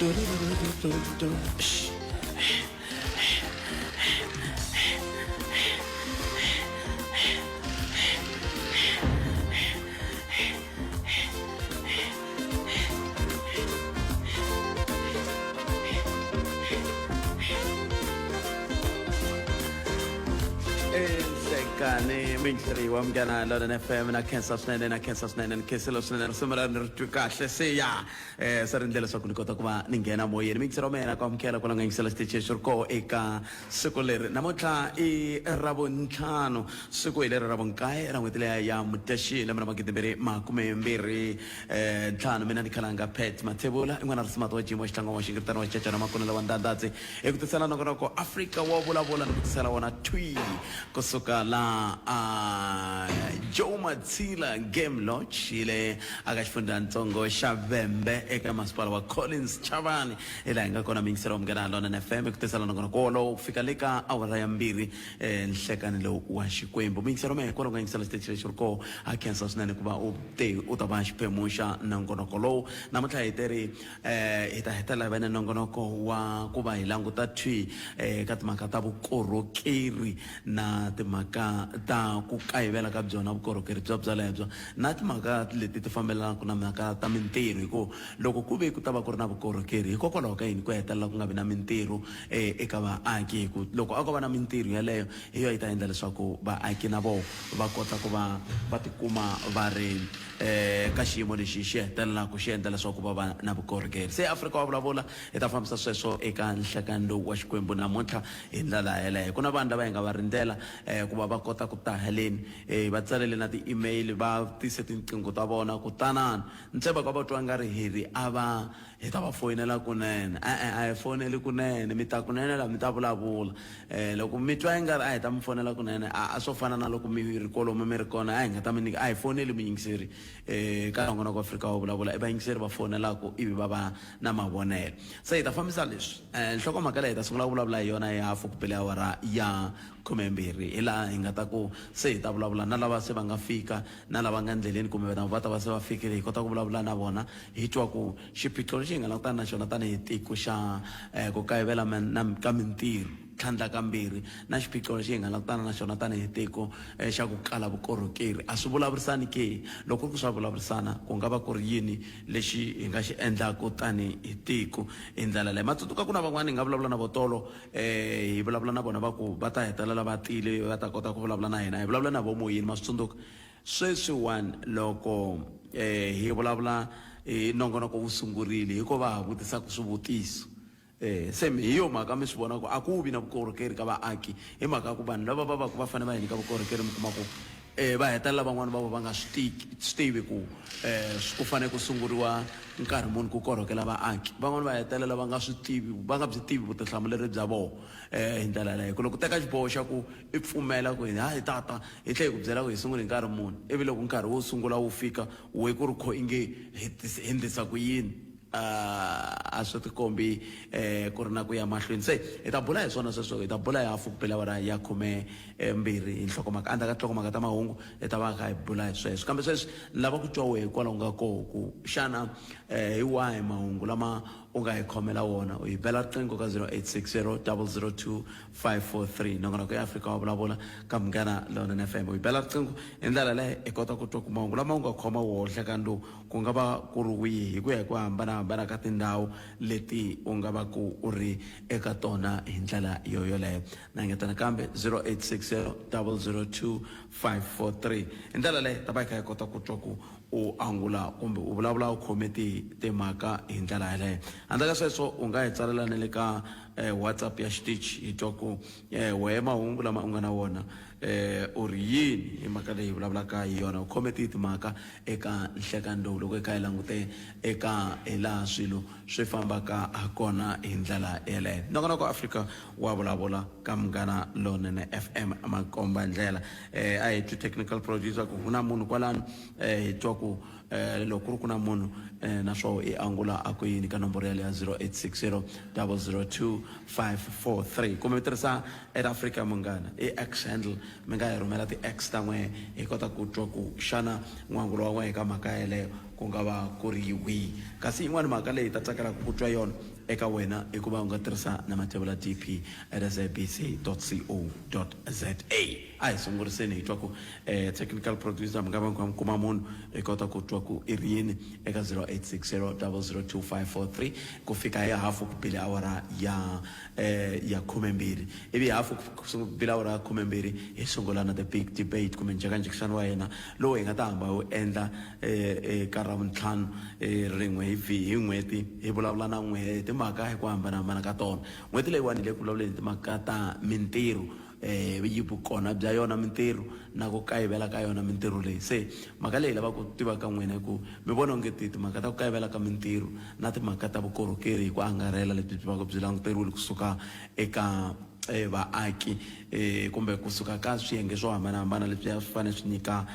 Enhlekani minhliri wa Munghana Lonene FM na khensa swinene na khensa swinene ni khensile swinene risimu ra ni ri twi kahle se ya se ri ndlela leswaku ni kota ku va ni nghena moyeni miyingiseri wa mina ku amukela kwala nga yingisela xitichi lexi ri koho eka siku leri namuntlha i ravuntlhanu siku hi leri ra vunkaye ra n'hweti leya ya mudyaxihi lembe ra magidimbirhi makumembirhi ntlhanu mina ni khalanga Pat Mathebula i n'wana risimato wa Jim wa xitlangwa wa xingiritana wa xicacana makunela wa ndandadzi hi ku tisela nongonoko Afrika wa vulavula ni ku tisela wona thwi kusuka la a Joe Matsila Game Lodge yi le aka xifundzhantsongo xa Vhembe eka masipala wa Collins Chavani hi laha hi nga kona miyingiselo wa Munghana Lonene FM hi ku tisela nongonoko wolowo ku fika le ka awara ya mbirhi nhlekani lowu wa Xikwembu. Muyingiseri wa mehe kwalomu ka yingisela xitichi lexi ri koho ha khensa swinene ku va u te u ta va xiphemu xa nongonoko lowu. Namuntlha hi teri hi ta hetelela hi va na nongonoko wa ku va hi languta thwi ka timhaka ta vukorhokeri na timhaka ta ku kayivela ka byona vukorhokeri bya byalebyo na timhaka leti ti fambelanaka na mhaka ta mintirho hi ku loko ku ve ku ta va ku ri na vukorhokeri hikokwalaho ka yini ku hetelela ku nga vi na mintirho eka vaaki hi ku loko a ko va na mintirho yeleyo hi yona yi ta endla leswaku vaaki na vona va kota ku va va tikuma va ri ka xiyimo lexi xi hetelelaka xi endla leswaku va va na vukorhokeri. Se Afrika wa vulavula hi ta fambisa sweswo eka nhlekani lowu wa Xikwembu namuntlha hi ndlela yeleyo. Ku na vanhu lava hi nga va rindzela ku va va kota ku ta haleni va tsalele na ti-email va tise tinqingho ta vona ku tanani ntsena va twa nga ri hi ri a va Hi ta va foyinela kunene. E-e, a hi foneli kunene. Mi ta kunene laha mi ta vulavula. Loko mi twa ingari a hi ta mi fonela kunene, a a swo fana na loko mi ri kolomu mi ri kona, a hi nga ta mi nyika. A hi foneli muyingiseri ka Nongonoko wa Afrika wa Vulavula. I vayingiseri va fonelaka ivi va va na mavonelo. Se hi ta fambisa leswi. Nhlokomhaka leyi hi ta sungula ku vulavula hi yona hi hafu ku bele awara ya khumembirhi. Hi laha hi nga ta ku se hi ta vulavula na lava se va nga fika na lava nga ndleleni kumbe na va ta va se va fikile, hi kota ku vulavula na vona. Hi twa ku xiphiqo lexi hi nga langutana na xona tanihi tiko xa ku kayivela ka mintirho, tlhandlakambirhi, na xiphiqo lexi hi nga langutana na xona tanihi tiko xa ku kala vukorhokeri a swi vulavurisani ke? Loko ku ri ku swa vulavurisana, ku nga va ku ri yini lexi hi nga xi endlaka tanihi tiko hi ndlela leyi? Ma tsundzuka ku na van'wana hi nga vulavula na vo tolo, hi vulavula na vona va ku va ta hetelela va tile va ta kota ku vulavula na hina. Hi vulavula na vo moyeni, ma swi tsundzuka? Sweswiwani loko hi vulavula hi nongonoko wu sungurile hi ko va ha vutisaka swivutiso. Se hi yo mhaka mi swi vona ku a ku vi na vukorhokeri ka vaaki hi mhaka ya ku vanhu lava va va ku va fanele va hi nyika vukorhokeri mi kuma ku va hetelela van'wani va vo va nga swi swi tivi ku ku fanele ku sunguriwa nkarhi muni ku korhokela vaaki. Van'wani va hetelela va nga swi tivi va nga byi tivi vutihlamuleri bya vona hi ndlela yaleyo. Ku loko u teka xiboho xa ku i pfumela ku ha hi tata hi tlhe hi ku byela ku hi sungule hi nkarhi muni ivi loko nkarhi wo sungula wu fika we ku ri kho inge hi hi ndlisa ku yini a swi tikombi ku ri na ku ya mahlweni se hi ta bula hi swona sweswo hi ta bula hi hafu ku bela awara ya khume mbirhi hi nhlokomhaka endzhaku ka tinhlokomhaka ta mahungu hi ta va kha hi bula hi sweswo kambe sweswi ni lava ku twa wehe kwalaho nga koho ku xana hi wahi mahungu lama u nga hi khomela wona u hi bela riqingho ka 0860 002 543 nongonoko ya Afrika wa vulavula ka Munghana Lonene FM u yi bela riqingho hi ndlela leyo hi kota ku twa ku mahungu lama u nga khoma woho nhlekani lowu ku nga va ku ri wihi hi ku ya hi ku hambanahambana ka tindhawu leti u nga va ku u ri eka tona hi ndlela yo yoleyo na engeta nakambe 0860 002 543 hi ndlela leyo ta va hi kha hi kota ku twa ku u angula kumbe u vulavula u khome ti timhaka hi ndlela yaleyo handle ka sweswo u nga hi tsalela na le ka WhatsApp ya xitichi hi twa ku wehe mahungu lama u nga na wona u ri yini hi mhaka leyi hi vulavulaka hi yona u khome tihi timhaka eka nhlekani lowu loko hi kha hi langute eka hi laha swilo swi fambaka ha kona hi ndlela yeleyo nongonoko Afrika wa vulavula ka Munghana Lonene FM makomba ndlela a hi twi technical producer ku ku na munhu kwalano hi twa ku loko ku ri ku na munhu na swoho i angula a ku yini ka nomboro yaleyo ya 0860 002 543 kumbe mi tirhisa at Africa Munghana i X handle mi nga hi rhumela ti-X ta n'wehe hi kota ku twa ku xana n'wangulo wa n'wehe ka mhaka yeleyo. ku nga va ku ri wihi. Kasi yin'wana mhaka leyi hi ta tsakelaka ku twa yona eka wena i ku va u nga tirhisa na Mathebula DP at sabc co za. A hi sunguriseni hi twa ku technical producer mi nga va mi kha mi kuma munhu hi kota ku twa ku i ri yini eka 0860 002543 ku fika hi hafu ku bile awara ya ya khumembirhi ivi hafu ku bile awara ya khumembirhi hi sungula na the big debate kumbe njhekanjhekisano wa hina lowu hi nga ta hamba hi wu endla eka Ravuntlhanu rin'we hi hi n'hweti hi vulavula na n'we hi timhaka hi ku hambanahambana ka tona. N'hweti leyiwani hi le ku vulavuleni hi timhaka ta mintirho yi vukona bya yona mintirho na ku kayivela ka yona mintirho leyi. Se mhaka leyi hi lavaka ku tiva ka n'wina i ku mi vona onge ti timhaka ta ku kayivela ka mintirho na timhaka ta vukorhokeri hi ku angarhela lebyi byi va ka byi languteriwile kusuka eka vaaki kumbe kusuka ka swiyenge swo hambanahambana leswi a swi fanele swi nyika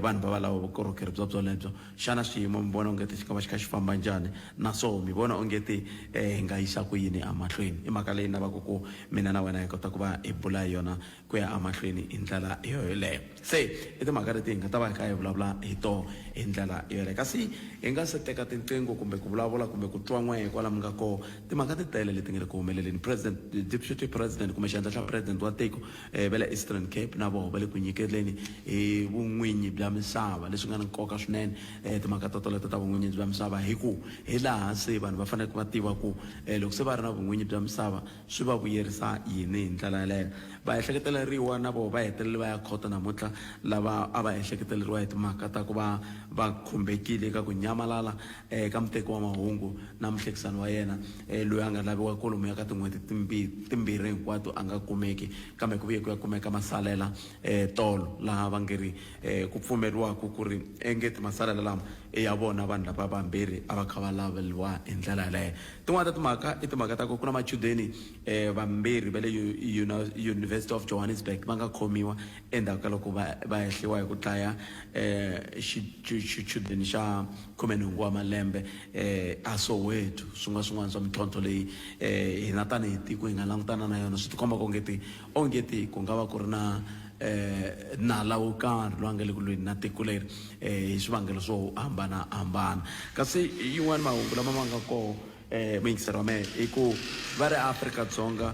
vanhu va valavo vukorhokeri bya byolebyo. Xana swiyimo mi vona ongeti xi nga va xi kha xi famba njhani naswo mi vona ongeti hi nga yisa ku yini emahlweni? I mhaka leyi ni lavaka ku mina na wena hi kota ku va hi bula hi yona ku ya emahlweni hi ndlela yoyoleyo. Se i timhaka leti hi nga ta va hi kha hi vulavula hi toho hi ndlela yoleyo. Kasi hi nga se teka tinqingho kumbe ku vulavula kumbe ku twa n'we kwala mi nga koho, timhaka ti tele leti nga le ku humeleleni. President, Deputy President kumbe xandla xa President wa tiko va le Eastern Cape na voho va le ku nyikeleni hi vun'winyi bya misava, leswi nga na nkoka swinene timhaka to toleto ta vun'winyi bya misava hi ku hi laha se vanhu va faneleke va tiva ku loko se va ri na vun'winyi bya misava swi va vuyerisa yini hi ndlela yaleyo. Vaehleketeleriwa na voho va hetelele va ya khoto namuntlha lava a va ehleketeleriwa hi timhaka ta ku va va khumbekile eka ku nyamalala ka muteki wa mahungu na muhlekisani wa yena loyi a nga laviwa kwalomuya ka tin'hweti timbirhi hinkwato a nga kumeki kambe ku vuye ku ya kumeka masalela tolo laha va nge ri ku pfumeriwaka ku ri engeti masalela lama i ya vona vanhu lava vambirhi a va kha va laveliwa hi ndlela yaleyo. Tin'wana ta timhaka i timhaka ta ku ku na machudeni vambirhi va le University of Johannesburg va nga khomiwa endzhaku ka loko va va hehliwa hi ku dlaya xichudeni xa khumenhungu wa malembe a Soweto. Swin'wana swin'wana swa mintlhontlho leyi hina tanihi tiko hi nga langutana na yona swi tikomba ongeti ongeti ku nga va ku ri na nala wo karhi loyi a nga le ku lweni na tiko leri hi swivangelo swo hambanahambana. Kasi yin'wani mahungu lama ma nga koho muyingiseri wa mehe i ku va ri Afrika-Dzonga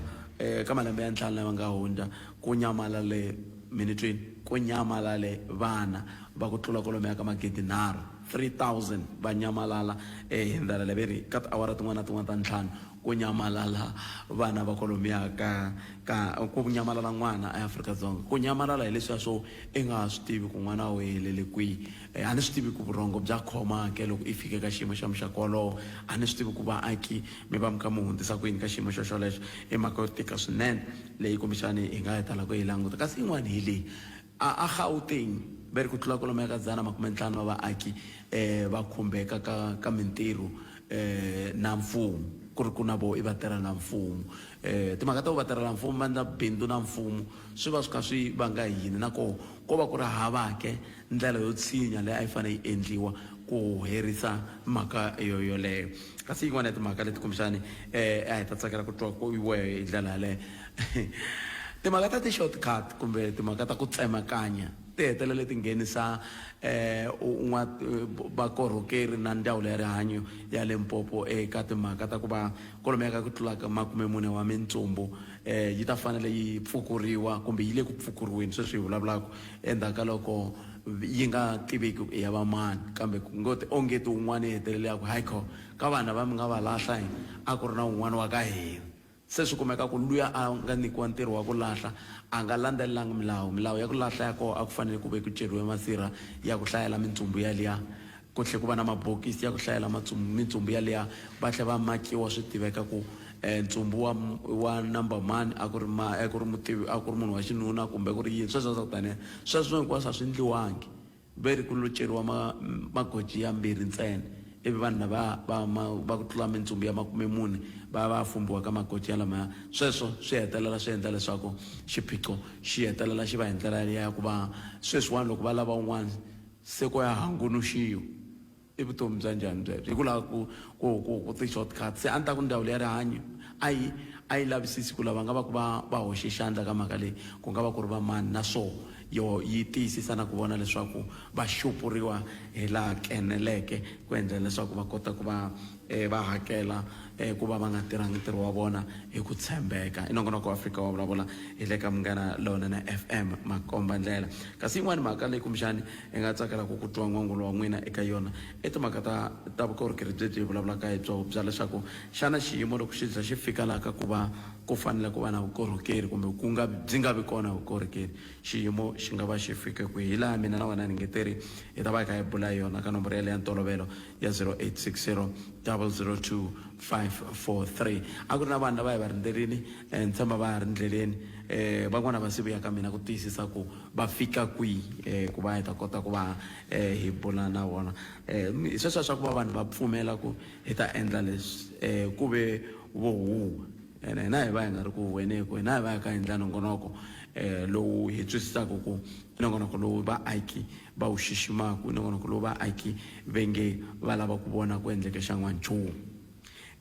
ka malembe ya ntlhanu lama nga hundza ku nyamalale minitwini ku nyamalale vana va ku tlula kwalomuya ka magidi nharhu 3000 va nyamalala hi ndlela leyi ve ri ka tiawara tin'wana na tin'wana ta ntlhanu ku nyamalala vana va kwalomuya ka ka ku nyamalala n'wana eAfrika-Dzonga. Ku nyamalala hi leswiya swo i nga ha swi tivi ku n'wana u helele kwihi. A ni swi tivi ku vurhongo bya khoma ke loko i fike ka xiyimo xa muxaka wolowo. A ni swi tivi ku vaaki mi va mi kha mi hundzisa ku yini ka xiyimo xo xolexo. I mhaka yo tika swinene leyi kumbexani hi nga yi tala ku yi languta. Kasi yin'wana hi leyi, a a Gauteng va ri ku tlula kwalomuya ka dzana makume ntlhanu wa vaaki va khumbeka ka ka mintirho na mfumo ku ri ku na voho i vatirhela mfumo. Timhaka ta ku vatirhela mfumo va endla bindzu na mfumo swi va swi kha swi vanga hi yini na koho ko va ku ri hava ke ndlela yo tshinya leyi a yi fanele yi endliwa ku herisa mhaka yo yoleyo. Kasi yin'wana ya timhaka leti kumbexani a hi ta tsakela ku twa ku wehe hi ndlela yaleyo timhaka ta ti-shortcut kumbe timhaka ta ku tsemakanya ti hetelele ti nghenisa un'wa vakorhokeri na ndzawulo ya rihanyo ya Limpopo eka timhaka ta ku va kwalomuya ka ku tlula ka makumemune wa mintsumbu yi ta fanele yi pfukuriwa kumbe yi le ku pfukuriweni sweswi hi vulavulaka endzhaku ka loko yi nga tiveki ku i ya va mani kambe ku ngo ti onge ti wun'wana yi hetelele ya ku hayi kho ka vanhu lava mi nga va lahla hi a ku ri na wun'wana wa ka hina. Se swi kumeka ku luya a nga nyikiwa ntirho wa ku lahla a nga landzelelangi milawu. Milawu ya ku lahla ya koho a ku fanele ku ve ku ceriwe masirha ya ku hlayela mintsumbu yaliya, ku tlhe ku va na mabokisi ya ku hlayela mintsumbu yaliya, va tlhe va makiwa swi tiveka ku ntsumbu wa wa number mani a ku ri a ku ri mutivi a ku ri munhu wa xinuna kumbe ku ri yini sweswo swa ku taniya. Sweswo hinkwaswo a swi endliwangi. Ve ri ku lo ceriwa magoji yambirhi ntsena, ivi vanhu lava va va ku tlula mintsumbu ya makumemune va ya va ya fumbiwa ka magoji yalamaya. Sweswo swi hetelela swi endla leswaku xiphiqo xi hetelela xi va hi ndlela yaliya ya ku va sweswiwani loko va lava un'wana se ko ya hangunuxiwa. I vutomi bya njhani byebyo? Hi ku lava ku ku ku ku ti-shortcut. Se a ni ta ku ndzawulo ya rihanyo a yi a yi lavisisi ku lava nga va ku va va hoxe xandla ka mhaka leyi ku nga va ku ri va mani na swoho. Yo yi tiyisisa na ku vona leswaku va xupuriwa hi laha keneleke ku endlela leswaku va kota ku va va hakela ku va va nga tirhangi ntirho wa vona hi ku tshembeka. I nongonoko wa Afrika wa Vulavula hi le ka Munghana Lonene FM makomba ndlela. Kasi yin'wana mhaka leyi kumbexani hi nga tsakelaka ku twa n'wangulo wa n'wina eka yona i timhaka ta ta vukorhokeri byebyi hi vulavulaka hi byo bya leswaku xana xiyimo loko xi za xi fika laha ka ku va ku fanele ku va na vukorhokeri kumbe ku nga byi nga vi kona vukorhokeri xiyimo xi nga va xi fike kwihi. Hi laha mina na wena Ningeteri hi ta va hi kha hi bula hi yona ka nomboro yaleyo ya ntolovelo ya 0860 002 543. A ku ri na vanhu lava hi va rindzerile, ni tshemba va ha ri ndleleni. Van'wana va se vuya ka mina ku tiyisisa ku va fika kwihi ku va hi ta kota ku va hi bula na vona. Hi sweswiya swa ku va vanhu va pfumela ku hi ta endla leswi ku ve vo huwa. Ene hina hi va hi nga ri ku huweni hi ku hina hi va hi kha hi endla nongonoko lowu hi twisisaka ku i nongonoko lowu vaaki va wu xiximaka, i nongonoko lowu vaaki ve nge va lava ku vona ku endleke xa n'wanchumu.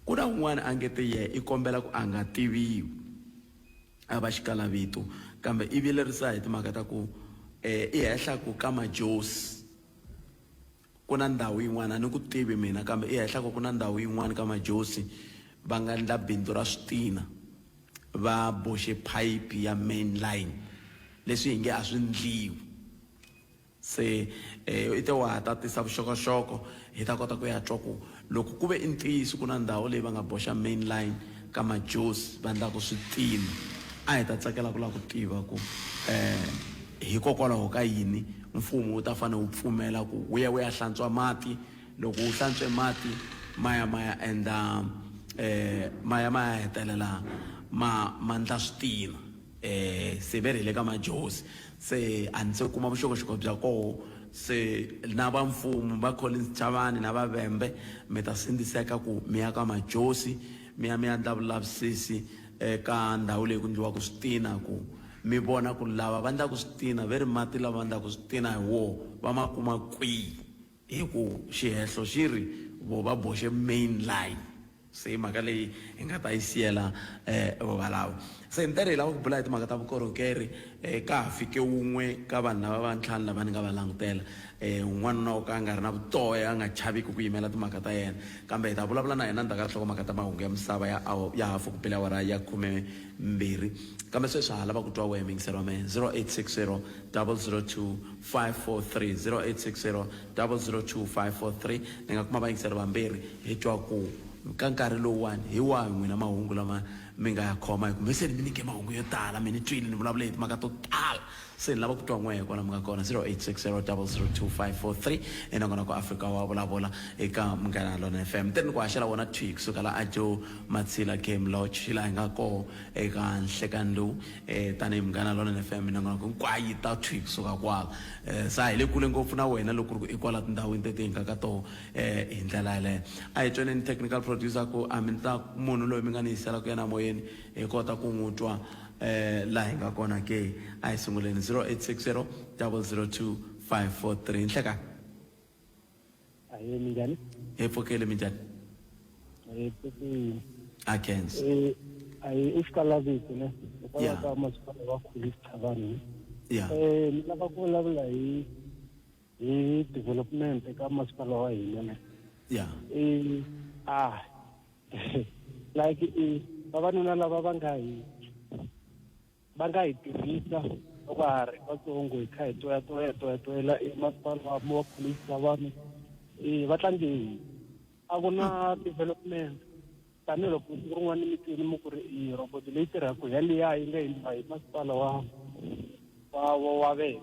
Ku na un'wana a nge te yehe i kombela ku a nga tiviwi, a va xikalavito, kambe i vilerisa hi timhaka ta ku i hehla ku ka Majosi ku na ndhawu yin'wana, a ni ku tivi mina, kambe i hehla ku ku na ndhawu yin'wana ka Majosi va nga endla bindzu ra switina, va boxe phayiphi ya main line, leswi hi nge a swi ndliwi. Se i te wa ha ta tisa vuxokoxoko hi ta kota ku ya twa ku loko ku ve i ntiyiso ku na ndhawu leyi va nga boxa main line ka Majozi va endlaka switina, a hi ta tsakela ku lava ku tiva ku hikokwalaho ka yini mfumo wu ta fanele wu pfumela ku wu ya wu ya hlantswa mati, loko wu hlantswe mati ma ya ma ya endla ma ya ma ya hetelela ma ma ndla switina. Se ve ri hi le ka Majozi se a ni se kuma vuxokoxoko bya koho se na va mfumo va Collins Chavani na va Vhembe mi ta sindziseka ku mi ya ka Majozi mi ya mi ya ndla vulavisisi eka ndhawu leyi ku ndliwaka switina ku mi vona ku lava va ndlaku switina ve ri mati lava va ndlaku switina hi woho va ma kuma kwihi hi ku xihehlo xi ri vo va boxe main line. Se i mhaka leyi hi nga ta yi siyela valavo. Se ni teri hi lava ku bula hi timhaka ta vukorhokeri ka ha fike wun'we ka vanhu lava va ntlhanu lava ni nga va langutela, n'wanuna wo ka a nga ri na vutoya, a nga chaviki ku yimela timhaka ta yena. Kambe hi ta vulavula na yena endzhaku ka nhlokomhaka ta mahungu ya misava ya ya hafu ku bile awara ya khume mbirhi. Kambe sweswi ha lava ku twa wehe muyingiseri wa mehe, 0860 002 543, 0860 002 543. Ni nga kuma vayingiseri vambirhi hi twa ku ka nkarhi lowuwani hi wahi n'wina mahungu lama mi nga ya khoma, hi ku me se ni mi nyike mahungu yo tala, mi ni twile ni vulavule hi timhaka to tala, se ni lava ku twa n'wehe kwala mi nga kona. 0860 002 543 i nongonoko Afrika wa Vulavula eka Munghana Lonene FM. Ni te ni ku haxela wona thwi kusuka la a Joe Matsila Game Lodge laha hi nga koho eka nhlekani lowu. Tanihi Munghana Lonene FM minongonoko hinkwayo yi ta thwi kusuka kwala. Se a hi le kule ngopfu na wena loko ku ri ku i kwala tindhawini teti hi nga ka toho hi ndlela yaleyo. A hi tweneni technical producer ku a mi ta munhu loyi mi nga ni yisela ku yena moyeni hi kota ku n'wi twa laha hi nga kona ke. A hi sunguleni 0860 002 543. Nhlekani. Ahee, minjhani? Hi pfukile, minjhani? Hi pfukile. A khensa. Eh, ahi i xikalavito ne hikwalaho Yeah. ka masipala wa Collins Chavani. Yeah. Eh, ni lava ku vulavula hi hi development eka masipala wa hina ne. Yeah. Eh, ah like eh, vavanuna lava va nga hi va nga hi tirhisa loko ha ri vatsongo hi kha hi toyatoya toyatoyela emasipala wa wa Collins Chavani va tlange hi a ku na development tanihiloko siku rin'wana mi twini mi ku ri i robot leyi tirhaka yaliya yi nga endliwa hi masipala wa wa wa wa vena.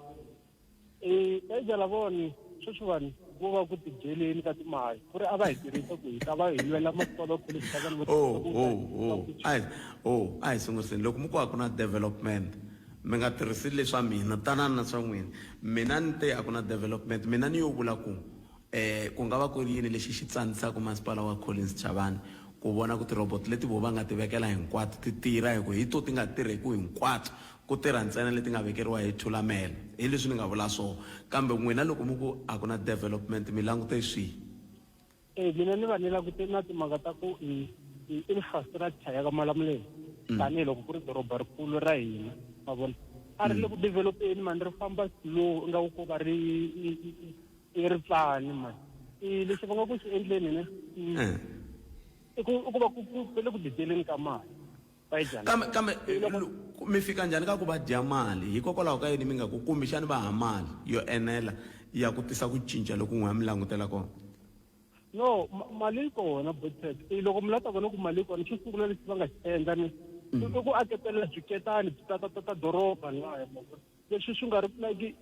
Danger lavawani sweswiwani vo va ku tidyeleni ka timali ku ri a va hi tirhisa ku hi ta va hi lwela masipala wa college ta vanhu Oh, oh, oh. A hi, oh, a hi sunguriseni. Loko mi ku a ku na development, mi nga tirhisi leswa mina, tanani na swa n'wina. Mina ni te a ku na development, mina ni yo vula ku ku nga va ku ri yini lexi xi tsandzisaka masipala wa Collins Chavani ku vona ku ti-robot leti vo va nga ti vekela hinkwato ti tirha, hi ku hi to ti nga tirheku hinkwato. Ku tirha ntsena leti nga vekeriwa hi Thulamela. Hi leswi ni nga vula swoho. Kambe n'wina loko mi ku a ku na development mi langute swihi? E, mina ni va ni langute na timhaka ta ku i, i infrastructure ya ka Malamulele tanihi loko ku ri doroba rikulu ra hina, ma vona. A ri le ku developeni mani, ri famba slow ingaku ko va ri i ri pfani mani. I lexi va nga ku xi endleni ne, i ku va ku le ku dideleni ka mali va yi dya. Kambe mi fika njhani ka ku va dya mali? Hikokwalaho ka yini mi nga ku kumbexani va ha mali yo enela ya ku tisa ku cinca loku n'we mi langutela kona? No, mali yi kona, Botpet. Loko mi la ta vona ku mali yi kona, xo sungula lexi va nga xi endla ni i ku aketela byiketani byi ta doroba laya, leswi swi nga ri like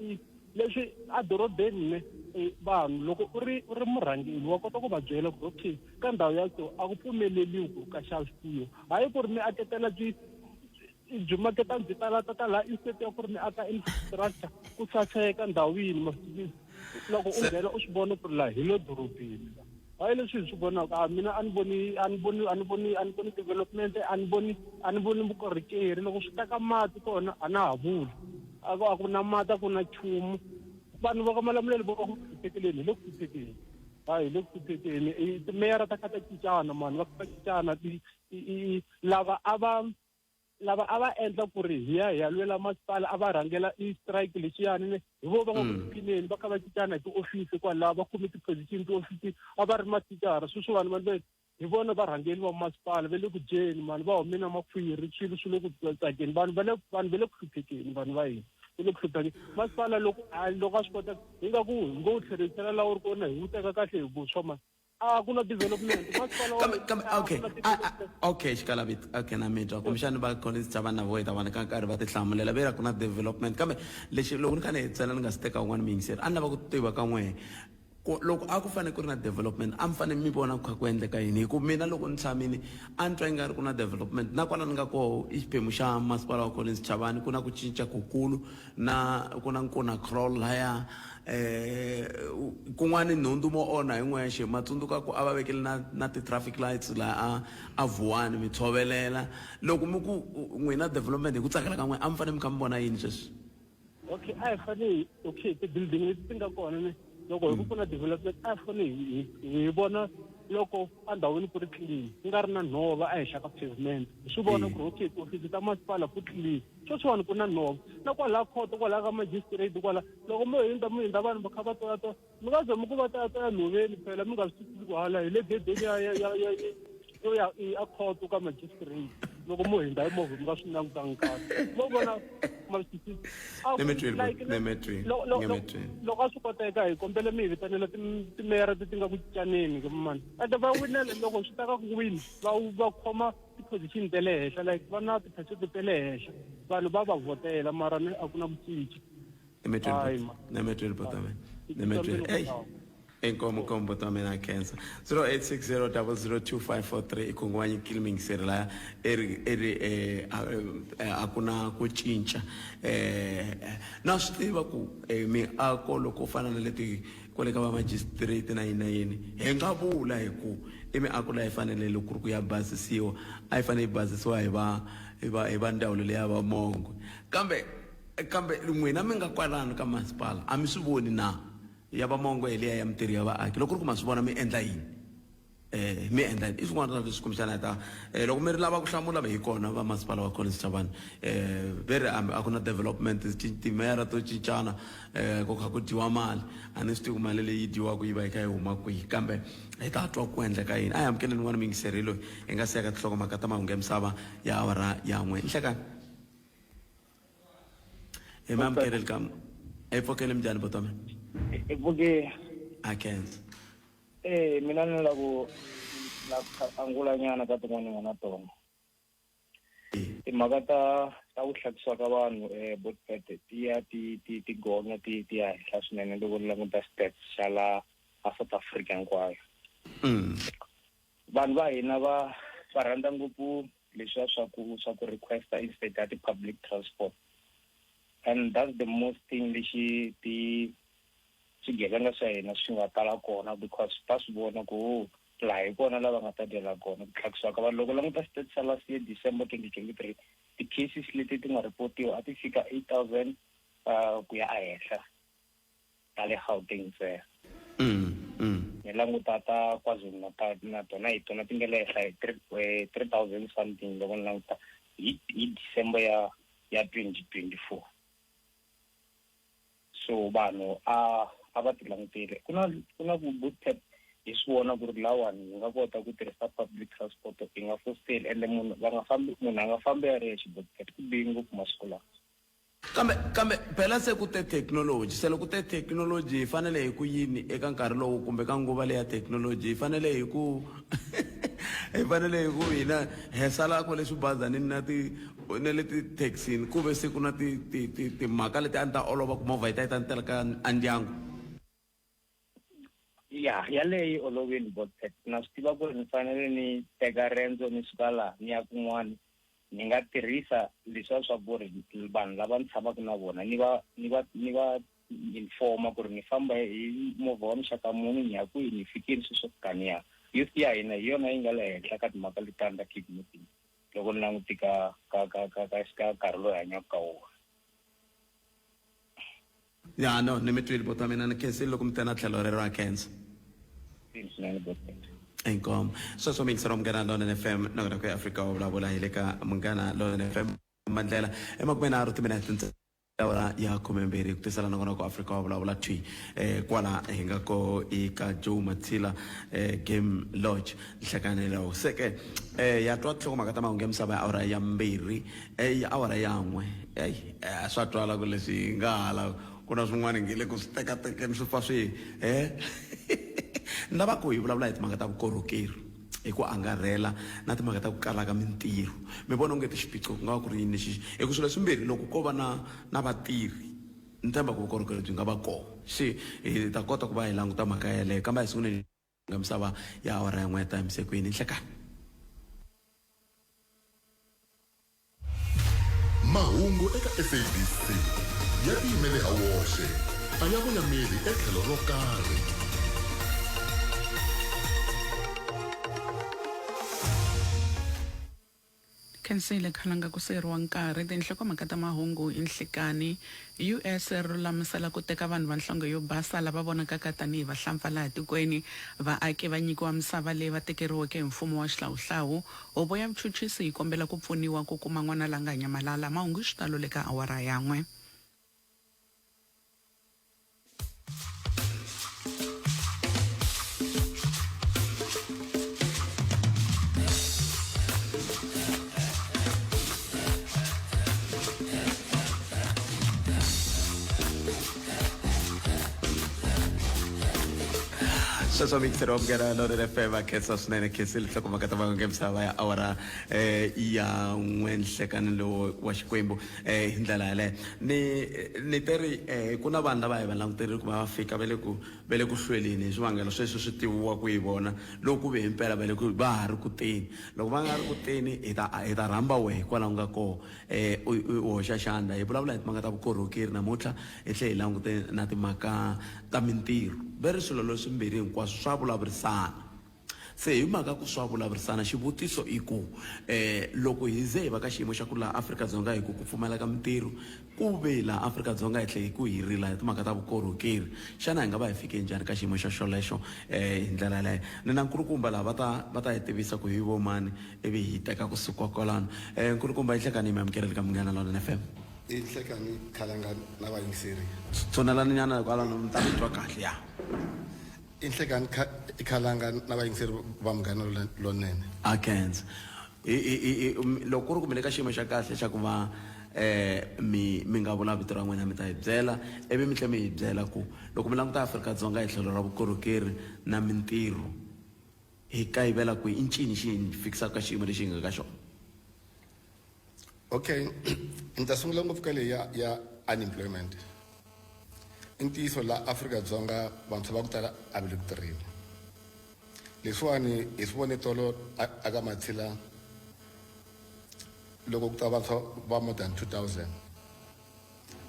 leswi a dorobeni ne. Vanhu loko u ri murhangeri wa kota ku va byela ku okay, ka ndhawu ya so a ku pfumeleliwi ku ka xavisiwa. Hayi ku ri mi aketela byi maketani byi tala tata laha, instead ya ku ri mi aka infrastructure ku saseka ndhawini. Loko u nghena u swi vona ku ri laha hi le dorobeni, hayi leswi hi swi vonaka. A mina a ni voni, a ni voni, a ni voni, a ni voni development, a ni voni vukorhokeri. Loko swi ta ka mati kona, a na ha vuli, a ku na mati, a ku na nchumu. Vanhu va ka Malamulele va ku hluphekeni, hi le ku hluphekeni, hayi hi le ku hluphekeni. Timeyara ta kha ta cincana mani, va kha va cincana. Lava a va lava a va endla ku ri hi ya lwela masipala, a va rhangela i strike lexiyani ne, hi vo va nga ku tiphineni, va kha va cincana hi tiofisi kwalaho, va khome ti-position tiofisi. A va ri mathicara, sweswi vanhu va hi vona varhangeri va masipala va le ku dyeni mani, va hume na makhwiri, swilo swi le ku tsakeni. Vanhu va le ku hluphekeni, vanhu va hina va le ku hluphekeni. Masipala loko a swi kota, hi nga ku hi ngo wu tlherisela laha wu ri kona, hi wu teka kahle hi vutshwa mani. A ku na development masipala. Kambe okay, okay, xikalavito, okay, na mi twa. Kumbexani va Collins Chavani na vo hi ta vona ka nkarhi va tihlamulela ve ra ku na development. Kambe lexi loko ni kha ni hi tsela ni nga si teka un'wana muyingiseri, a ni lava ku tiva ka n'wehe ku loko a ku fanele ku ri na development, a mi fanele mi vona ku kha ku endleka yini? Hi ku mina loko ni tshamini a ni twa i nga ri ku na development, na kwala ni nga koho i xiphemu xa masipala wa Collins Chavani, ku na ku cinca kukulu na ku na Nkuna Crawl laya, kun'wani nhundzu mo onha hi n'wexe. Ma tsundzuka ku a va vekele na ti-traffic lights laha a Vuwani mi tshovelela. Loko mi ku n'wina development, hi ku tsakela ka n'wina, a mi fanele mi kha mi vona yini sweswi? Okay, a hi fanele, okay, ti-building leti ti nga kona ne, loko hi ku ku na development, a hi fanele hi vona loko endhawini ku ri clean, ku nga ri na nhova ehenhla ka pavement, hi swi vona ku ri okay, tiofisi ta masipala ku clean. Sweswiwani ku na nhova na kwalaha khoto, kwalaha ka magistrate kwala. Loko mo hindza vanhu va kha va toyatoya, mi nga ze mi ku va toyatoya nhoveni phela, mi nga swi twisisi ku hala hi le gedeni ya yo ya a khoto ka magistrate. Loko mo hindza hi movha mi nga swi langutangi kahle, mo vona, ma swi twisisa? Loko a swi koteka, hi kombela mi hi vitanela timeyara ti nga ku cincaneni ke mani, ende va winela. Loko swi ta ka ku wini, va khoma ti-position ta le henhla, like va na ti-percent ta le henhla, vanhu va va vhotela, mara ni a ku na ku cinca. Nemetweli, botame, nemetweli. Ey, inkomo kombo ta mina, khensa. 0860 002543 i khunguvanyikile mingiseri laya i ri a ku na ku cinca. Na swi tiva ku miako loko u fana na leti kwale ka va magistrate na yini na yini, hi nga vula hi ku i miako leyi fanele loko ku ri ku ya basisiwa, a yi fanele yi basisiwa hi va ndzawulo leya va mongo. Kambe n'wina mi nga kwalano ka masipala, a mi swi voni na ya va mongo hi liya ya mitirho ya vaaki? Loko ku ri ku ma swi vona, mi endla yini? Mi endla yini? I swin'wana swa leswi kumbexana hi ta loko mi ri lava ku hlamula hi kona. Va masipala wa Collins Chavani ve ri a ku na development, timeyara to cincana, ku kha ku dyiwa mali. A ni swi tivi ku mali leyi yi dyiwaka yi va yi kha yi huma kwihi, kambe hi ta twa ku endleka yini. A hi amukeleni n'wana muyingiseri loyi hi nga siya ka tinhlokomhaka ta mahungu ya misava ya awara ya 1 nhlekani. Hi mi amukeleli ka hi pfokele. Minjhani, botome? Hi pfuke. A khensa. Mina ni lava ku la angula nyana ka tin'wana nga na tona timhaka ta ku hlakisiwa ka vanhu. Botpet, ti ya ti gonya, ti ya henhla swinene loko ni languta stats xa la a South Africa hinkwayo. Vanhu va hina va rhandza ngopfu leswiya swa ku requesta instead ya ti-public transport, and that's the most thing lexi ti swigevenga swa hina swi nga tala kona, because va swi vona ku laha hi kona lava nga ta dyela kona ku tlhakisiwa ka vanhu. Loko languta stats xa last year December 2023, ti-cases leti ti nga reportiwa a ti fika 8000 ku ya ehenhla ta le Gauteng ntsena. Ni languta ta KwaZulu Natal, na tona hi tona ti nga le henhla hi 3000 something loko ni languta hi December ya 2024. So vanhu a va ti langutele. Ku na ku bootcamp hi swi vona ku ri lawani hi nga kota ku tirhisa public transport, hi nga fositeli, ende munhu va nga fambi, munhu a nga fambi a ri yexe. Bootcamp ku bihi ngopfu masiku lawa. Kambe phela se ku te thekinoloji, se loko ku te thekinoloji, hi fanele hi ku yini eka nkarhi lowu kumbe ka nguva leya thekinoloji? Hi fanele hi ku hina hi sala kwale swibazanini na ti na le tithekisini, ku ve se ku na ti ti ti timhaka leti a ni ta olova ku movha yi ta yi ta ni tela ka a ndyangu? Ya, yaleyo yi olovile, Botpet. Na swi tiva ku ri ni fanele ni teka rendzo, ni suka laha ni ya kun'wani, ni nga tirhisa leswiya swa ku ri vanhu lava ni tshamaka na vona ni va informa ku ri ni famba hi movha wa muxaka muni, ni ya kwihi, ni fikini, sweswo swo fika niya. Youth ya hina hi yona yi nga le henhla ka timhaka letani ta kidnapping, loko ni languti ka nkarhi lowu hi hanyaka ka wona. Ya, no, ni mi twile, bota mina. Ni khensile loko mi te na tlhelo rero, a khensa. Swinene, Botpet. Inkomu. Sweswo miyingiselo wa Munghana Lonene FM, nongonoko ya Afrika wa vulavula hi le ka Munghana Lonene FM. Mandlela emakumenharhu timinete awara ya 12 ku tisela nongonoko Afrika wa vulavula thwi kwala hi nga ko i ka Joe Matsila Game Lodge nhlekani lowu. Se ke ya twa tinhlokomhaka ta mahungu ya misava ya awara ya 2, ya awara ya 1. Eyi, swa twala ku leswi hi nga hala ku na swin'wana nge le ku swi tekatekeni swi fa swi ni lava ku hi vulavula hi timhaka ta vukorhokeri hi ku angarhela na timhaka ta ku kala ka mintirho. Mi vona onge ti xiphiqo ku nga va ku ri yini lexi? Hi ku swilo leswimbirhi, loko ko va na vatirhi, ni tshemba ku vukorhokeri byi nga va kona. Se hi ta kota ku va hi languta mhaka yeleyo, kambe a hi sunguleni nga misava ya awara ya 1 ya tayimisekwini nhlekani. Mahungu eka SABC ya tiyimele ha woxe, a ya voyameli etlhelo ro karhi. Khensile Khalanga ku seyeriwa nkarhi. Tinhlokomhaka ta mahungu i nhlikani. US ri lulamisela ku teka vanhu va nhlonge yo basa lava vonakaka tanihi vahlampfa laha tikweni. Vaaki va nyikiwa misava leyi va tekeriweke hi mfumo wa xihlawuhlawu. Huvo ya vuchuchisi yi kombela ku pfuniwa ku kuma n'wana la nga nyamalala. Mahungu hi xitalo le ka awara ya 1. Sweswo mixer wa Munghana Lonene FM, a khensa swinene, khensile nhlokomhaka ta mahungu ya misava ya awara ya 1 nhlekani lowu wa Xikwembu. Hi ndlela yaleyo ni te ri ku na vanhu lava hi va languterile ku va va fika, va le ku hlweleni hi swivangelo sweswi swi tiviwa ku hi vona loko ku ve himpela va le ku va ha ri ku teni. Loko va nga ri ku teni, hi ta rhamba wehe kwalaho nga koho u hoxa xandla. Hi vulavula hi timhaka ta vukorhokeri namuntlha, hi tlhela hi langute na timhaka ta mintirho. Ve ri swilo leswimbirhi hinkwaswo swa vulavurisana. Se hi mhaka ku swa vulavurisana, xivutiso i ku loko hi ze hi va ka xiyimo xa ku laha Afrika-Dzonga hi ku ku pfumaleka mintirho, ku ve laha Afrika-Dzonga hi tlhela hi ku hi rila hi timhaka ta vukorhokeri, xana hi nga va hi fike njhani ka xiyimo xa xolexo? Hi ndlela yaleyo ni na nkulukumba laha va ta hi tivisa ku hi vo mani, ivi hi teka kusuka kwalano. Nkulukumba, hi hlekani, mi amukeleli ka Munghana Lonene FM. I nhlekani, Khalanga na vayingiseri. Tshunelani nyana kwalano, mi ta mi twa kahle ya. I nhlekani, Khalanga na vayingiseri va Munghana Lonene. A khensa. Loko ku ri ku mi le ka xiyimo xa kahle xa ku va mi nga vula vito ra n'wina, mi ta hi byela, ivi mi tlhela mi hi byela ku loko mi languta Afrika-Dzonga hi tlhelo ra vukorhokeri na mintirho, hi kayivela kwihi, i ncini xi hi fikisaka ka xiyimo lexi hi nga ka xona? Okay, ni ta sungula ngopfu ka leyi ya unemployment. I ntiyiso, la Afrika-Dzonga vantshwa va ku tala a va le ku tirheni. Leswiwani hi swi vone tolo aka Matshila loko ku ta vantshwa va more than 2000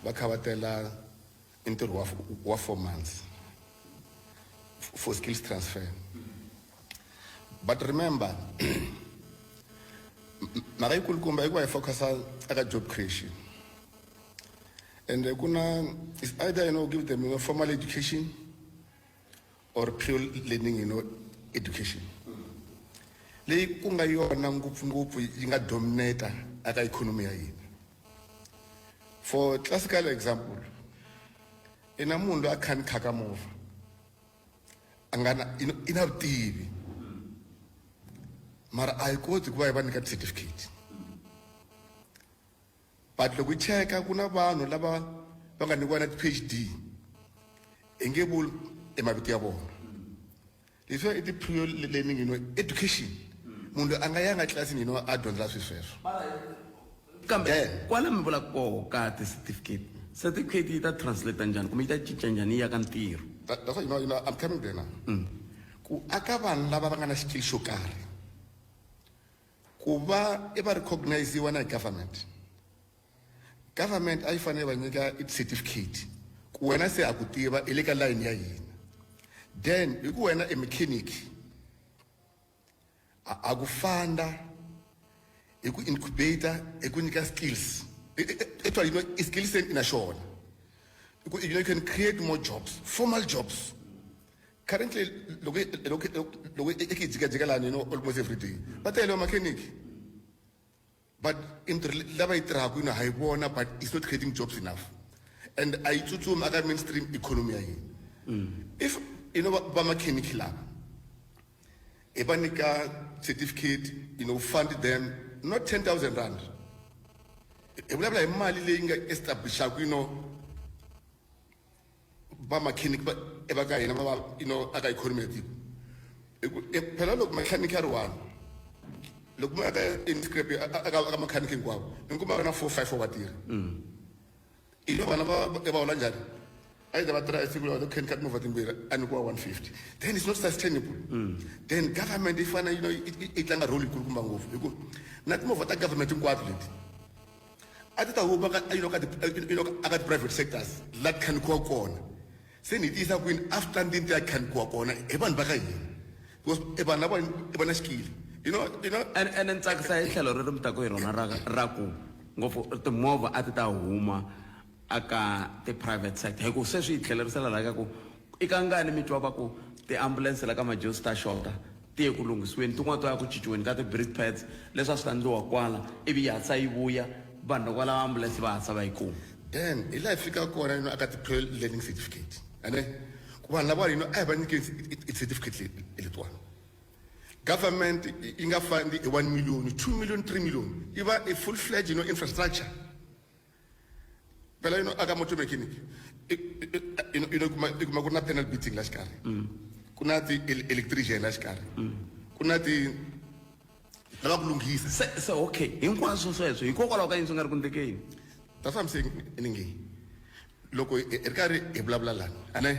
va kha va tela ntirho wa 4 months for skills transfer. But remember, mhaka yikulukumba i ku va hi focusa aka job creation, and ku na is either give them formal education or pure learning education leyi ku nga yona ngopfungopfu yi nga dominata aka economy ya hina. For classical example, I na munhu loyi a khanikhaka movha a nga na i na vutivi mara a yi koti ku va yi va nyika ti-certificate but loko yi cheka ku na vanhu lava va nga nyikiwa na ti-PhD hi nge vuli e mavito ya vona leswiya i ti-prior learning you know education munhu loyi a nga yanga tlilasini you know a dyondzela swi sweswo kambe kwala mi vula koho ka ti-certificate certificate yi ta translate njhani kumbe yi ta cinca njhani yi ya ka ntirho that's why you know, I'm coming there now ku aka vanhu lava va nga na xikili xo karhi ku va i va recogniziwa na hi government government a yi fanele va nyika i certificate ku wena se a ku tiva i le ka line ya hina then hi ku wena i mechanic a ku fanda hi ku incubator hi ku nyika skills actually you know i skills i na xona you know you can create more jobs formal jobs currently loko loko loko i ki jikajika lani you know almost every day va tele mechanic but intirho lava yi tirhaka you know ha yi vona but it's not creating jobs enough and a yi tsutsumi aka mainstream economy ya hina if you know va mechanic lava hi va nyika certificate you know fund them not 10000 rand hi vulavula hi mali leyi nga establishaka you know va mechanic va va ka hina va you know aka economy ya tiko hi ku phela loko mechanic a ri one loko mi aka inscribe aka aka mechanic hinkwavo mi kuma na 4 5 wa vatirhi i lo vana va va hola njhani a yi ta va tirha esiku loko khen ka timovha timbirhi a nyikiwa 150 then it's not sustainable then government yi fanele you know yi tlanga role yikulukumba ngopfu hi ku na timovha ta government hinkwato leti a ti ta huma ka you know ka you know aka ti-private sectors la ti khanikiwa kona se ni yi tiyisa kwini after ndini ti ya khanikiwa kona hi vanhu va ka hina because i vanhu lava i va na xikili you know you know ene ni tsakisa hi tlhelo ri ri mi taku hi rona ra ra ku ngopfu timovha a ti ta huma aka ti-private sector hi ku se swi yi tlhelerisela la ka ku i ka ngani mi twa va ku tiambulense la ka majosi ta xota ti ye ku lunghisiweni tin'wana to ya ku cinciweni ka ti-brake pads leswi a swi ta endliwa kwala ivi yi hatlisa yi vuya vanhu loko va lava ambulense va hatlisa va yi kuma then hi laha hi fika kona you know aka ti-pre learning certificate ane ku vanhu lava you know a hi va nyikeni ti-certificate letiwani government yi nga fandi hi 1 million 2 million 3 million yi va a full fledged you know infrastructure phela you know aka motor mechanic you know kuma i kuma ku ri na panel beating la xikarhi ku na ti electrician la xikarhi ku na ti lava ku lunghisa se se okay hinkwaswo sweswo hikokwalaho ka yini swi nga ri ku ndlekeni that's what I'm saying ni nge loko hi ri karhi hi vulavula lani ane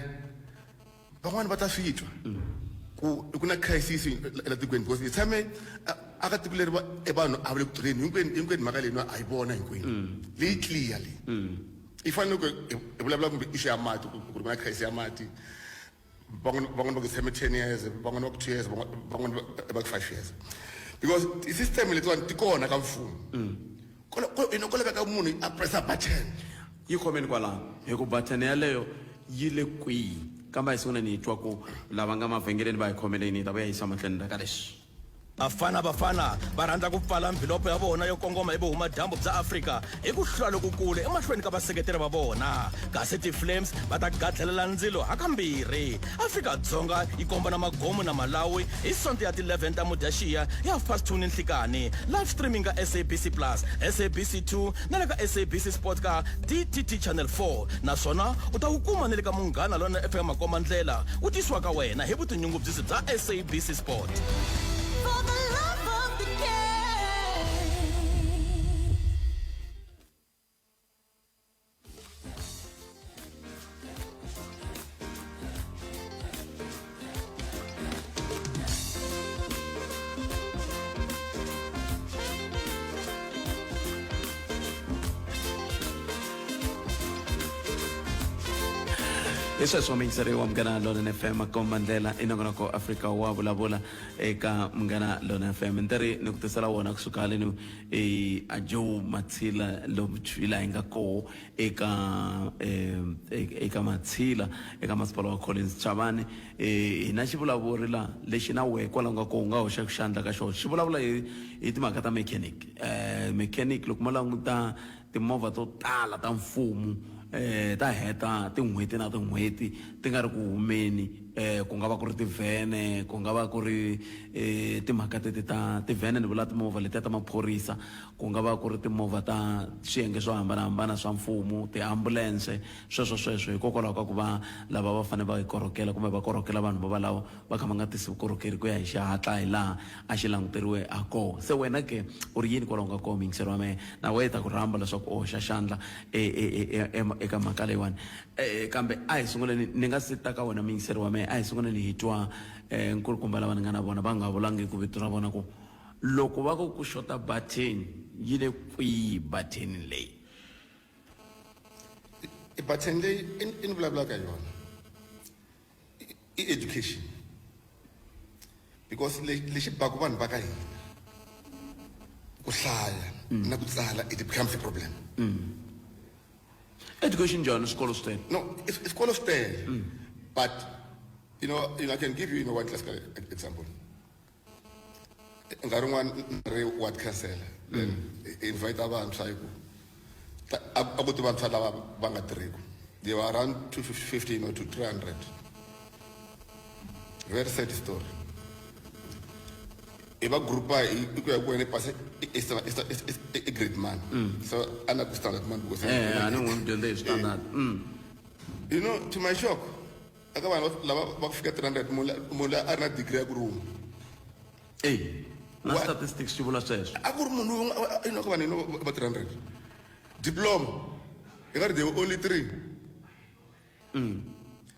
van'wani va ta swi twa ku ku na crisis la tikweni because hi tshame aka tiko leri e vanhu a va le ku tirheni hinkwenu hinkwenu mhaka leyi a yi vona hinkwenu leyi clear leyi yi fanele ku hi vulavula kumbe issue ya mati ku ri ku na crisis ya mati van'wani van'wani va ku tshame 10 years van'wani va ku 2 years van'wani va ku 5 years because ti-system letiwani ti kona ka mfumo ko laveka munhu a pressa button yi khomeni kwalaho hi ku button yaleyo yi le kwihi kambe a hi sungula ni yi twa ku lava nga mavhengeleni va hi khomeleni yi ta vuya yisa mahlweni ka leswi Bafana Bafana va rhandza ku pfala mvhilopho ya vona yo kongoma evuhumadyambu bya Afrika hi ku hlula lokukulu emahlweni ka vaseketeri va vona, kasi ti-Flames va ta gadlelela ndzilo hakambirhi. Afrika-Dzonga yi kombana magomo na Malawi hi Sonto ya ti-11 ta Mudyaxiya hi 2:30 ninhlikanhi. Live streaming ka SABC Plus, SABC 2 na le ka SABC Sport ka DTT Channel 4 naswona u ta wu kuma ni le ka Munghana Lonene FM Makombandlela wu tisiwa ka wena hi vutinyungubyisi bya SABC Sport. For the love of the game. Hi sweswo muyingiseri wa Munghana Lonene FM komba ndlela i nongonoko Afrika wa vulavula eka Munghana Lonene FM ni ri ni ku tisela wona kusuka haleni e a Joe Matshila lomu laha hi nga koho eka eka Matshila eka masipala wa Collins Chavani hi na xivulavuri la lexi na wehe kwalaho nga koho u nga hoxa xandla ka xona xi vulavula hi hi timhaka ta mechanic mechanic loko mo languta timovha to tala ta mfumo. Ta heta tin'hweti na tin'hweti ti nga ri ku humeni, ku nga va ku ri tivhene, ku nga va ku ri timhaka teti ta tivhene, ni vula timovha letiya ta maphorisa, ku nga va ku ri timovha ta swiyenge swo hambanahambana swa mfumo, tiambulense, sweswo sweswo, hikokwalaho ka ku va lava va fanele va yi korhokela kumbe va korhokela vanhu va valavo va kha va nga tisi vukorhokeri ku ya hi xihatla hi laha a xi languteriwe ha koho. Se wena ke u ri yini kwalaho nga koho, muyingiseri wa mehe? Na wehe hi ta ku rhamba leswaku u hoxa xandla eka mhaka leyiwani. Kambe a hi sunguleni, ni nga si ta ka wena muyingiseri wa mehe, a hi sunguleni hi twa nkulukumba lava ni nga na vona va nga vulangiki vito ra vona ku loko va ku ku xota batheni yi le kwihi batheni leyi? Batheni leyi i ni vulavulaka hi yona i education, because lexi baku vanhu va ka hina ku hlaya na ku tsala, it becomes a problem. Education njhani? Swikolo swi tele. No, swikolo swi tele, but I can give you, you know, one classical example. Nkarhi wun'wana ni ri ward councillor, then invite vantshwa hi ku a ku ti vantshwa lava va nga tirhiku. They were around 250, to 300. Very sad story. I va groupa hi ku ya ku wena i pase i grade man, so a na ku standard man because A ni n'wi dyondze hi standard. To my shock, aka vanhu lava va ku fika 300, munhu loyi a ri na degree ya ku ri wun'we. Ey, na statistics xi vula sweswo. A ku ri munhu wun'we ka vanhu va 300. Diploma hi nga ri there were only three.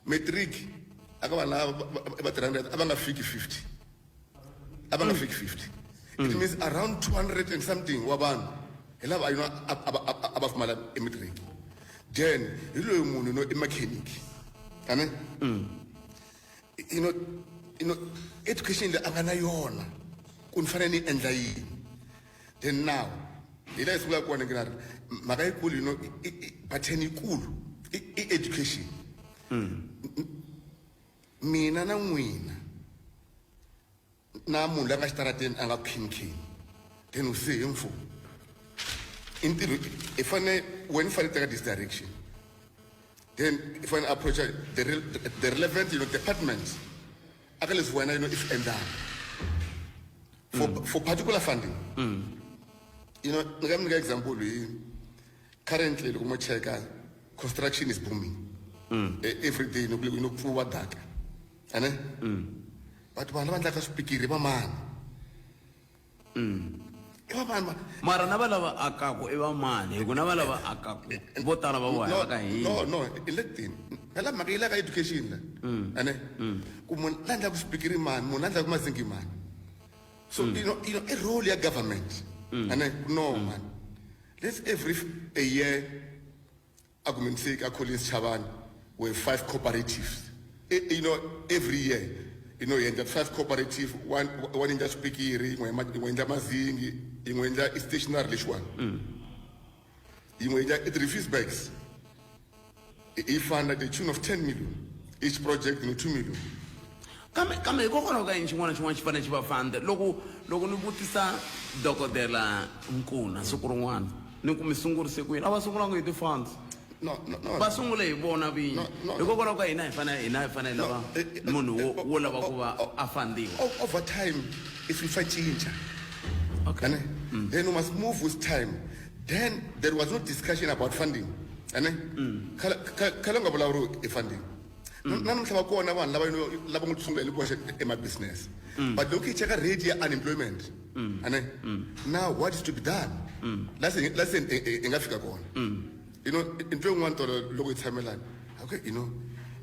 Matric aka vanhu lava va 300 a va nga fiki 50, a va nga fiki 50. It means around 200 and something wa vanhu hi lava a va pfumala e matric. Then hi loyi munhu i mechanic ane education leyi a nga na yona ku ni fanele ni endla yini. Then now hi laha hi sungulaka kona, ngi na ri mhaka yikulu, batheni yikulu i education. Mina na n'wina na munhu loyi a nga xitarateni a nga khinkini, then u see hi mfumo i ntirho i fane wena i fanele teka this direction, then i fanele approach the relevant departments aka leswi wena i swi endlaka for particular funding. Ni nga mi nyika example hi currently, loko mo cheka, construction is booming. Every day ku pfuwa daka ane, but vanhu lava endlaka swipikiri va mani? I va mani? Mara na va lava akaku i va mani? Hi ku na va lava akaku vo tala va vona va ka hina. No, i le tini phela mhaka yi le ka education la ane, ku munhu la endlaka swipikiri mani, munhu la endlaka mazingi mani. So i role ya government ane, no man, let's every a year, argument sake, a Collins Chabane were five cooperatives. Every year, you endla five cooperative, one endla swipikiri, yin'we yin'we endla mazingi, yin'we endla i stationery lexiwani, yin'we endla i refuse bags. I fund at the tune of 10 million each project, 2 million. Kambe hikokwalaho ka yini xin'wana na xin'wana xi fanele xi va fund? Loko ni vutisa dokodela Nkuna siku rin'wana ni ku mi sungurise ku yini, a va sungulanga hi ti-funds. No. Va sungule hi vona vinyi. No. Hikokwalaho ka hina hi fanele hina hi fanele lava No, munhu wo lava ku va a fandiwa. Over time if you cinca. Okay. Ane? Then we must move with time. Then there was no discussion about funding ane. Khale nga vulavuriwi i funding. Na namuntlha va kona vanhu lava lava ngo sungula hi voxe ema-business, but loko hi cheka rate ya unemployment ane, now what is to be done? La se hi nga fika kona, into yin'wana tolo loko hi tshamelana, okay,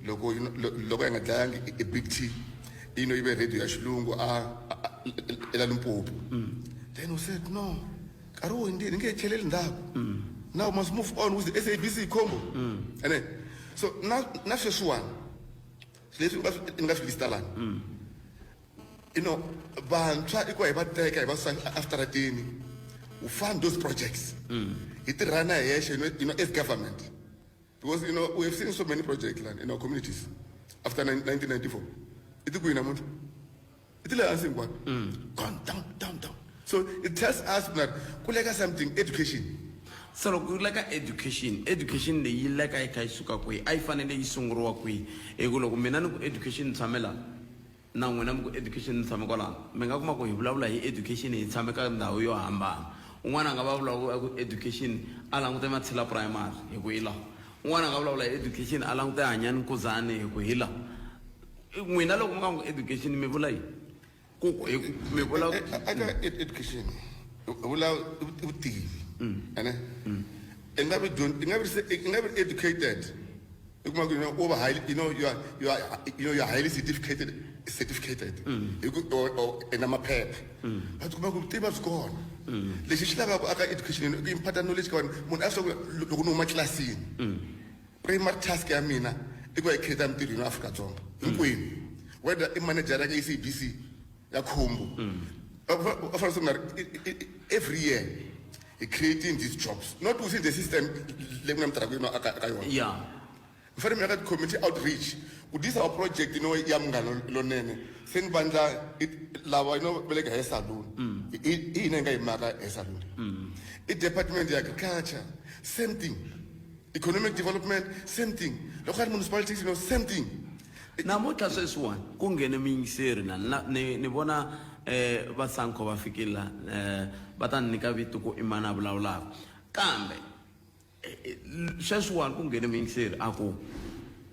loko loko hi nga dlayangi i Big T, yi ve radio ya xilungu a ela Limpopo. Then we said no, nkarhi wu hundzile, ni nge he tlheleli ndzhaku. Now we must move on with the SABC combo ane. So na sweswiwani leswi ni nga swi lista lani, vantshwa i ku va hi va teka hi va susa eswitarateni, we fund those projects, hi tirhana hi hexe, as government, because we have seen so many projects lani in our communities after 1994. I ti kwihi namuntlha? I ti le hansi hinkwato, gone down, down, down. So it tells us that ku leka something, education. Se loko yi le ka education, education leyi yi leka yi kha yi suka kwihi? A yi fanele yi sunguriwa kwihi? Hi ku loko mina ni ku education ni tshame la, na n'wina mi ku education ni tshame kwalano, mi nga kuma ku hi vulavula hi education hi tshame ka ndhawu yo hambana. Un'wana a nga va vulavula a ku education a langute Matshela Primary hi ku hi la. Un'wana a nga vulavula hi education a langute Hanyani Nkuzani hi ku hi la. N'wina loko mi nga ku education mi vula yini? Ku ku hi ku mi vula Eka education hi vula vutivi ene i nga vi i nga vi se i nga vi educated i kuma ku you know u va highly you know you are you are you know you are highly certificated certificated hi ku or i na maphepha but kuma ku vutivi a byi kona. Lexi xi lavaka aka education i ku impart knowledge ka vanhu munhu a swi tiva ku loko ni huma tlilasini primary task ya mina i ku va yi create mintirho yino Afrika-Dzonga hinkwenu whether i manager ya ka SABC ya Khumbu va fanele sungula every year hi creating these jobs not within the system leyi ku na mintirho yino aka aka yona. Mi fanele mi ya ka community outreach ku this our project you know ya Munghana Lonene se ni vandla lava you know va le ka hair salon i hina hi nga yi maka hair salon i department ya agriculture same thing economic development same thing loko a ri municipalities you know same thing. Namuntlha sweswiwani ku nghene muyingiseri la na ni ni vona eh va Sanco va fikile la eh va ta ni nyika vito ku i mani a vulavulaka kambe Sweswiwani ku nghene muyingiseri a ku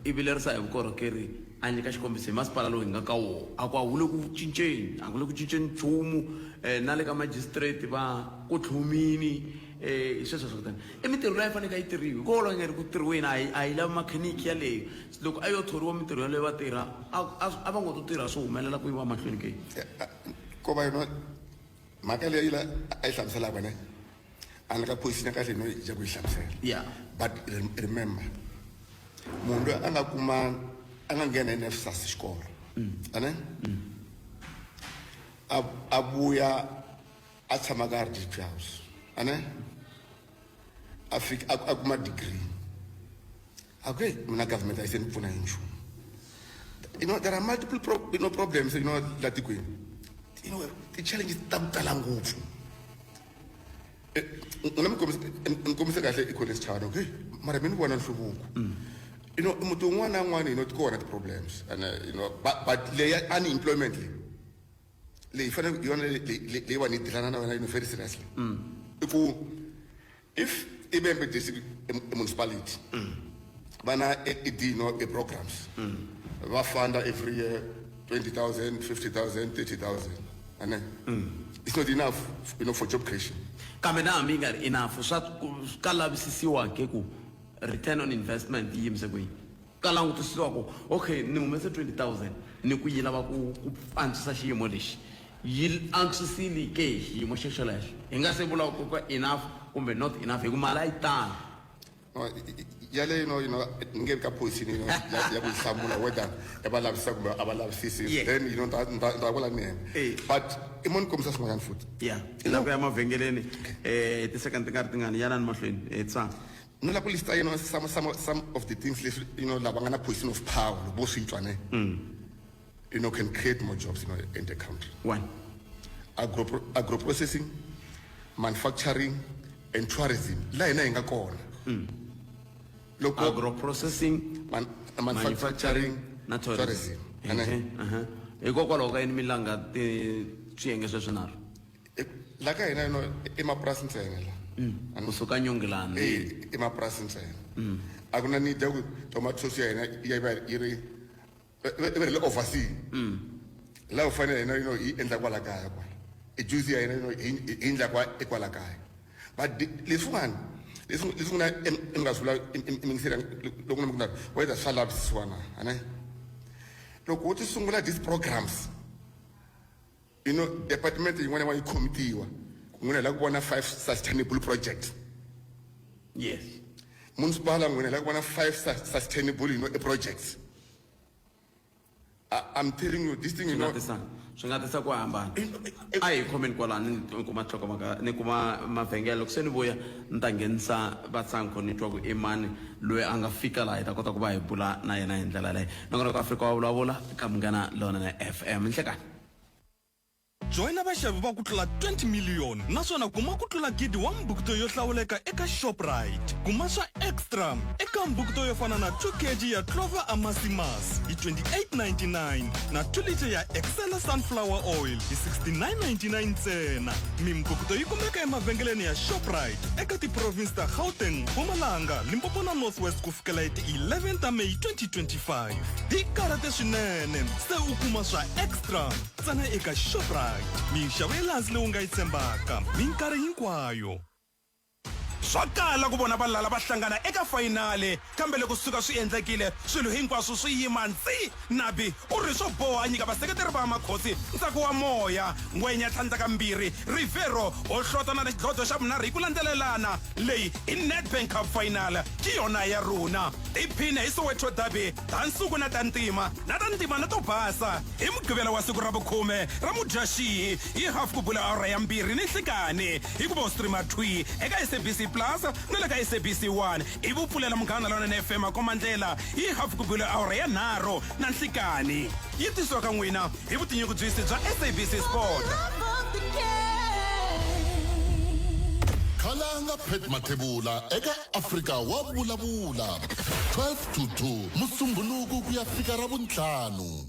i vilerisa hi vukorhokeri a nyika xikombiso hi masipala lowu hi nga ka wona a ku a wu le ku cinceni a ku le ku cinceni nchumu um na le ka magistrate va ku tlhumini um sweswo swa kutani i mintirho leyi faneleke yi tirhiwa hikokwalaho yi nga ri ku tirhiweni a yi a yi lavi makheniki yaleyo loko a yo thoriwa mintirho yaleyo va tirha a va ngo to tirha swi humelela ku yiwa mahlweni ke. Ko va yona mhaka leyi la a yi hlamuselaka ne a ni ka position ya kahle no ya ku yi hlamusela. But remember munhu loyi a nga kuma a nga nghena NSFAS xikolo ane a vuya a tshama ka RDP house ane a fika a kuma degree a ku hey mina government a yi se ni pfuna hi nchumu. You know there are multiple you know, problems you know la tikweni you know ti-challenges ta ku tala ngopfu. N'wina mi kombise mi kombise kahle i college chavani okay mara mi ni vona nhluvuko you know muti wun'wana na wun'wana you know ti kona ti-problems and you know but leyi ya unemployment leyi leyi fanele hi yona leyiwani yi dilana na yona you know very seriously i ku if i Vhembe district municipality va na ED you know e programs va funda every year 20,000 50,000 30,000 ane it's not enough you know for job creation. Kambe na hambi yi nga ri enough swa ka lavisisiwa ke ku return on investment yi yimise ku yini ka langutisiwa ku okay ni humese 20,000 ni ku yi lava ku ku antswisa xiyimo lexi yi antswisile ke xiyimo xo xolexo hi nga se vula ku ka enough kumbe not enough hi ku mali a yi tala. No, yaleyo no ni nge vi ka position you know, ya ku yi hlamula whether i va lavisisa kumbe a va lavisisi. Then you know ni ta vula ni yena. But i mo ni kombisa swin'wanyana futhi. Yeah i lava ku ya mavhengeleni eh ti-second ti nga ri tingani yanani mahlweni tsana. Ni lava ku lista you know some of the things leswi you know lava nga na position of power loko vo swi twa ne you know can create more jobs you know in the country. One. Agro processing, manufacturing and tourism la hina hi nga kona. Loko agro processing, manufacturing na tourism. Tourism. Hikokwalaho ka yini mi langa ti swiyenge sweswinharhu? La ka hina you know i mapurasi ntsena la. Kusuka Nyongilani. I mapurasi ntsena. A ku na need ya ku tomato sauce ya hina ya va yi ri i ri le overseas. La u fanele hina you know yi endla kwala kaya kwala. I juice ya hina you know yi endla kwa kwala kaya. But leswiwani leswi n'wina mi nga swi vula i mingisela loko na mi ku na whether swa lavisisiwa na ane loko wo ti sungula these programs you know department yin'wana na yin'wana yi khomitiwa ku n'wina hi lava ku vona 5 sustainable projects. Municipal n'wina hi lava ku vona 5 sustainable you know projects. I'm telling you this thing you know Swi nga tisa ku hambana. A hi khomeni kwalano ni kuma nhlokomhaka ni kuma mavhengele loko se ni vuya ni ta nghenisa vatsankho ni twa ku i mani loyi a nga fika laha hi ta kota ku va hi bula na yena hi ndlela leyi. Nongonoko Afrika wa vulavula ka Munghana Lonene FM. Nhlekani. Joyina vaxavi va ku tlula 20 miliyoni naswona kuma ku tlula gidi wa mbukuto yo hlawuleka eka Shoprite. Kuma swa extra eka mbukuto yo fana na 2 kg ya Clover Amasimas hi 28.99 na 2 litre ya Excella Sunflower Oil hi 69.99 ntsena. Mimbukuto yi kumeka emavhengeleni ya Shoprite eka tiprovinsi ta Gauteng, Mpumalanga, Limpopo na North West ku fikela hi ti 11 ta Meyi 2025. Tikarhate swinene se u kuma swa extra ntsena eka Shoprite. Minxavo ya le hansi leyi u nga yi tshembaka minkarhi hinkwayo. Swa kala ku vona valala va hlangana eka fayinali, kambe loko swi suka swi endlekile, swilo hinkwaswo swi yima ntsi! Nabi u ri swo boha a nyika vaseketeri va Amakhosi ntsako wa moya. Ngwenya tlhandlakambirhi, Riveiro o hlotana na xidlodlo xa vunharhu hi ku landzelelana. Leyi i Nedbank Cup Final, ki yona ya rona. Tiphine hi Soweto Derby ta nsuku na ta ntima, na ta ntima na to basa hi Mugqivela wa siku ra vukhume ra Mudyaxihi hi hafu ku bula awara ya mbirhi ni nhlikani hikuva u streama thwi eka SABC Plus na le ka SABC 1 ivi u pfulela Munghana Lonene FM makomandlela hi hafu ku bula awara ya nharhu na nhlikani. Yi tisiwa ka n'wina hi vutinyungubyisi bya SABC Sport. Khalanga Pat Mathebula eka Afrika wa vulavula 12 to 2 Musumbhunuku ku ya fika Ravuntlhanu.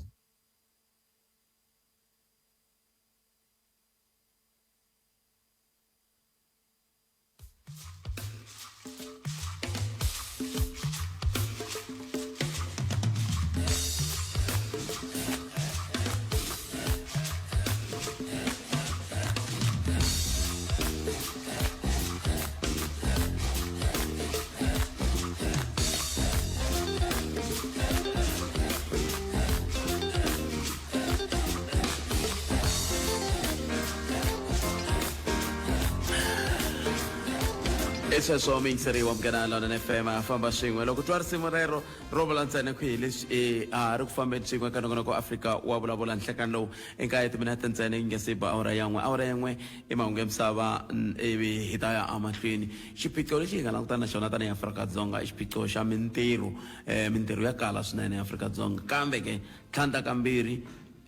I sweswo muyingiseri wa Munghana Lonene FM a famba swin'we loko twa risimu rero ro vula ntsena ku hi leswi i a ri ku fambeni swin'we ka nongonoko wa Afrika wa vulavula nhlekani lowu i nkaye timinete ntsena yi nga se ba awara ya n'we awara ya n'we i mahungu ya misava ivi hi ta ya emahlweni xiphiqo lexi hi nga langutana na xona tanihi Afrika-Dzonga i xiphiqo xa mintirho um mintirho ya kala swinene eAfrika-Dzonga kambe ke tlhandlakambirhi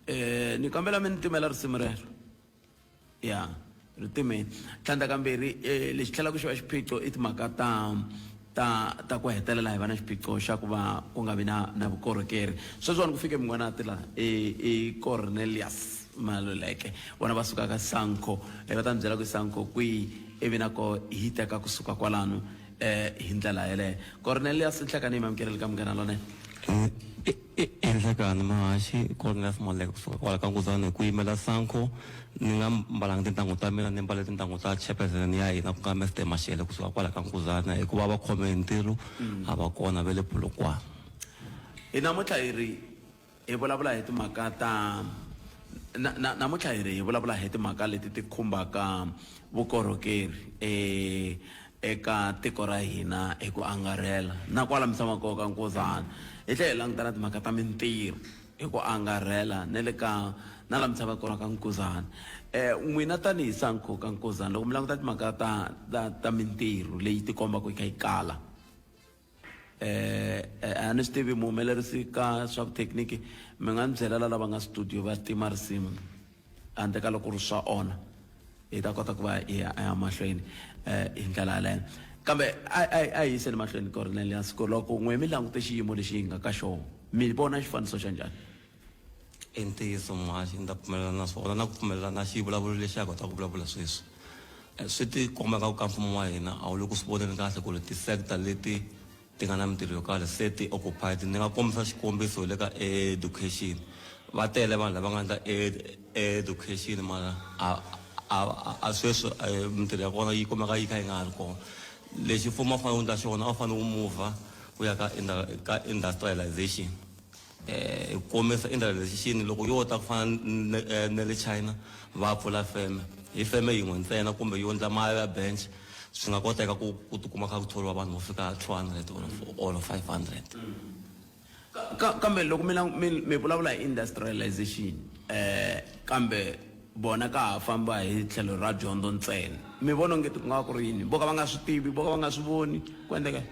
um ni kombela mi ni timela risimu rero ya ri timeni tlhandlakambirhi um lexi tlhelaka xi va xiphiqo i timhaka ta ta ta ku hetelela hi va na xiphiqo xa ku va ku nga vi na na vukorhokeri sweswiwani ku fike mun'wana ti la i i Cornelius Maluleke vona va suka ka Sanco va ta ni byela ku Sanco kwihi ivi na ko hi teka kusuka kwalano um hi ndlela yeleyo Cornelius nhlekani yi mamukeleli ka Munghana Lonene. I nhlekani Mahaxi Cornelius Maluleke kusuka kwala ka Nkuzana hi ku yimela Sanco ni nga mbalanga tintangu ta mina ni mbale tintangu ta chairperson ya hina ku nga Mister Mashele kusuka kwala ka Nkuzana hikuva va khome hi ntirho a va kona ve le Polokwane. Hi namuntlha hi ri hi vulavula hi timhaka ta na, na, namuntlha hi ri hi vulavula hi timhaka leti ti khumbaka vukorhokeri e eka tiko ra hina hi ku angarhela na kwala mi tshamaka kona ka Nkuzana. Hi tlhela hi languta na timhaka ta mintirho hi ku angarhela na le ka na la mi tshamaka kona ka Nkuzana. N'wina tanihi Sanco ka Nkuzana loko mi languta timhaka ta ta ta mintirho leyi ti kombaka yi kha yi kala a ni swi tivi muhumelerisi ka swa vuthekiniki mi nga ni byela la lava nga studio va tima risimu handle ka loko ri swa onha hi ta kota ku va hi ya ya mahlweni hi ndlela yaleyo kambe a a a hi yiseni mahlweni Cornelius ku loko n'we mi langute xiyimo lexi hi nga ka xona mi vona xifaniso xa njhani. I ntiyiso muhaxi ni ta pfumelelana na swona na ku pfumelelana na xivulavulo lexi a kotaka ku vulavula sweswi. Swi ti komba nga ku ka mfumo wa hina a wu le ku swi voneni kahle ku ri ti-sector leti ti nga na mintirho yo karhi se ti occupied. Ni nga kombisa xikombiso hi le ka education va tele vanhu lava nga endla education mara a a a sweswi mintirho ya kona yi kumeka yi kha yi nga ha ri kona. Lexi mfumo a wu fanele wu endla xona a wu fanele wu muvha wu ya ka ka industrialization. Hi ku komisa industrialization loko yo ta ku fana na le China va pfula feme hi feme yin'we ntsena kumbe yo endla ma bench swi nga koteka ku ku tikuma kha ku thoriwa vanhu vo fika 200 or 500. Kambe loko mi mi mi vulavula hi industrialization kambe vona ka ha famba hi tlhelo ra dyondzo ntsena mi vona onge ku nga va ku ri yini vo ka va nga swi tivi vo ka va nga swi voni ku endleka yini?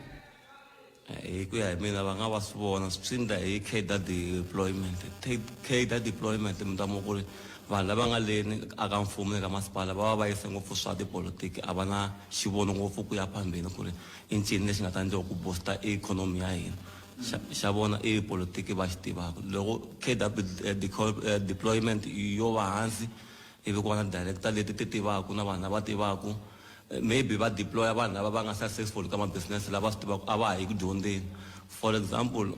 Hi ku ya hi mina va nga va swi vona swi endla hi cadre deployment cadre deployment mi ta ku ri Vanhu lava nga leni aka mfumo ni ka masipala va va va yise ngopfu swa tipolotiki, a va na xivono ngopfu ku ya phambeni ku ri i ncini lexi nga ta endliwa ku booster ikhonomi ya hina. Xa, xa vona i politiki va xi tivaka. Loko KW deployment yo va hansi ivi ku va na director leti ti tivaka na vanhu lava tivaka, maybe va deploy-a vanhu lava va nga successful ka ma-business lava swi tivaka a va ha yi ku dyondzeni. For example,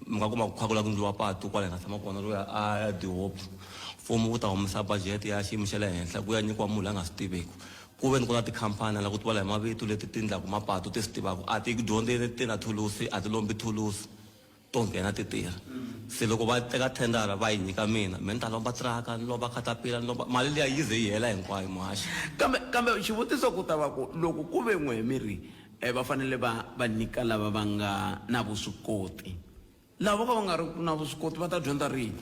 mi nga kuma ku kha ku lava ku endliwa patu kwala hi nga tshama kona ro ya a De Hoop. Mfumo wu ta humesa budget ya xiyimo xa le henhla ku ya nyikiwa munhu loyi a nga swi tiveki. Ku ve ni ku na tikhampani la ku ti vala hi mavito leti ti endlaka mapatu ti swi tivaka a ti yi ku dyondzeni ti na thulusi a ti lombi thulusi to nghena ti tirha. Se loko va teka thendara va yi nyika mina, me ni ta lomba tiraka ni lomba khatapila ni lomba mali liya yi ze yi hela hinkwayo muhaxi. Kambe kambe xivutiso ku ta va ku loko ku ve n'we mi ri va fanele va va nyika lava va nga na vuswikoti. Lava vo ka va nga ri na vuswikoti va ta dyondza rini?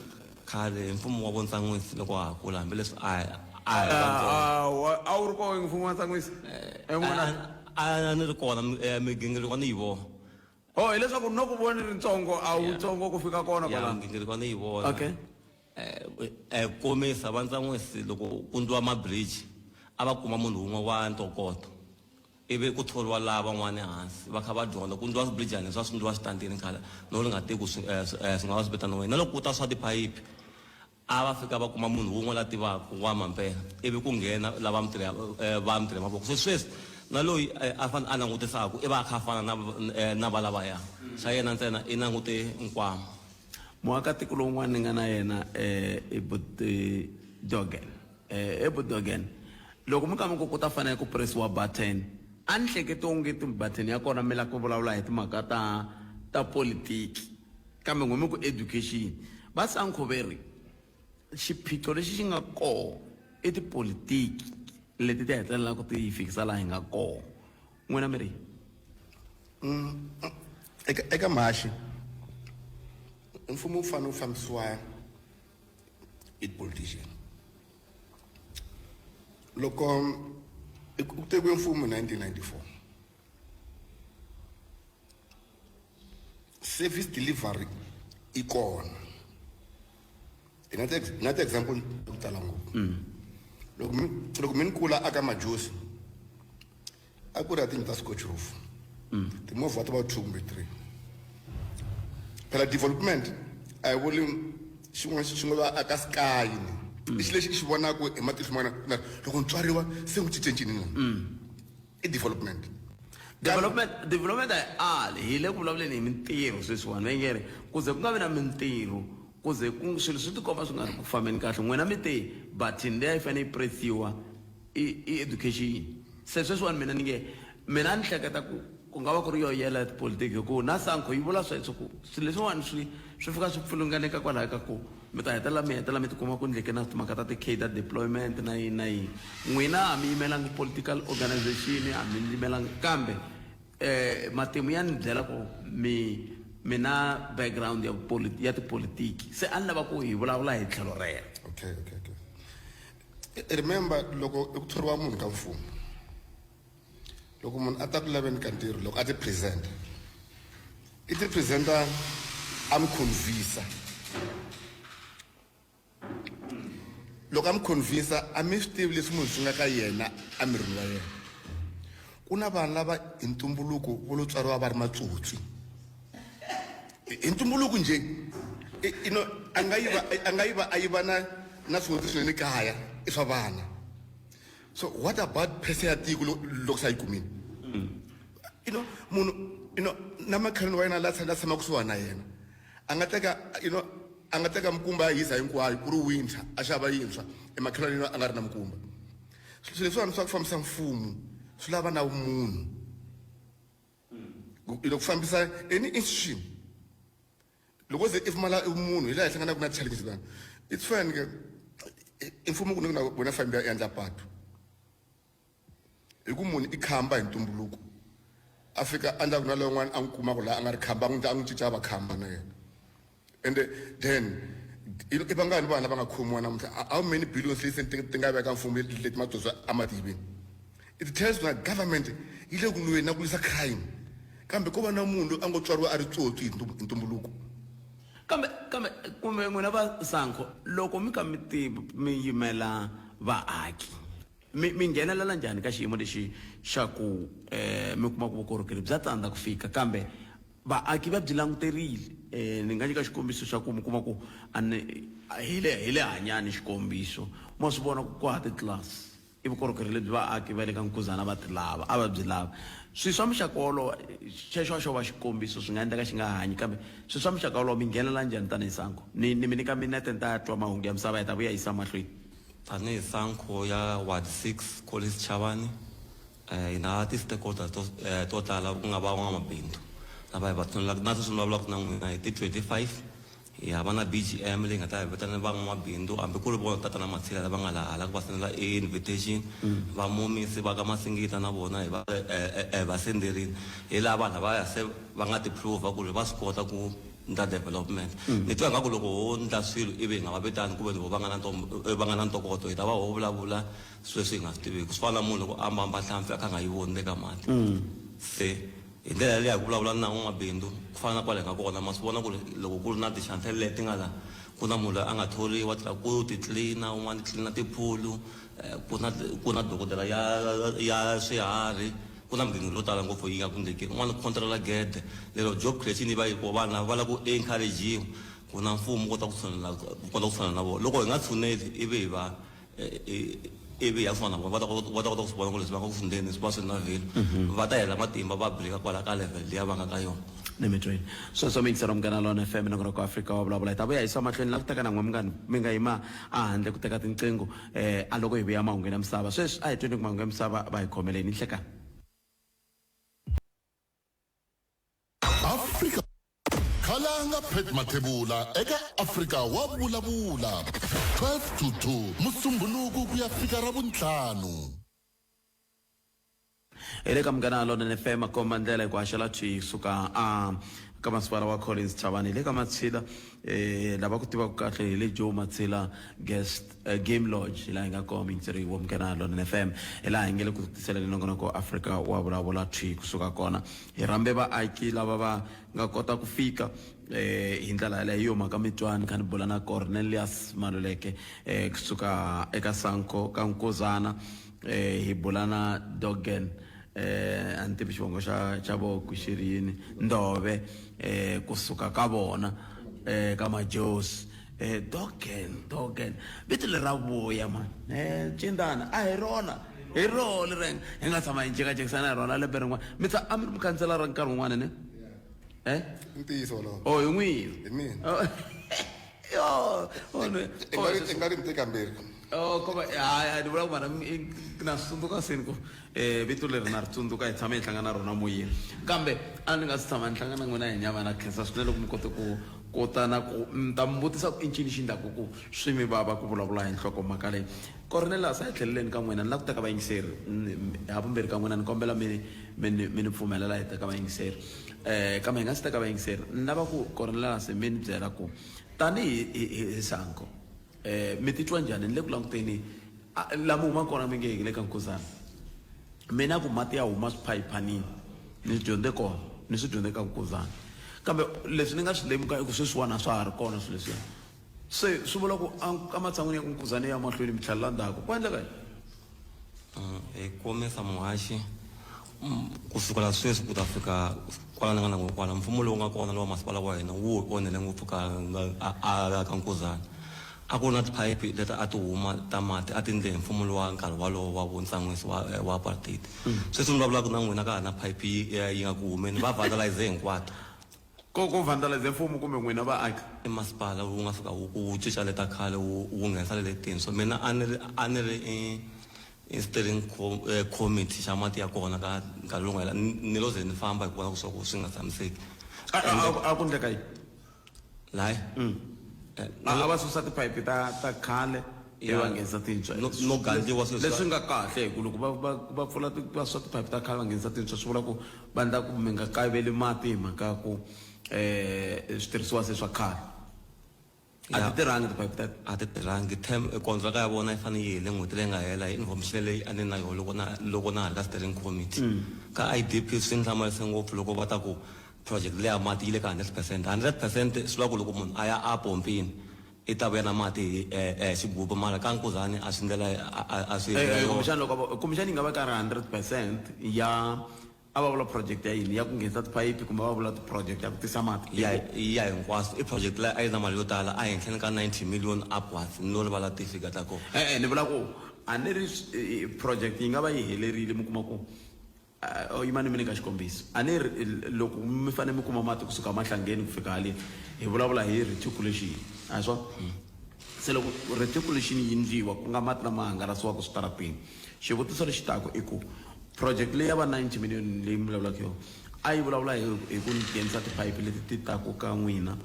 Khale mfumo wa Vontsan'wisi loko wa ha kula hambileswi a a hi ri vatsongo. A wu ri kona mfumo wa Ntsan'wisi? N'wana. A ni ri kona migingiriko a ni yi vona. Oh, hileswaku no ku vona ni ri ntsongo a wu tsongo ku fika kona kwalano. Migingiriko a ni yi vona. Okay. Komisa va Ntsan'wisi loko ku endliwa ma-bridge a va kuma munhu wun'we wa ntokoto. Ivi ku thoriwa lava van'wana ehansi va kha va dyondza. Ku endliwa swibirijani leswiya swi endliwa xitandini khale no ni nga tivi ku swi swi nga va swi vitaniwa yini. Na loko ku ta swa tiphayiphi a va fika va kuma munhu wun'we la tivaka wa mampela ivi ku nghena lava mintirho ya va mintirho ya mavoko. Se sweswi na loyi a fanele a langutisaka i va a kha a fana na na valavaya, xa yena ntsena i langute nkwama. Muakatiko lowun'wana ni nga na yena i buti Jorgen. He Budogen, loko mi ka mi ku ku ta fanele ku presiwa button, a ni hleketi onge ti button ya kona mi la ku vulavula hi timhaka ta ta politiki, kambe n'we mi ku education. Va Sankho ve ri xiphiqo lexi xi nga koho i tipolitiki leti ti hetelelaka ti hi fikisa laha hi nga koho. N'wina mi ri yini? Eka eka mhaxi mfumo wu fanele wu fambisiwa i politician loko ku tekiwe mfumo hi 1994 service delivery i kona hi nga hi nga ti-example to tala ngopfu loko mi loko mi ni kula aka majosi a ku ri ya tiyindlu ta scotch roof timovha ti va 2 kumbe 3 phela development a yi vuli xin'wana xi nga va aka sky ni i xilo lexi i xi vonaka hi matihlo ma wena loko ni tswariwa se ku cincencini na i development. Development development a yi ali hi le ku vulavuleni hi mintirho sweswiwani va nge ri ku ze ku nga vi na mintirho ku ze ku swilo swi tikomba swi nga ri ku fambeni kahle n'wina mi te button leyi a yi fanele yi presiwa i i education se sweswiwani mina ni nge mina ni hleketa ku ku nga va ku ri yo yela ya tipolitiki hi ku na Sanco yi vula sweswo ku swilo leswiwani swi swi fika swi pfilunganeka kwalaho ka ku mi ta hetelela mi hetelela mi tikuma ku ndleke na timhaka ta ti-cadre deployment na yini na yini n'wina a mi yimelangi political organization a mi yimelangi kambe eh matimu ya ni byela ku mi mi na background ya ya tipolitiki se a ni lava ku hi vulavula hi tlhelo rero. Okay okay okay. Remember loko ku thoriwa munhu ka mfumo loko munhu a ta ku laveni ka ntirho loko a ti present i ti presenta a mi convince loko a mi convince a mi swi tivi leswi munhu swi nga ka yena emirini wa yena ku na vanhu lava hi ntumbuluko vo lo tswariwa va ri matsotsi hi ntumbuluko njhe you know a nga yiva a nga yiva a yiva na na swilo swinene kaya i swa vana so what about phese ya tiko loko se a yi kumile you know munhu you know na makhelwani wa yena la la tshama kusuhani na yena a nga teka you know a nga teka mikumba ya hisa hinkwayo ku ri winter a xava yintshwa emakhelwani a nga ri na mikumba swilo leswiwani swa ku fambisa mfumo swi lava na vumunhu loko fambisa any institution loko ze i pfumala munhu hi laha hi hlanganaka na challenges lana it's fine ke i mfumo ku na wena fambi ya endla patu hi ku munhu i khamba hi ntumbuluko a fika a ndla ku na lowun'wana a n'wi kuma ku laha a nga ri khamba a n'wi a n'wi cinca a va khamba na yena ende then i vangani vanhu lava nga khomiwa namuntlha how many billions leti ti ti nga veka mfumo leti matsotsi a ma ti yivini it tells na government yi le ku lweni na ku lwisa crime kambe ko va na munhu loyi a ngo tswariwa a ri tsotsi hi ntumbuluko kambe kambe ku Kumbe n'wina va Sanco loko mi ka mi ti mi yimela vaaki mi mi nghenelela njhani ka xiyimo lexi xa ku um mi kuma ku vukorhokeri bya tsandza ku fika kambe vaaki va byi languterile um ni nga nyika xikombiso xa ku mi kuma ku a ni hi le hi le hanyani xikombiso ma swi vona ku kwaha titlilasi i vukorhokeri lebyi vaaki va le ka Nkuzana va ti lava a va byi lava swilo swa muxaka wolowo xexo a xo va xikombiso swi nga endleka xi nga hanyi kambe swilo swa muxaka wolowo mi nghenelela njhani tanihi Sanco ni ni mi nyika minete ni ta twa mahungu ya misava hi ta vuya yisa mahlweni tanihi Sanco ya ward 6 Collins Chavani hi na ti-stakeholders to to tala ku nga van'wamabindzu lava hi va tshunelaka na sweswi ni vulavulaka na n'wina hi ti 25 hi ha va na B_G_M leyi nga ta hi vitana van'wamabindzu hambi ku ri vona tatana Matshila lava nga laha hala ku va sendela invitation va Mumisi va ka Masingita na vona hi va hi va senderile hi laha vanhu lavaya se va nga ti prove ku ri va swi kota ku ndla development ni twa ingaku loko ho ndla swilo ivi hi nga va vitani ku ve ni vo va nga na va nga na ntokoto hi ta va ho vulavula swilo leswi hi nga swi tiviki swi fana na munhu loko a mbamba nhlampfi a kha a nga yi voni le ka mati se hi ndlela yaleyo hi ku vulavula na n'wamabindzu ku fana na kwale hi nga kona ma swi vona ku ri loko ku ri na ti-chantel leti nga la ku na munhu loyi a nga thoriwa tirha ku ti tlilina un'wana tlilina tiphulu ku na ku na dokodela ya ya swiharhi ku na migingiriko yo tala ngopfu yi nga ku ndlekeni un'wana ku control gede lero job creation yi va yi ko vanhu lava va lava ku encourage-iwa ku na mfumo wu kota ku tshunela ku kota ku tshunela na vona loko hi nga tshuneli ivi hi va ivi ya swona va ta kota va ta kota ku swi vona ku leswi va nga ku swi ndleni swi va swi na value va ta hela matimba va break kwala ka level liya va nga ka yona ni mi twini sweswo mi yingisela Munghana Lona FM nongonoko wa Afrika wa vulavula hi ta vuya yisa mahlweni la ku teka na n'we munghana mi nga yima a handle ku teka tinqingho um a loko hi vuya mahungwini ya misava sweswi a hi tweni ku mahungu ya misava va hi khomeleni nhlekani Afrika Khalanga Pat Mathebula eka Afrika wa vulavula 12 to 2 Musumbhunuku ku ya fika Ravuntlhanu. Hi le ka Munghana Lonene FM a komba ndlela hi ku haxela thwi suka a ka masipala wa Collins Chavani hi le ka Matshila eh lava ku tivaka kahle hi le Joe Matshila guest Game Lodge hi laha hi nga kona muyingiseri wa Munghana Lonene FM hi laha hi nge le ku tiseleni nongonoko Afrika wa vulavula thwi kusuka kona hi rhambe vaaki lava va nga kota ku fika eh hi ndlela yaleyo hi yo mhaka mi twa ni kha ni bula na Cornelius Maluleke eh kusuka eka Sanco ka Nkozana eh hi bula na Dogen eh a ni tivi xivongo xa xa vo ku xi ri yini Ndove eh kusuka ka vona eh ka Majosi eh Dogen Dogen vito leri ra vuya man eh Cindana a hi rona hi roho leri hi nga tshama hi jekajekisana hi rona lembe rin'wana mi tsa a mi ri mukhanselara nkarhi wun'wana ne eh ntiyiso wolowo oh hi n'wina hi mina Oh, yo oh, ni- i nga ri- i nga ri mi teka mbirhi Oh, kova hayi ni vula ku mara na swi tsundzuka seni ku um vito leri na ri tsundzuka hi tshame hi hlangana na rona moyeni kambe a ni nga si tshama ni hlangana na n'wina hi nyama na khensa swinene loko mi kote ku ku ta na ku mi ta mi vutisa ku i ncini xi endlaku ku swi mi vava ku vulavula hi nhlokomhaka leyi Cornelius a hi tlheleleni ka n'wina ni lava ku teka vayingiseri havumbirhi ka n'wina ni kombela mi mi ni mi ni pfumelela hi teka vayingiseri um kambe hi nga si teka vayingiseri ni lava ku Cornelius mi ni byela ku tanihi hi hi hi Sanco um mi titwa njhani ni le ku languteni laha mi humaka kona mi nge hi le ka Nkuzana mina ku mati ya huma swiphayiphanini ni dyondze kona ni swi dyondze ka Nkuzana kambe leswi ni nga swi lemuka i ku sweswiwani a swa ha ri kona swilo leswiya se swi vula ku ematshan'wini ya ku Nkuzana ya mahlweni mi tlhelela ndzhaku ku endleka yini Hi komisa muhaxi ku sukela sweswi ku ta fika kwala ni nga na kwala mfumo lowu nga kona lowa masipala wa hina wu onhele ngopfu ka a ka Nkuzana a ku ri na tiphayiphi leti a ti huma ta mati a ti ndle hi mfumo lowa nkarhi walowo wa vuntsan'wisi wa wa apartheid sweswi ni vulavulaka na n'wina ka ha na phayiphi yi nga ku humeni va vandalize hinkwato Ko ko vandalize mfumo kumbe n'wina vaaki? I masipala wu nga fika wu wu cinca leta khale wu wu nghenisa le letintshwa mina a ni ri a ni ri i i steering committee xa mati ya kona ka nkarhi lowu nga hela ni lo ze ni famba hi ku vona ku swa ku swi nga tshamiseki A a a ku ndleka yini? Laya A va susa tiphayiphi ta ta khale ivi va nghenisa tintshwa. No no gandliwa sweswiya. Leswi nga kahle hi ku loko va va va pfula va susa tiphayiphi ta khale va nghenisa tintshwa swi vula ku va endla ku mi nga kayiveli mati hi mhaka ya ku switirhisiwa se swa khale. A ti tirhangi tiphayiphi teto. A ti tirhangi term kontraka ya vona yi fanele yi hele n'hweti leyi nga hela hi information leyi a ni na yona loko na loko na ha ri ka steering committee. Ka I_D_P swi ni hlamarise ngopfu loko va ta ku. Project leya mati yi le ka 100 percent. 100 percent swi vula ku loko munhu a ya a pompini i ta vuya na mati hi xigubu, mara ka Nkuzani a swi ndlela a swi Kumbexana loko kumbexana yi nga va ka ri 100 percent ya a va vula project ya yini, ya ku nghenisa tiphayiphi kumbe va vula ti-project ya ku tisa mati? Ya hinkwaswo. I project leyi a yi na mali yo tala, a henhleni ka 90 million upwards, ni lo rivala ti-figure ta kona. E-e, ni vula ku a ni ri project yi nga va yi helerile, mi kuma ku yimani mi nyika xikombiso. A ni ri loko mi fanele mi kuma mati kusuka Mahlangeni ku fika haleni, hi vulavula hi reticulation, a hi swona? Se loko reticulation yi ndliwa, ku nga mati lama hangalasiwaka switarateni, xivutiso lexi taka i ku project leyi ya va 90 million leyi mi vulavulaka yona, a yi vulavula hi ku nghenisa tiphayiphi leti ti taku ka n'wina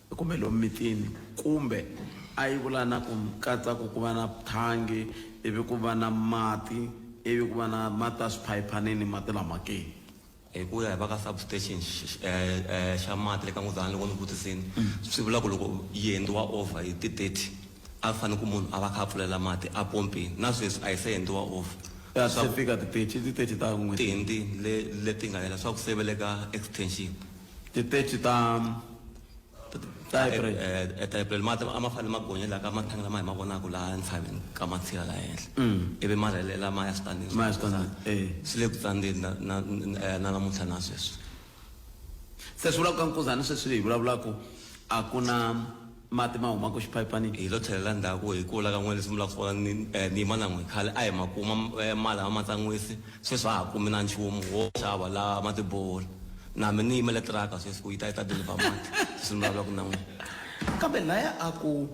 kumbe lomu mitini, kumbe a yi vula na ku katsa ku va na thangi, ivi ku va na mati, ivi ku va na mati ya swiphayiphanini, mati lama ke? Hi ku ya hi va ka substation xa mati le ka Nkuzana, loko ni vutisini, swi vula ku loko yi endliwa over hi ti 30, a fanele ku munhu a va kha a pfulela mati a pompini. Na sweswi a yi se endliwa over. Ya se fika ti 30, ti 30 ta n'hweti. Tihindi leti nga hela swa ku seveleka extension. Ti 30 ta April. Ta April mati a ma fanele ma gonyela ka mathangi lama hi ma vonaka laha ntshaveni ka matshila laha henhla, ivi ma rhelela ma ya switandini. Ma ya switandini, eh. Swi le ku tsandzeni na namuntlha na sweswi. Se swi vula ku ka Nkuzana sweswi hi vulavulaka a ku na mati ma humaka xiphayiphanini? Hi lo tlhelela ndzhaku hi kula ka n'we leswi mi vulaka swona, ni yima na n'we. Khale a hi ma kuma mali ya matsan'wisi, sweswi a ha kumi na nchumu wo xava la ma tiboholi. Na mi ni yimele tiraka sweswi ku yi ta yi ta deliver mati, sweswi ni vulavulaka na n'wina. Kambe laya a ku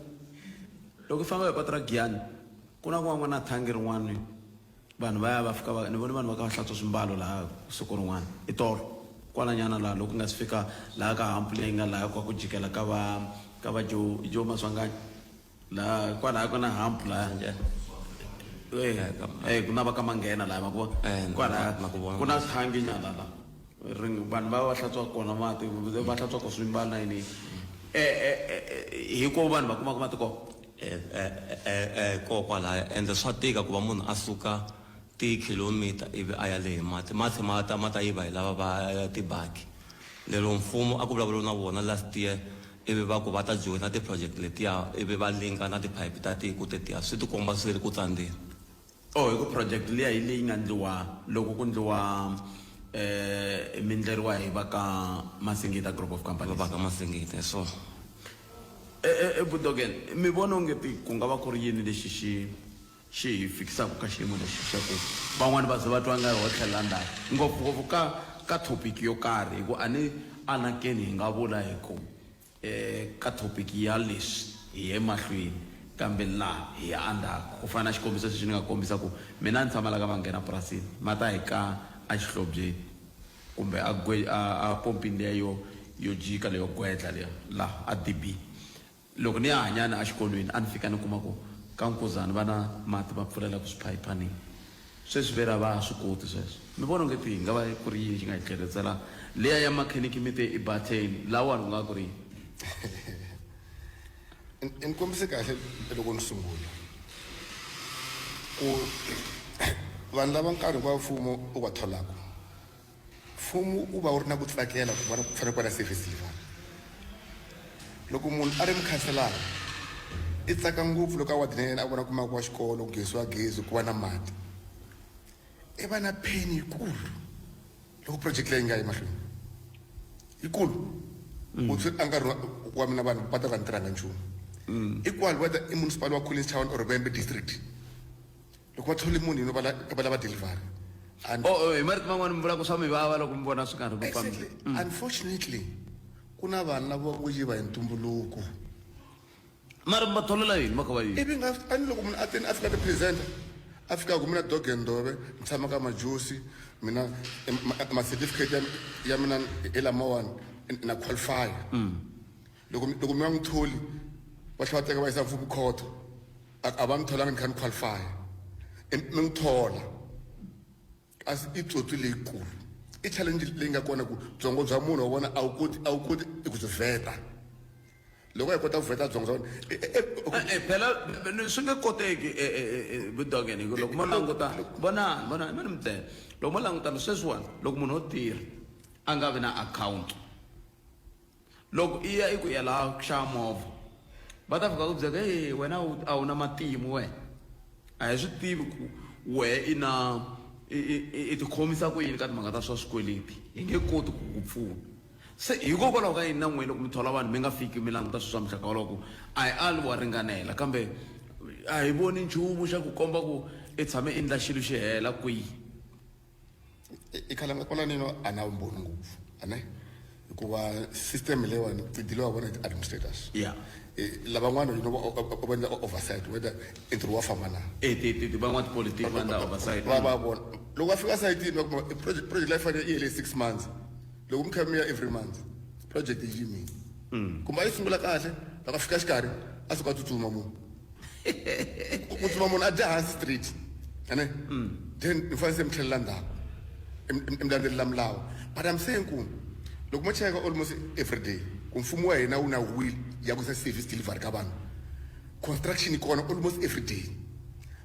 loko i famba hi patu ra Giyani, ku na ku na thangi rin'wana, vanhu va ya va fika va ni vone vanhu va kha va hlantswa swimbalo laha siku rin'wana i tolo kwalanyana laha, loko ku nga si fika laha ka hampu leyi nga laha kwa ku jikela ka va jo Maswanganyi, laha kwalaha ku na hampu laha, ku na va ka Manghena laha, ma ku vona? Kwalaha ku na thangi nyana laha vanhu va va hlantswa kona mati, va hlantswa ko swimbalo na yini, hi ko vanhu va kumaka mati kona. Ko kwalaya, ende swa tika ku va munhu a suka ti-kilometer ivi a ya le hi mati. Mati ma ta ma ta yiva hi lava va tibaki. Lero mfumo a ku vulavuriwa na vona last year, ivi va ku va ta joyina ti-project letiya, ivi va linka na tiphayiphi ta tiko tetiya, swi tikomba swi ri ku tsandzeni. Oh, hi ku project liya hi leyi nga ndliwa loko ku ndliwa mi ndleriwa hi va ka Masingita Group of Companies. Va ka Masingita, hi swona. Budogen, mi vona onge ti ku nga va ku ri yini lexi xi xi hi fikisaka ka xiyimo lexi xa ku van'wani va ze va twa nga ri ho tlhelela ndzhaku, ngopfungopfu ka topic yo karhi? Hi ku a ni anakeni hi nga vula hi ku ka topic ya leswi hi ye mahlweni, kambe laha hi ya endzhaku. Ku fana na xikombiso lexi ni nga kombisa ku mina ni tshama la ka Vanghena purasini, ma ta hi ka exihlobyeni kumbe a a pompini liya yo jika leyo gwedla liya la a DB. Loko ni ya hanyana exikolweni, a ni fika ni kuma ku ka Nkuzana va na mati, va pfulela ku swiphayiphanini. Sweswi ve ri a va ha swi koti sweswo. Mi vona onge ti nga va ku ri yini xi nga hi tlherisela liya ya makheniki? Mi te i Batheni lawani, ku nga ku ri yini? Ni kombise kahle loko ni sungula ku vanhu lava nkarhi hinkwawo mfumo u va tholaka, mfumo wu va wu ri na ku tsakela ku vona ku fanele ku va na service delivery. Loko munhu a ri mukhanselara, i tsaka ngopfu loko a wadini ya yena a vona ku makiwa xikolo, ku gesiwa gezi, ku va na mati. I va na pain yikulu loko project leyi nga yi mahlweni yikulu. U swi a nkarhi wa mina vanhu va ta va ni tirhanga nchumu. Equal whether i municipal wa Collins Town or Vhembe district, loko va thole munhu yini, va lava delivery. And oh, hi marito man'wani mi vula ku swa mi vava loko mi vona swi karhi ku famba. Exactly. Unfortunately, ku na vanhu lava vo yiva hi ntumbuluko. Mara mi va tholela yini va kha va yiva? Ivi nga a ni loko munhu a teni a fika ti-presenter, a fika ku mina Dogen Ndove, ni tshama ka Majosi, mina ma-certificate ya mina hi lamawani, na qualify. Loko mi nga n'wi tholi, va tlhela va teka va yisa mfumo khoto, a va ni tholangi, ni kha ni qualify, mi n'wi thola. Kasi i tsotsi leyikulu. I challenge leyi nga kona ku byongo bya munhu wa vona a wu koti ku byi vheta. Loko a hi kota ku vheta byongo bya vona. E-e, phela swi nge koteki, Budogeni, hi ku loko mo languta, vonani, vonani, mi ni mi byela, loko mo langutana sweswiwani, loko munhu o tirha a nga vi na akhawunti. Loko i ya i ku ya laha ku xava movha va ta fika ku byela e wena a wu na matimu wena a hi swi tivi ku wehe i na i tikhomisa ku yini ka timhaka ta swa swikweleti hi nge koti ku ku pfuna se hikokwalaho ka yini na n'wina loko mi thola vanhu mi nga fiki mi languta swilo swa muxaka wolowo ku a hi ali wa ringanela kambe a hi voni nchumu xa ku komba ku i tshame i endla xilo xi hela kwihi i khale nga kwala nino a na vumbhoni ngopfu ane hikuva system leyiwani ti diliwa vona hi ti-administrators yeah lavan'wana you know va endla oversight whether ntirho wa famba na e ti ti van'watipolitiki va endla oversight va va vona loko va fika sayitini va kuma project project leyi fanele yi hele 6 months loko mi kha mi ya every month project yi yimile kumbe a yi sungula kahle loko a fika xikarhi a suka a tsutsuma munhu ku tsutsuma munhu a dya hansi street ane then ni fanele se mi tlhelela ndzhaku mi landzelela milawu but I'm saying ku loko mo cheka almost every day ku mfumo wa hina wu na will ya ku yisa service delivery ka vanhu construction yi kona almost every day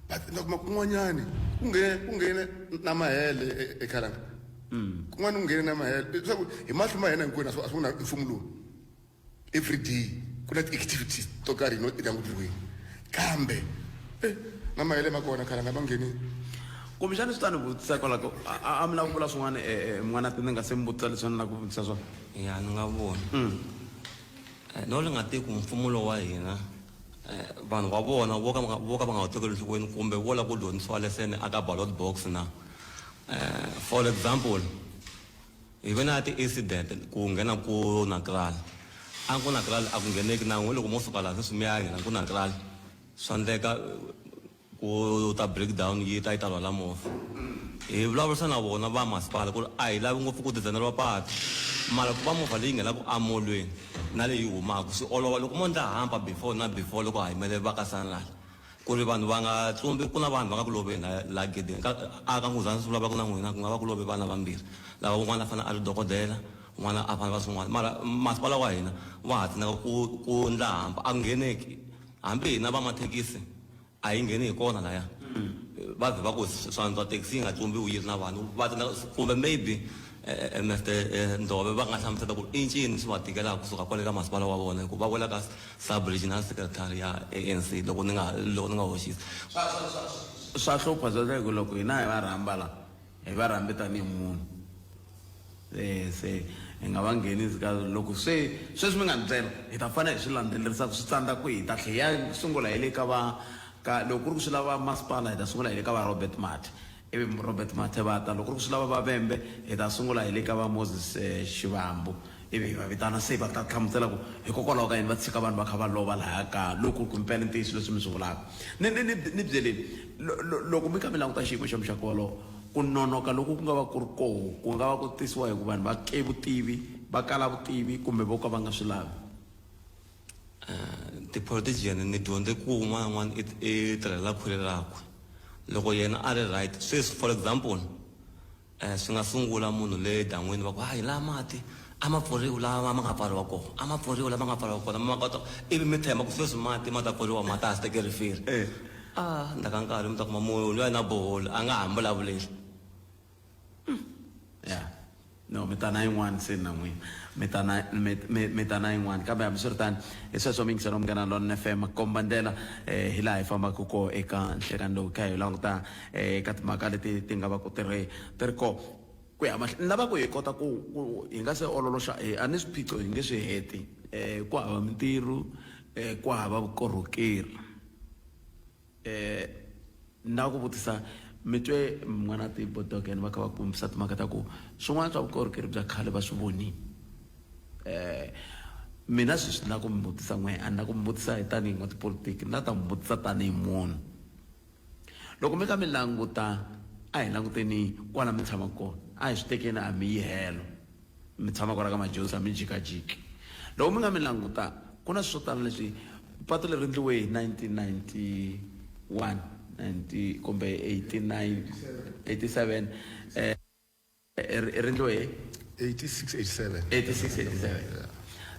but na kuma kun'wanyani ku nghene ku nghene na mahele ekhalanga kun'wana ku nghene na mahele leswaku hi mahlo ma hina hinkwenu a swi na mfumo lowu every day ku na ti-activities to karhi no langutiweni kambe na mahele ma kona khalanga ma nghenile kumbexani swi ta ni vutisa kwalaho a mi lava ku vula swin'wana n'wana ti ni nga se mi vutisa leswi ni lava ku vutisa swona ya ni nga vona no li nga tiku mfumo lowu wa hina vanhu va vona vo ka vo ka va nga wu tekeli enhlokweni kumbe vo lava ku dyondzisiwa lesene aka ballot box na for example hi ve na ti-incident ku nghena ku Nakraal a ku Nakraal a ku ngheneki na n'we loko mo suka laha sweswi mi ya nghena ku Nakraal swa endleka ku ta breakdown yi ta yi ta rhwala movha hi vulavurisa na vona va masipala ku ri a hi lavi ngopfu ku dizayineriwa patu mara ku va movha leyi nghenaka emolweni na leyi humaka swi olova loko mo ndla hampa before na before loko ha yimele va ka Sanral ku ri vanhu va nga tlumbi ku na vanhu va nga ku loveni la la gedeni ka a ka nkuzana swi vulavulaka na n'wina ku nga va ku love vana vambirhi lava un'wana a fanele a ri dokodela un'wana a fanele va swin'wana mara masipala wa hina wa ha tsandzeka ku ku ndla hampa a ku ngheneki hambi hina va mathekisi a yi ngheni hi kona laya va vhe va ku swantswa thekisi yi nga tlumbiwi yi ri na vanhu va tsandzeka kumbe maybe Mr Ndove va nga hlamusela ku i ncini swi va tikelaka kusuka kwale ka masipala wa vona hikuva va wela ka sub regional secretary ya ANC loko ni nga loko ni nga hoxisi swa hlupha sweswo hi ku loko hina hi va rhamba la hi va rhambi tanihi munhu se hi nga va nghenisi ka loko se sweswi mi nga ni byela hi ta fanele hi swi landzelerisa ku swi tsandza kwihi hi ta tlhe ya sungula hi le ka va ka loko ku ri ku swi lava masipala hi ta sungula hi le ka va Robert Mathe ivi Robert Mathe va ta loko ku ri ku swi lava vavembe hi ta sungula hi le ka va Moses Shivambu ivi hi va vitana se va ta hlamusela ku hikokwalaho ka yini va tshika vanhu va kha va lova lahaya ka loko ku mpela ntiyiso leswi mi swi vulaka ni ni ni ni byeleni loko mi kha mi languta xiyimo xa muxaka wolowo ku nonoka loku ku nga va ku ri koho ku nga va ku tisiwa hi ku vanhu va ke vutivi va kala vutivi kumbe vo ka va nga swi lavi Ti-politician ni dyondze ku un'wana na un'wana i i tirhela khwiri rakwe loko yena a ri right sweswi for example swi nga sungula munhu le dan'wini va ku hayi laha mati a ma pfuriwi laha ma nga pfariwa kona a ma pfuriwi laha ma nga pfariwa kona ma kota ivi mi tshemba ku sweswi mati ma ta pfuriwa ma ta ha swi teke rifiri a ndzhaku ka nkarhi mi ta kuma munhu luya na borehole a nga ha vulavuleli ya no mi ta na yin'wana se na n'wina mi ta na mi mi mi ta na yin'wana kambe hambiswiritano hi sweswo mi yingisela munghana Lonene FM komba ndlela eh, hi laha hi fambaka koho eka nhlekani lowu kha hi languta eh, eka timhaka leti ti nga va ku ti ri ti ri koho ku ya mahlweni ni lava ku hi kota ku ku hi nga se ololoxa hi a ni swiphiqo hi nge swi heti eh, ku hava mintirho eh, ku hava vukorhokeri eh na ku vutisa mi twe n'wana tibodoken va kha va kombisa timhaka ta ku swin'wana swa vukorhokeri bya khale va swi vonile eh mina sweswi na ku mi vutisa n'we a ni na ku mi vutisa hi tanihi n'watipolitiki ni la ta mi vutisa tanihi munhu loko mi kha mi languta a hi languteni kwala mi tshamaka kona a hi swi tekeni a mi yi helo mi tshama kwala ka majosi a mi jikajiki loko mi nga mi languta ku na swo tala leswi patu leri endliwe hi 1991 90 kumbe 89 87 eh ri endliwe hi 86 87 86 87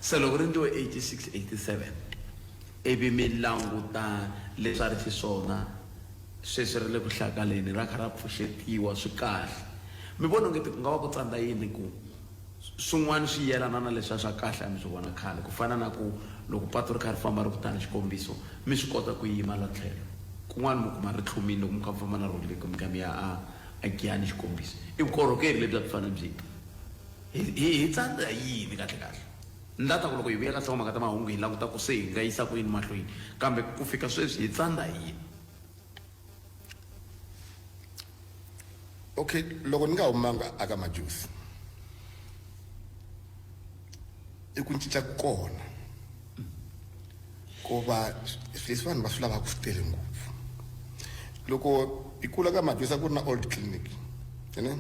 se loko ri endliwe 86 87 ivi mi languta leswi a ri xiswona sweswi ri le ku hlakaleni ra kha ra pfuxetiwa swi kahle mi vona onge ku nga va ku tsandza yini ku Swin'wana swi yelana na leswiya swa kahle a mi swi vona khale, ku fana na ku loko patu ri kha ri famba ri ku tani, xikombiso, mi swi kota ku yima la tlhelo. Kun'wana mi kuma ri tlhumile loko mi kha mi famba na rona mi kha mi ya a a Giyani, xikombiso. I vukorhokeri lebyi a byi fanele byi ta. Hi, hi, hi tsandza hi yini kahle-kahle? Ni la ta ku loko hi vuya ka nhlokomhaka ta mahungu hi languta ku se hi nga yisa ku yini mahlweni, kambe ku fika sweswi hi tsandza hi yini? Okay, loko ni nga humanga aka Majusi i ku cinca kona ko va leswi vanhu va swi lavaka swi tele ngopfu. Loko hi kula ka Majusi a ku ri na old clinic, ene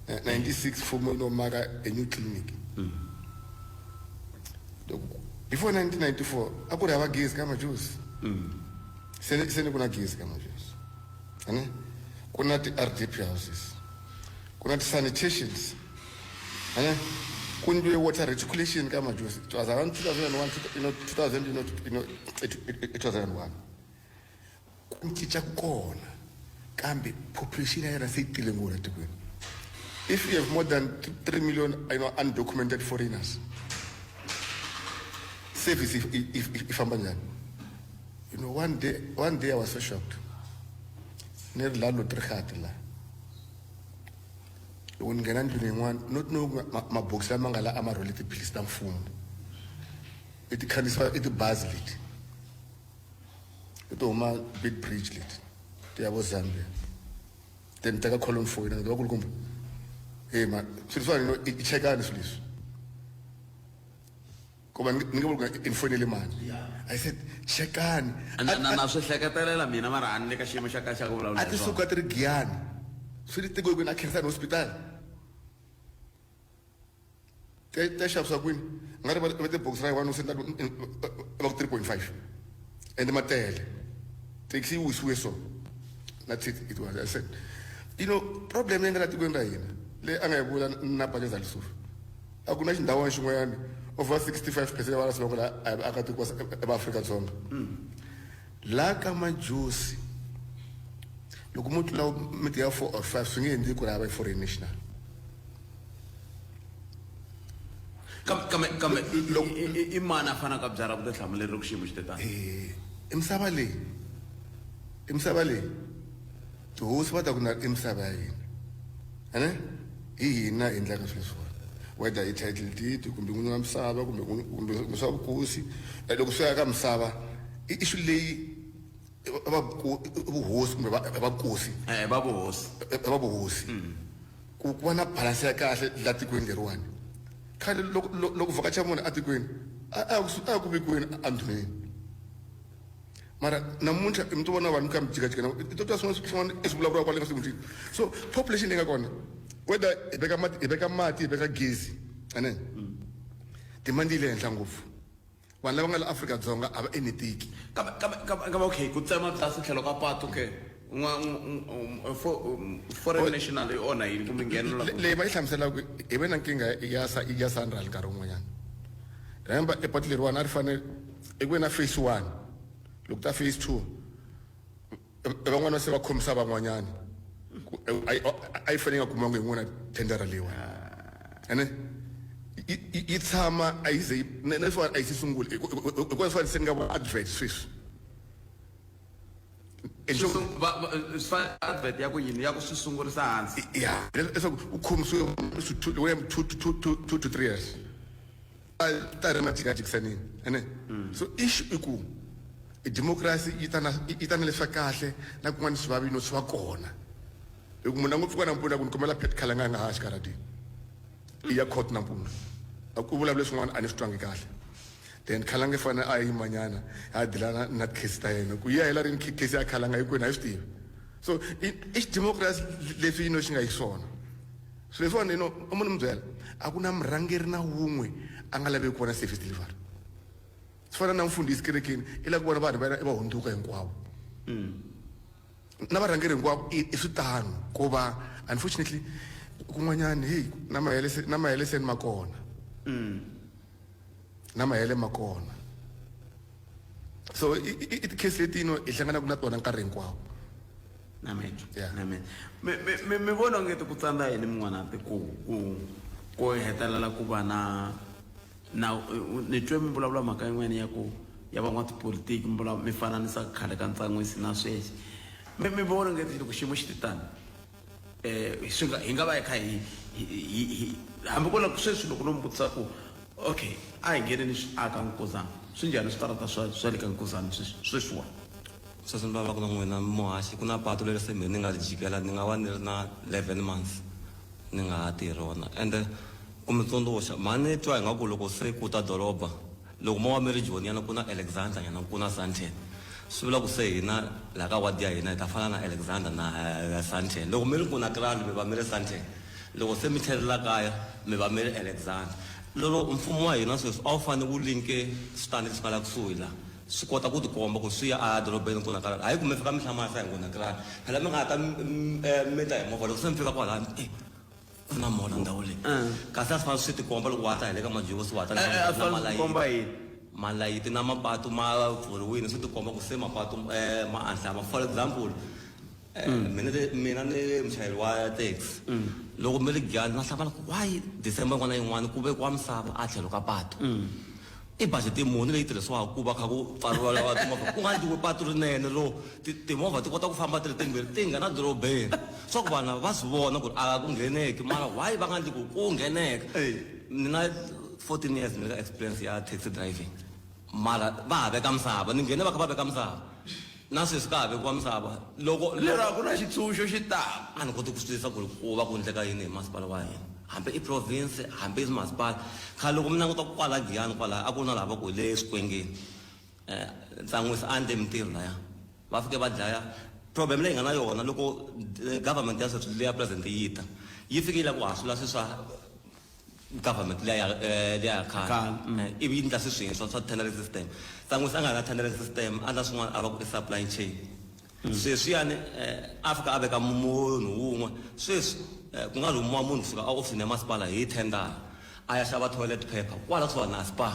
96 mfumo yi lo maka a new clinic. Loko before 1994 a ku ri hava gezi ka Majusi. Se se ni ku na gezi ka Majusi, ene ku na ti-RDP houses, ku na ti-sanitations, ene ku ndliwe water reticulation ka Majusi. It was around 2001, 2000, 2001. Ku cinca kona, kambe population ya yena se yi tele ngopfu la tikweni. If you have more than 3 million undocumented foreigners, service i famba njhani? One day I was so shocked. Ni ri la Lotrichard la, loko ni nghena ndlwini yin'wana, not know mabokisi lama nga la a ma rhwele tiphilisi ta mfumo, i ti khandziyisiwa i tibazi leti i ti huma Big Bridge leti ti ya vo Zambia. Then ni teka column four yina va kulukumba, e ma swilo swa no i chekani swilo leswi ku va ni nge vuli ku i fonele mani. I said chekani. Na swi hleketelela mina, mara a ni le ka xiyimo xa kahle xa ku vulavula A ti hi swona. Suka ti ri Giyani, swi ri tikweni a Khensani Hospital, ta xavisiwa kwini? Nga ri va tibokisi ra one cent va ku 3.5 ende ma tele, taxi yi wisiwe. So that's it. It was, I said, problem leyi nga la tikweni ra hina leyi a nga yi vula na Panyaza Lesufi, a ku na xindhawana xin'wanyana over 65% ya vana va la a hi vaakatiko va Afrika-Dzonga. La ka Majusi, loko mo tlula miti ya 4 or 5, swi nge endli ku ri hava yi foreign national. Kambe i mani a fanaka a byarha vutihlamuleri loko xiyimo xi te tani? I misava leyi, i misava leyi tihosi va ta ku na i misava ya hina, ene hi hina hi endlaka swilo leswiwani, whether i title deed kumbe n'winyi wa misava kumbe swa vukosi. Loko swi ya ka misava, i issue leyi va vuhosi kumbe vakosi. Va vuhosi. Va vuhosi, ku va na balance ya kahle la tikweni leriwani. Khale loko vhakacha munhu atikweni, a ya ku vikiweni andhuneni, mara namuntlha mi to vona vanhu kha mi jikajika, i to twa swin'wana swin'wana i swi vulavuriwa kwale ka swin'wana. So population leyi nga kona, whether hi veka mati, hi veka mati, hi veka gezi, ene demand yi le henhla ngopfu, vanhu lava nga la Afrika-Dzonga a va eneteki. Kambe okay, ku tsema byasi tlhelo ka patu ke foreign national yi onha yini kumbe ngheno la? Leyi va yi hlamuselaka, hi ve na nkingha ya SANRAL nkarhi wun'wanyana. Remember, e patu leriwani a ri fanele i ku ve na phase one, loko ta phase two, van'wana va se va khomisa van'wanyana a yi fanele yi nga kumiwangi hi n'wina tendera leyiwani, ene yi tshama a yi ze na leswiwani a yi se sungula, hikuva swani se ni nga vona advert sweswi. Advert ya ku yini, ya ku swi sungurisa hansi? Ya, leswaku u khomisiwe 2 to 3 years ta ri majikajikisanini, ene so issue i ku i democracy yi ta na leswa kahle na kun'wana swi vavi no swi va kona, hi ku munhu a ngo pfuka nampundzu a ku ni kombela Pat Khalanga a nga ha xikaratini, i ya court nampundzu, a ku vulavule swin'wana a ni swi twangi kahle, then Khalanga i fanele a yimanyana a dilana na case ta yena ku yi ya hela rini. Case ya Khalanga hinkwenu a yi swi tivi. So i xidemocracy leswi yino xi nga yi swona swilo leswiwani. I munhu mi byela, a ku na murhangeri na wun'we a nga laveki ku vona service delivery. Swi fana na mfundhisi kerekeni, i lava ku vona vanhu va yena i va hundzuka hinkwavo, na varhangeri hinkwavo i swi tano. Ku va unfortunately kun'wanyani, hey, na mahele na mahele se ni ma kona, na mahele ma kona. So i ti-case leti no hi hlanganaka na tona nkarhi hinkwawo. Amen. Yeah. Amen. Mi vona onge ti ku tsandza yini min'wana ti ku Ku hetelela ku va na na ni twe mi vulavula mhaka yin'wana ya ku ya van'watipolitiki mi vula mi fananisa khale ka ntsan'wisi na sweswi mi mi vona ngeti loko xiyimo xi ti tani um swi nga hi nga va hi kha hi hi hambi ko loko sweswi loko no mi vutisa ku okay a hi ngheneni swi aka nkuzana swi njhani switarata swa swa le ka nkuzana sweswi sweswiwa Sweswi ni vulavulaka na n'wina muhaxi ku na patu leri se mina ni nga ri jikela ni nga va ni ri na 11 months ni nga ha tirhi rona ende ku mi tsundzuxa mhani ni twa ingaku loko se ku ta doroba loko mo va mi ri joni nyana ku na Alexander nyana ku na Sandton swi vula ku se hina laha ka wadi ya hina hi ta fana na Alexander na Sandton loko mi ri ku na Kraal mi va mi ri Sandton loko se mi tlhelela kaya mi va mi ri Alexander lero mfumo wa hina sweswi a wu fane wu linke switandi leswi nga la kusuhi la swi kota ku tikomba ku swi ya edorobeni ku na karhi hayi ku mi fika mi hlamarisa hi ku na karhi phela mi nga ta mi ta hi movha loko se mi fika kwalano e ku na mona ndhawu leyi kasi a swi fanele swi tikomba loko wa ta hi le ka majiwo swi wa ta a swi fanele swi tikomba yini malayiti na mapatu ma pfuriwile swi tikomba ku se mapatu ma anhlama for example Mina mina ni muchayeri wa taxi loko mi ri Giyani na hlamala ku why December yin'wana na yin'wana ku vekiwa misava a tlhelo ka patu i budget muni leyi tirhisiwaka ku va kha ku pfariwa lava timovha ku nga endliwi patu rinene ro timovha ti kota ku famba ti ri timbirhi ti nghena dorobeni swa ku vanhu va swi vona ku ri a ku ngheneki mara why va nga endli ku ku ngheneka ni na 14 years ni ri ka experience ya taxi driving mara va ha veka misava ni nghene va kha va veka misava Na sweswi ka ha vekiwa misava. Loko, Lero a ku na xitshunxo xi taka. A ni koti ku swi twisisa ku ri ku va ku endleka yini hi masipala wa hina. Hambi i province, hambi i masipala. Khale loko mi languta kwala Giyani kwalaya a ku ri na laha va ku hi le swikwengeni. Ntsan'wisi a endle mintirho laya. Va fike va dlaya. Problem leyi hi nga na yona loko government ya sweswi leya president yi ta, yi fike yi lava ku hasula swilo swa government liya ya eh, liya ya khale Khale. Eh, ivi yi ndla swi swintshwa swa tendering system tsan'wisi a nga na tendering system a ndla swin'wana a va ku i supply chain sweswiyani eh, a fika a veka munhu wun'we sweswi eh, ku nga rhumiwa munhu kusuka ehofisini ya masipala hi thendara a ya xava toilet paper kwala kusuhani na spa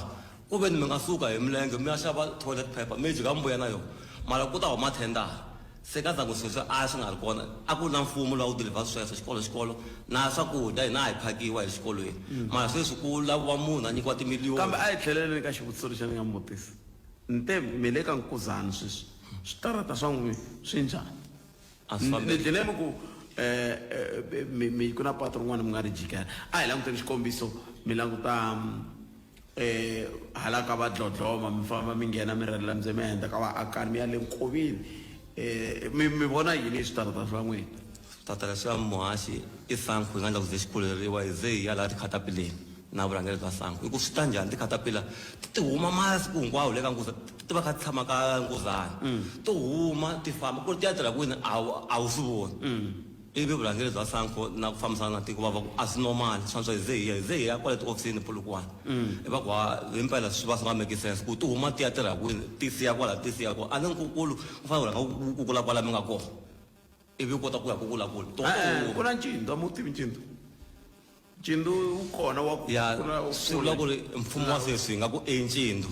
ku ve ni mi nga suka hi milenge mi ya xava toilet paper mi jika mi vuya na yona mara ku ta huma thendara Se ka Zango sweswi a swi nga ri kona, a ku ri na mfumo lowu a wu dilivha sweswo xikolo xikolo na swakudya hina a hi phakiwa hi le xikolweni. Mara sweswi ku laviwa munhu a nyikiwa timiliyoni. Kambe a hi tlheleleni ka xivutiso lexi a ni nga mi vutisa. Ni te mi le ka Nkuzani sweswi, switarata swa n'wina swi njhani? A swi Ni dlele mi ku mi mi ku na patu rin'wana mi nga ri jikela. A hi languteni xikombiso, mi languta eh hala ka va dlodloma mi famba mi nghena mi rhelela mi ze mi hundza ka va akani mi ya le nkoveni eh mi mi vona yini hi switarata swa n'wina Switarata leswiya muhaxi i SANCO yi nga endla ku ze xi kuleriwa hi ze hi ya laha tikhatapileni na vurhangeri bya SANCO i ku swi ta njhani tikhatapila ti ti huma masiku hinkwawo le ka Nkuzana ti va kha ti tshama ka Nkuzana ti huma ti famba ku ri ti ya tirha kwini a wu a wu swi voni Ivi vurhangeri bya SANCO na ku fambisana na tiko va va ku a swi normal swa antswa hi ze hi ya hi ze hi ya kwale tihofisini Polokwane va ku ha himpela swi va swi nga make sense ku ti huma ti ya tirha kwini ti siya kwala ti siya kona a ni nkukulu u fanele u rhanga u kukula kwala mi nga kona ivi u kota ku ya kukula kule to E-e, ku na ncindo a mi wu tivi ncindo ncindo wu kona wa ku ya ku na swi vula ku ri mfumo wa sweswi hi nga ku i ncindo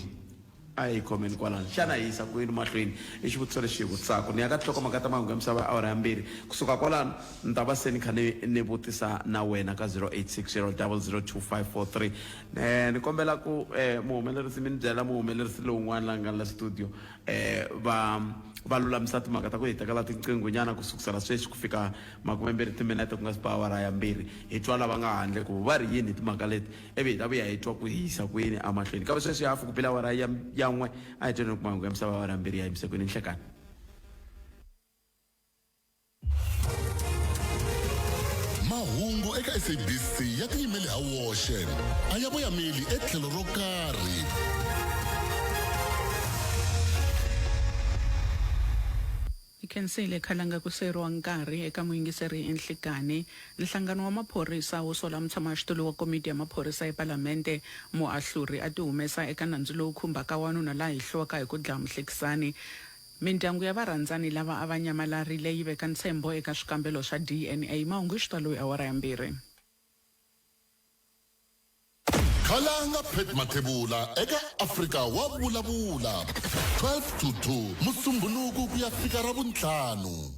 a hi khomeni kwalano xana hi yisa kwini mahlweni i xivutiso lexi hi vutisaka ni ya ka tinhlokomhaka ta mahungu ya misava ya awara ya mbirhi kusuka kwalano ni ta va se ni kha ni ni vutisa na wena ka 0860 002543 eh, ni kombela ku eh, muhumelerisi mi ni byela muhumelerisi lowun'wana la nga la studio eh, va va lulamisa timhaka ta ku hi tekela tinqingho nyana ku sukusela sweswi ku fika makumembirhi timinete ku nga si ba awara ya mbirhi hi twa lava nga handle ku va ri yini hi timhaka leti ivi hi ta vuya hi twa ku hi yisa kwini emahlweni kambe sweswi hafu ku bile awara ya ya n'we a hi tweni ku mahungu ya misava awara ya mbirhi ya yimise kwini nhlekani Mahungu eka SABC ya tiyimele ha woxe a ya voyameli etlhelo ro karhi. Hi khensile khalanga ku seyeriwa nkarhi eka muyingiseri enhlikani. Nhlangano wa maphorisa wu sola mutshamaxitulu wa komiti ya maphorisa ePalamente, Muahluri a tihumesa eka nandzu lowu khumbaka wanuna la hehliwaka hi ku dlaya muhlekisani. Mindyangu ya varhandzani lava a va nyamalarile yi veka ntshembo eka swikambelo swa DNA. Mahungu hi xitalo hi awara ya mbirhi. Khalanga Pat Mathebula eka Afrika wa vulavula 12 to 2 Musumbhunuku ku ya fika Ravuntlhanu.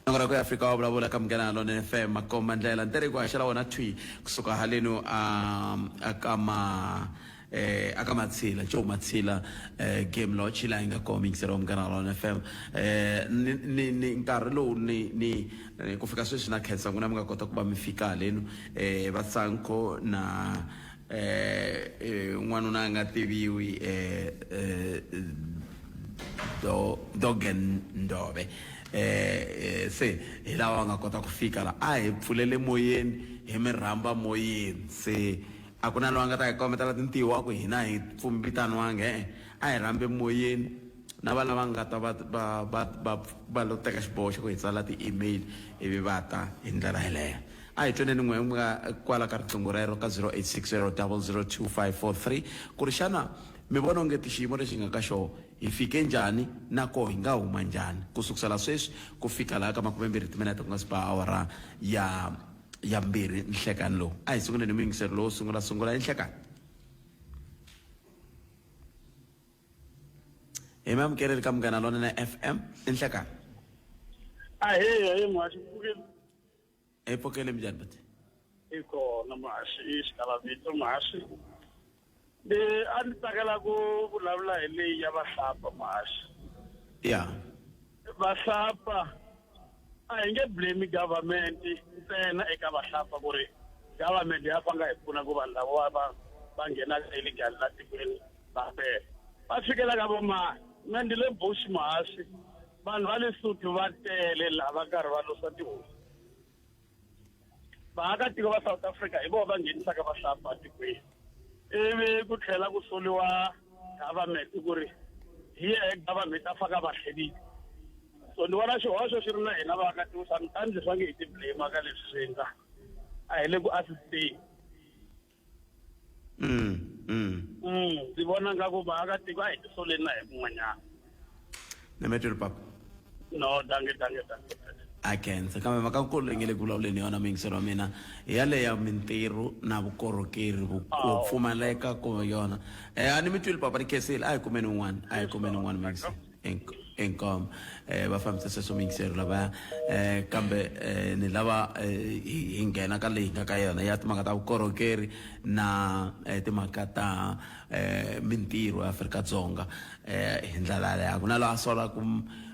Nongora ku Afrika wa vulavula ka Munghana Lonene FM makomba ndlela ntirho ku haxela wona thwi kusuka halenu a aka ma eh aka Matshila Joe Matshila eh game lodge la yi nga kona mixer wa Munghana Lonene FM eh ni ni ni nkarhi lowu ni ni eh, ku fika sweswi na khensa n'wina mi nga kota ku va mi fika halenu eh va Sanko na eh eh, n'wanuna a nga tiviwi eh eh do Dogen Ndove eh, eh se hi lava va nga kota ku fika la a hi pfulele moyeni hi mi rhamba moyeni se a ku na loyi a nga ta hi kombetela tintiho a ku hina hi pfumbitaniwangi e-e a hi rhambe moyeni na va lava nga ta va va va va va lo teka xiboho xa ku hi tsala ti-email ivi va ta hi ndlela yeleyo a hi tweneni n'we mi nga kwala ka riqingho rero ka 0860 002 543 ku ri xana mi vona onge ti xiyimo lexi nga ka xona Hi fike njhani na koho hi nga huma njhani ku sukusela sweswi ku fika laha ka makumembirhi timinete ku nga si ba awara ya ya mbirhi nhlekani lowu? A hi sunguleni hi muyingiseri lowo sungula sungula enhlekani. Hi mi amukeleli ka Munghana Lonene FM enhlekani. Ahee, ahee muhaxi mpfukeni. Hi pfukile minjhani buti? I kona muhaxi i xikalavito muhaxi. Ni a ni tsakela ku vulavula hi leyi ya vahlapfa muhaxi. Ya. Vahlapfa a hi nge blame government ntsena eka vahlapfa ku ri government ya fanga hi pfuna ku vanhu lava va va nghenaka illegal la tikweni va fela. Va fikela ka vomani. Mina ndi le Bush muhaxi. Vanhu va Lesotho va tele laha va karhi va losa tihomu. Vaakatiko va South Africa hi vona va nghenisaka vahlapfa etikweni. Ivi ku tlhela ku soliwa government ku ri hi yehe government a faka va tlhelile. So ni vona xihoxo xi ri na hina vaakatiko sometimes hi faneke hi ti blame ka leswi swi endlaka. A hi le ku assisteni. Mm, mm. Ndzi vona nga ku vaakatiko a hi tisoleni na hi kun'wanyana. Ni papa. No, dange dange dange. A khensa kambe mhaka nkulu leyi nge le ku vulavuleni yona muyingiseri wa mina hi yaleya mintirho na vukorhokeri ku pfumaleka ku yona um a ni mi twile papa ni khensile a hi kumeni un'wana a hi kumeni un'wana muyingiseri inkomo eh va fambisa sweswo muyingiseri lavaya eh kambe eh ni lava eh, hi nghena ka leyi nga ka yona ya timhaka ta vukorhokeri na eh, timhaka ta eh mintirho ya Afrika-Dzonga eh hi ndlela yaleyo a ku na loyi a solaka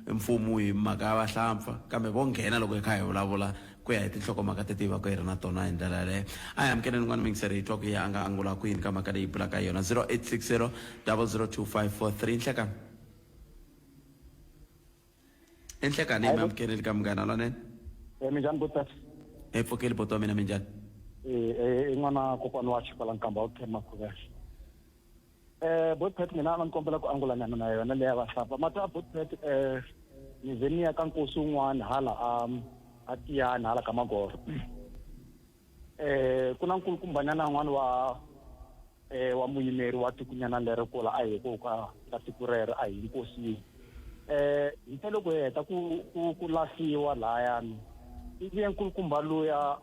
mfumo hi mhaka ya vahlampfa kambe vo nghena loko hi kha hi vulavula ku ya hi tinhlokomhaka teti hi va ku hi ri na tona hi ndlela yaleyo a hi amukeleni n'wana muyingiseri hi twa ku ya a nga angula kwini ka mhaka leyi bulaka yona 0860 002543 nhlekani enhlekani hi mi amukeleli ka Munghana Lonene. Eh, minjhani buti? Hi pfukile buti wa mina minjhani? Eh, eh, i n'wana kokwana wa xikwala nkamba wa Ken Makhuvela. Eh, buti Pat mina a ni kombela ku angulanyana na yona leya vahlapfa. Mata buti Pat eh ni ze ni ya ka nkosi wun'wana hala a a Tiyani hala ka Magoro. Eh ku na nkulukumbanyana un'wana wa eh wa muyimeri wa tikunyana lero kula a hi ku ka ka tiko rero a hi nkosini. Eh hi te loko hi heta ku ku ku lahliwa lahayani ivi ya nkulukumba luya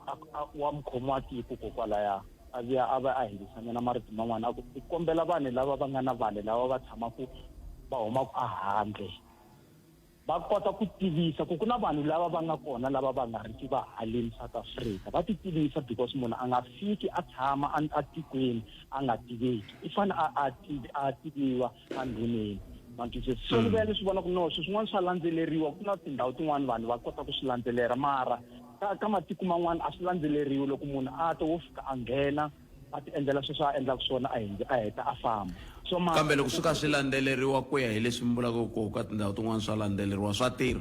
wa mukhomi wa tiko kokwalaya a vuya a va a hindzisanyana marito man'wana a ku i kombela vanhu lava va nga na vanhu lava va tshamaka va humaka ehandle va kota ku tivisa ku ku na vanhu lava va nga kona lava va nga riki va haleni South Africa va ti tivisa because munhu a nga fiki a tshama a tikweni a nga tiveki i fane a a a tiviwa endhuneni ma twisisa so ni vuya ni swi vona ku no swilo swin'wana swa landzeleriwa ku na tindhawu tin'wani vanhu va kota ku swi landzelela mara ka ka matiko man'wana a swi landzeleriwi loko munhu a ta wo fika a nghena a ti endlela sweswo a endlaka swona a hindzi a heta a famba so mara kambe loko swi ka swi landzeleriwa ku ya hi leswi mi vulaka ku ka tindhawu tin'wana swa landzeleriwa swa tirha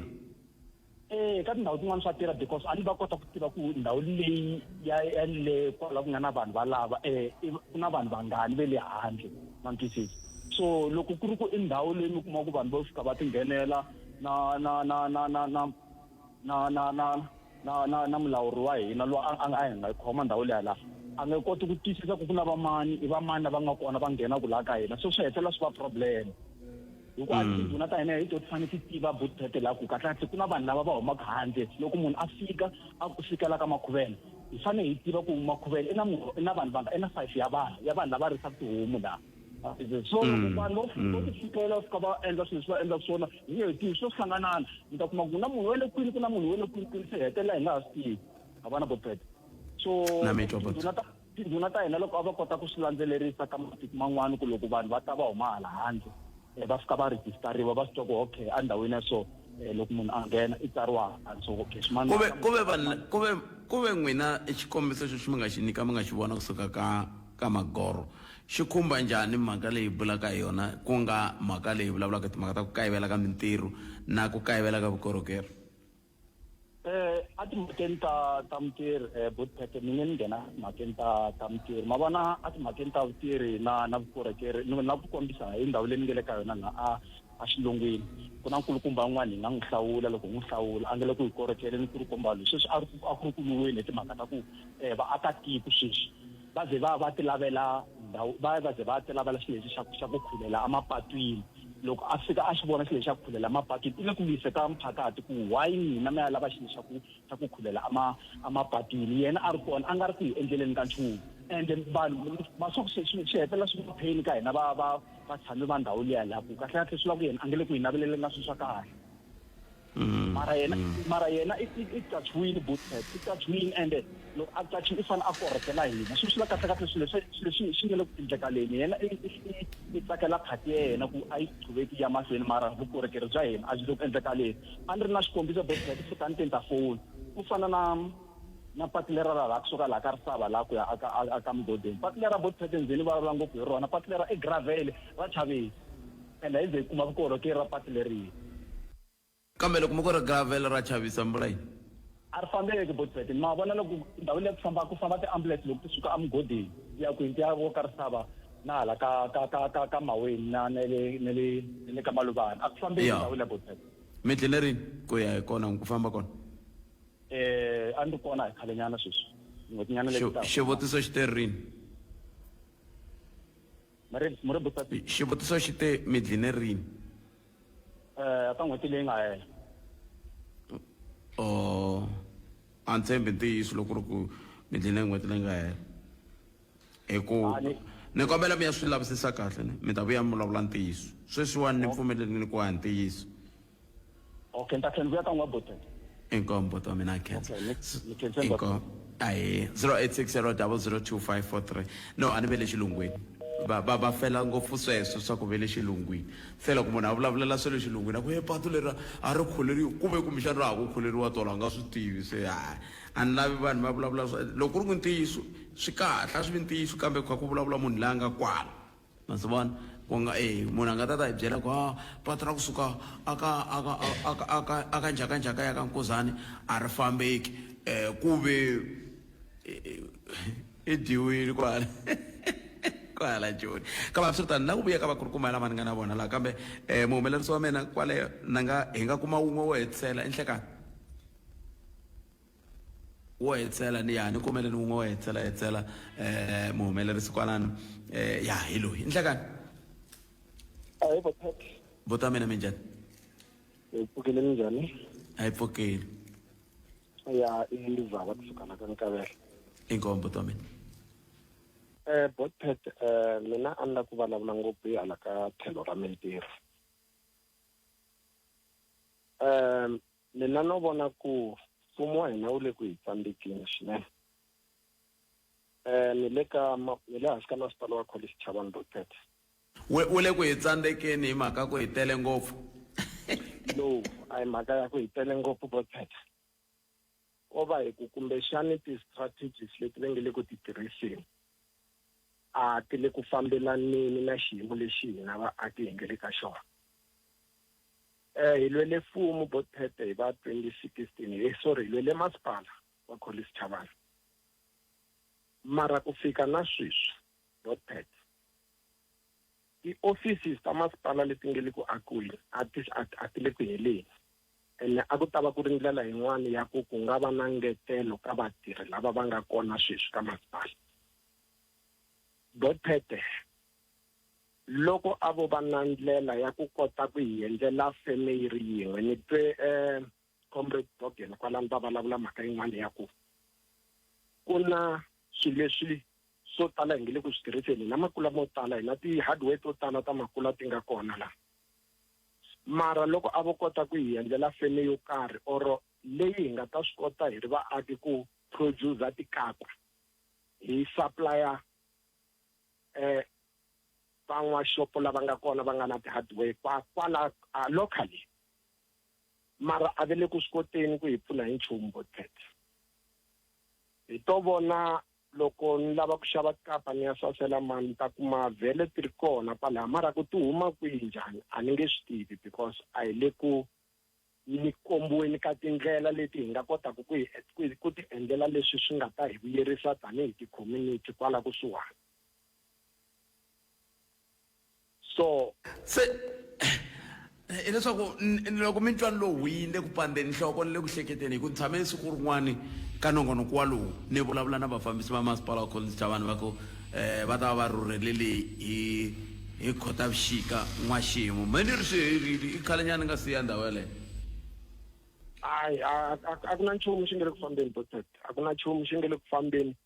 Eh ka tindhawu tin'wana swa tirha because a ni va kota ku tiva ku ndhawu leyi ya ya le kwala ku nga na vanhu valava eh ku na vanhu vangani ve le handle ma ni twisisa so loko ku ri ku i ndhawu leyi mi kuma ku vanhu vo fika va tinghenela na na na na na na na na na na na na mulawuri wa hina loyi a a hi nga khoma ndhawu leya la a nge koti ku twisisa ku ku na vamani i vamani lava nga kona va nghenaku laha ka hina so swi hetelela swi va problem hikuva mm. tindhuna ta hina hi to ti fanele ti tiva butete laha ku kahlekahle ku na vanhu lava va humaka handle loko munhu a fika a ku fikela ka makhuvela hi fanele hi tiva ku makhuvela i na munhu i na vanhu vanga i na five ya vanhu ya vanhu lava risaka tihomu laha. So loko vanhu vo ti fikela fika va endla swilo leswi va endlaka swona, hi nge he tivi swo hlanganana. Mi ta kuma ku na munhu wa le kwini, ku na munhu wa le kwini kwini, se hetelela hi nga ha swi tivi. A va na bopete. So Na mi twa, tindhuna ta tindhuna ta hina loko a va kota ku swi landzelerisa ka matiko man'wana, ku loko vanhu va ta va huma hala handle, va fika va rejistariwa, va swi twa ku okay, endhawini ya so, loko munhu a nghena i tsariwa hansi, okay, swimani. Kuve kuve vanhu kuve kuve n'wina i xikombiso xexi mi nga xi nyika, mi nga xi vona kusuka ka Magoro, xi khumba njhani mhaka leyi bulaka hi yona, ku nga mhaka leyi vulavulaka timhaka ta ku kayivela ka mintirho na ku kayivela ka vukorhokeri? A timhakeni ta mintirho, Botpete, ni nge ni nghena timhakeni ta mintirho. Ma vona, a timhakeni ta vutirhi na vukorhokeri, ni na ku kombisa hi ndhawu leyi ni nge le ka yona laha a xilungwini, ku na nkulukumba un'wana hi nga n'wi hlawula. Loko hi n'wi hlawula, a nge le ku hi korhokeleni nkulukumba loyi sweswi a ri a ku ri ku lwiweni hi timhaka ta ku vaakatiko sweswi va ze va ti lavela ndhawu, va ze va ti lavela xilo lexi xa ku khulela emapatwini. Loko a fika a xi vona xilo lexi xa ku khulela emapatwini, i le ku lwise ka mphakati ku why mina mi ya lava xilo xa ku khulela emapatwini, yena a ri kona a nga ri ku hi endleleni ka nchumu. Ende vanhu masiku se swi hetelela swi va pain ka hina va vatshami va ndhawu liya, laha ku kahle kahle swi lava ku yena a nge le ku hi naveleleni na swilo swa kahle. Mara yena i qachiwile, Bootpad, i qachiwile, ende loko a qachiwile i fanele a korhokela hina. Swi la kahle kahle swilo leswi swilo leswi swi nga le ku endlekaleni, yena i tsakela phati ya yena ku a yi qhuveki ya mahlweni, mara vukorhokeri bya hina a byi le ku endlekaleni. A ni ri na xikombiso, Bootpad, fika ni ta foni ku fana na patu lera ra laha kusuka laha ka Risava laha ku ya aka mugodini. Patu lera, Bootpad, ndzeni vulavula ngopfu hi rona patu lera, i gravel, ra chavisa, ende hi ze hi kuma vukorhokeri ra patu leriya. Kambe loko mi ku ri gravel ra chavisa, mi vula yini? A ri fambeki, Botpet. Ma vona, loko ndhawu leyi ku famba ti-ambulance loko ti suka emugodini ti ya kwini, ti ya vo ka Risava na hala ka Maweni na le ka Maluvana, a ku fambeki ndhawu leya, Botpet. Mi dline rini ku ya hi kona ku famba kona? A ni ri kona hi khalenyana sweswi, n'hwetinyana leyi taka. Xivutiso xi te rini? Mure, Botpet? Xivutiso xi te mi dline rini? Ka n'hweti leyi nga hela. Oh, a ni tshembi ntiyiso loko ku ri ku mi dline n'hweti leyi nga hela, hi ku ni kombela mi ya swi lavisisa kahle, ni mi ta vuya mi vulavula ntiyiso. Sweswiwani ni pfumelelini ku a hi ntiyiso. Okay, ni ta tlhela ni vuya ka n'wa, Botpet. Inkomu, buti wa mina, a khensa. Okay, ni khensa. Inkomu. Ahe, 0860002543. No, a ni ve le xilungwini, va fela ngopfu sweswo swa ku ve le xilungwini. Se loko munhu a vulavulela swa le xilungwini, a ku e patu leri a ri khuleriwi, kuve kumbexana ra ha ku khuleriwa tolo, a nga swi tivi. Se ha a ni lavi vanhu va vulavula swa loko ku ri ku ntiyiso swi kahle, a swi vi ntiyiso, kambe ku kha ku vulavula munhu loyi a nga kwala. Ma swi vona, ku nga e munhu a nga ta ta hi byela ku a patu ra kusuka aka njhakanjhaka ya ka Nkuzani a ri fambeki, ku ve i dyiwile kwala Joni. Kambe hambiswiritano, na ku vuya ka vakulukumba lava ni nga na vona laha, kambe muhumelerisi wa mina kwale na nga hi nga kuma wun'we wo hetisela enhlekani wo hetisela, ni ya ni kumele ni wun'we wo hetisela muhumelerisi kwalano, ya hi loyi nhlekani. Ahi, Botat. Buta mina, minjhani? Hi pfukile, minjhani? A hi pfukile. Ya, i Zava kusuka la ka Nkavela. Inkomu, buta mina. Botpet, mina a ni la ku vulavula ngopfu hi hala ka tlhelo ra mintirho. Mina no vona ku mfumo wa hina wu le ku hi tsandzekeni swinene. Ni le hansi ka masipala wa Collins Chabane, Botpet. Wu le ku hi tsandzekeni hi mhaka ku hi tele ngopfu? No, a hi mhaka ya ku hi tele ngopfu, Botpet. Ko va hi ku kumbexani ti-strategies leti va nge le ku ti tirhiseni a ti le ku fambelaneni na xiyimo lexi hina vaaki hi nge le ka xona. Hi lwele mfumo, Botpete, hi va 2016, sorry, hi lwele masipala wa Collins Chabane, mara ku fika na sweswi, Botpete, ti-offices ta masipala leti nge le ku akiweni a ti le ku heleni, ene a ku ta va ku ri ndlela yin'wana ya ku ku nga va na ngetelo ka vatirhi lava va nga kona sweswi ka masipala, Botpete. Loko a vo va na ndlela ya ku kota ku hi endlela feme yi ri yin'we. Ni twe Comrade Dogan kwalano va vulavula mhaka yin'wana ya ku ku na swilo leswi Swo tala hi nge le ku swi tirhiseni. Hi na makula mo tala, hi na ti-hardware to tala ta makula ti nga kona la. Mara loko a vo kota ku hi endlela feme yo karhi or leyi hi nga ta swi kota hi ri vaaki ku producer tikapa hi supplier eh van'waxopo lava nga kona va nga na ti-hardware kwa kwala locally mara a ve le ku swi koteni ku hi pfuna hi nchumu botpet hi to vona loko ni lava ku xava tikapa ni ya sasela mani ni ta kuma vhele ti ri kona kwalaha mara ku ti huma kwihi njhani a ni nge swi tivi because a hi le ku ni kombiweni ka tindlela leti hi nga kotaka ku hi ku ti endlela leswi swi nga ta hi vuyerisa tanihi ti-community kwala kusuhani so se hileswaku loko mi twa ni lo hwii ni le ku pandzeni nhloko ni le ku hleketeni hi ku ni tshame siku rin'wani ka nongonoko walowu ni vulavula na vafambisi va masipala wa Collins Chavani va ku um va ta va va rhurhele le hi hi Khotavuxika n'waxemu me ni ri swi herile i khalenyana ni nga siya ndhawu yaleyo. Hayi a ku na nchumu xi nga le ku fambeni Botset a ku na nchumu xi nga le ku fambeni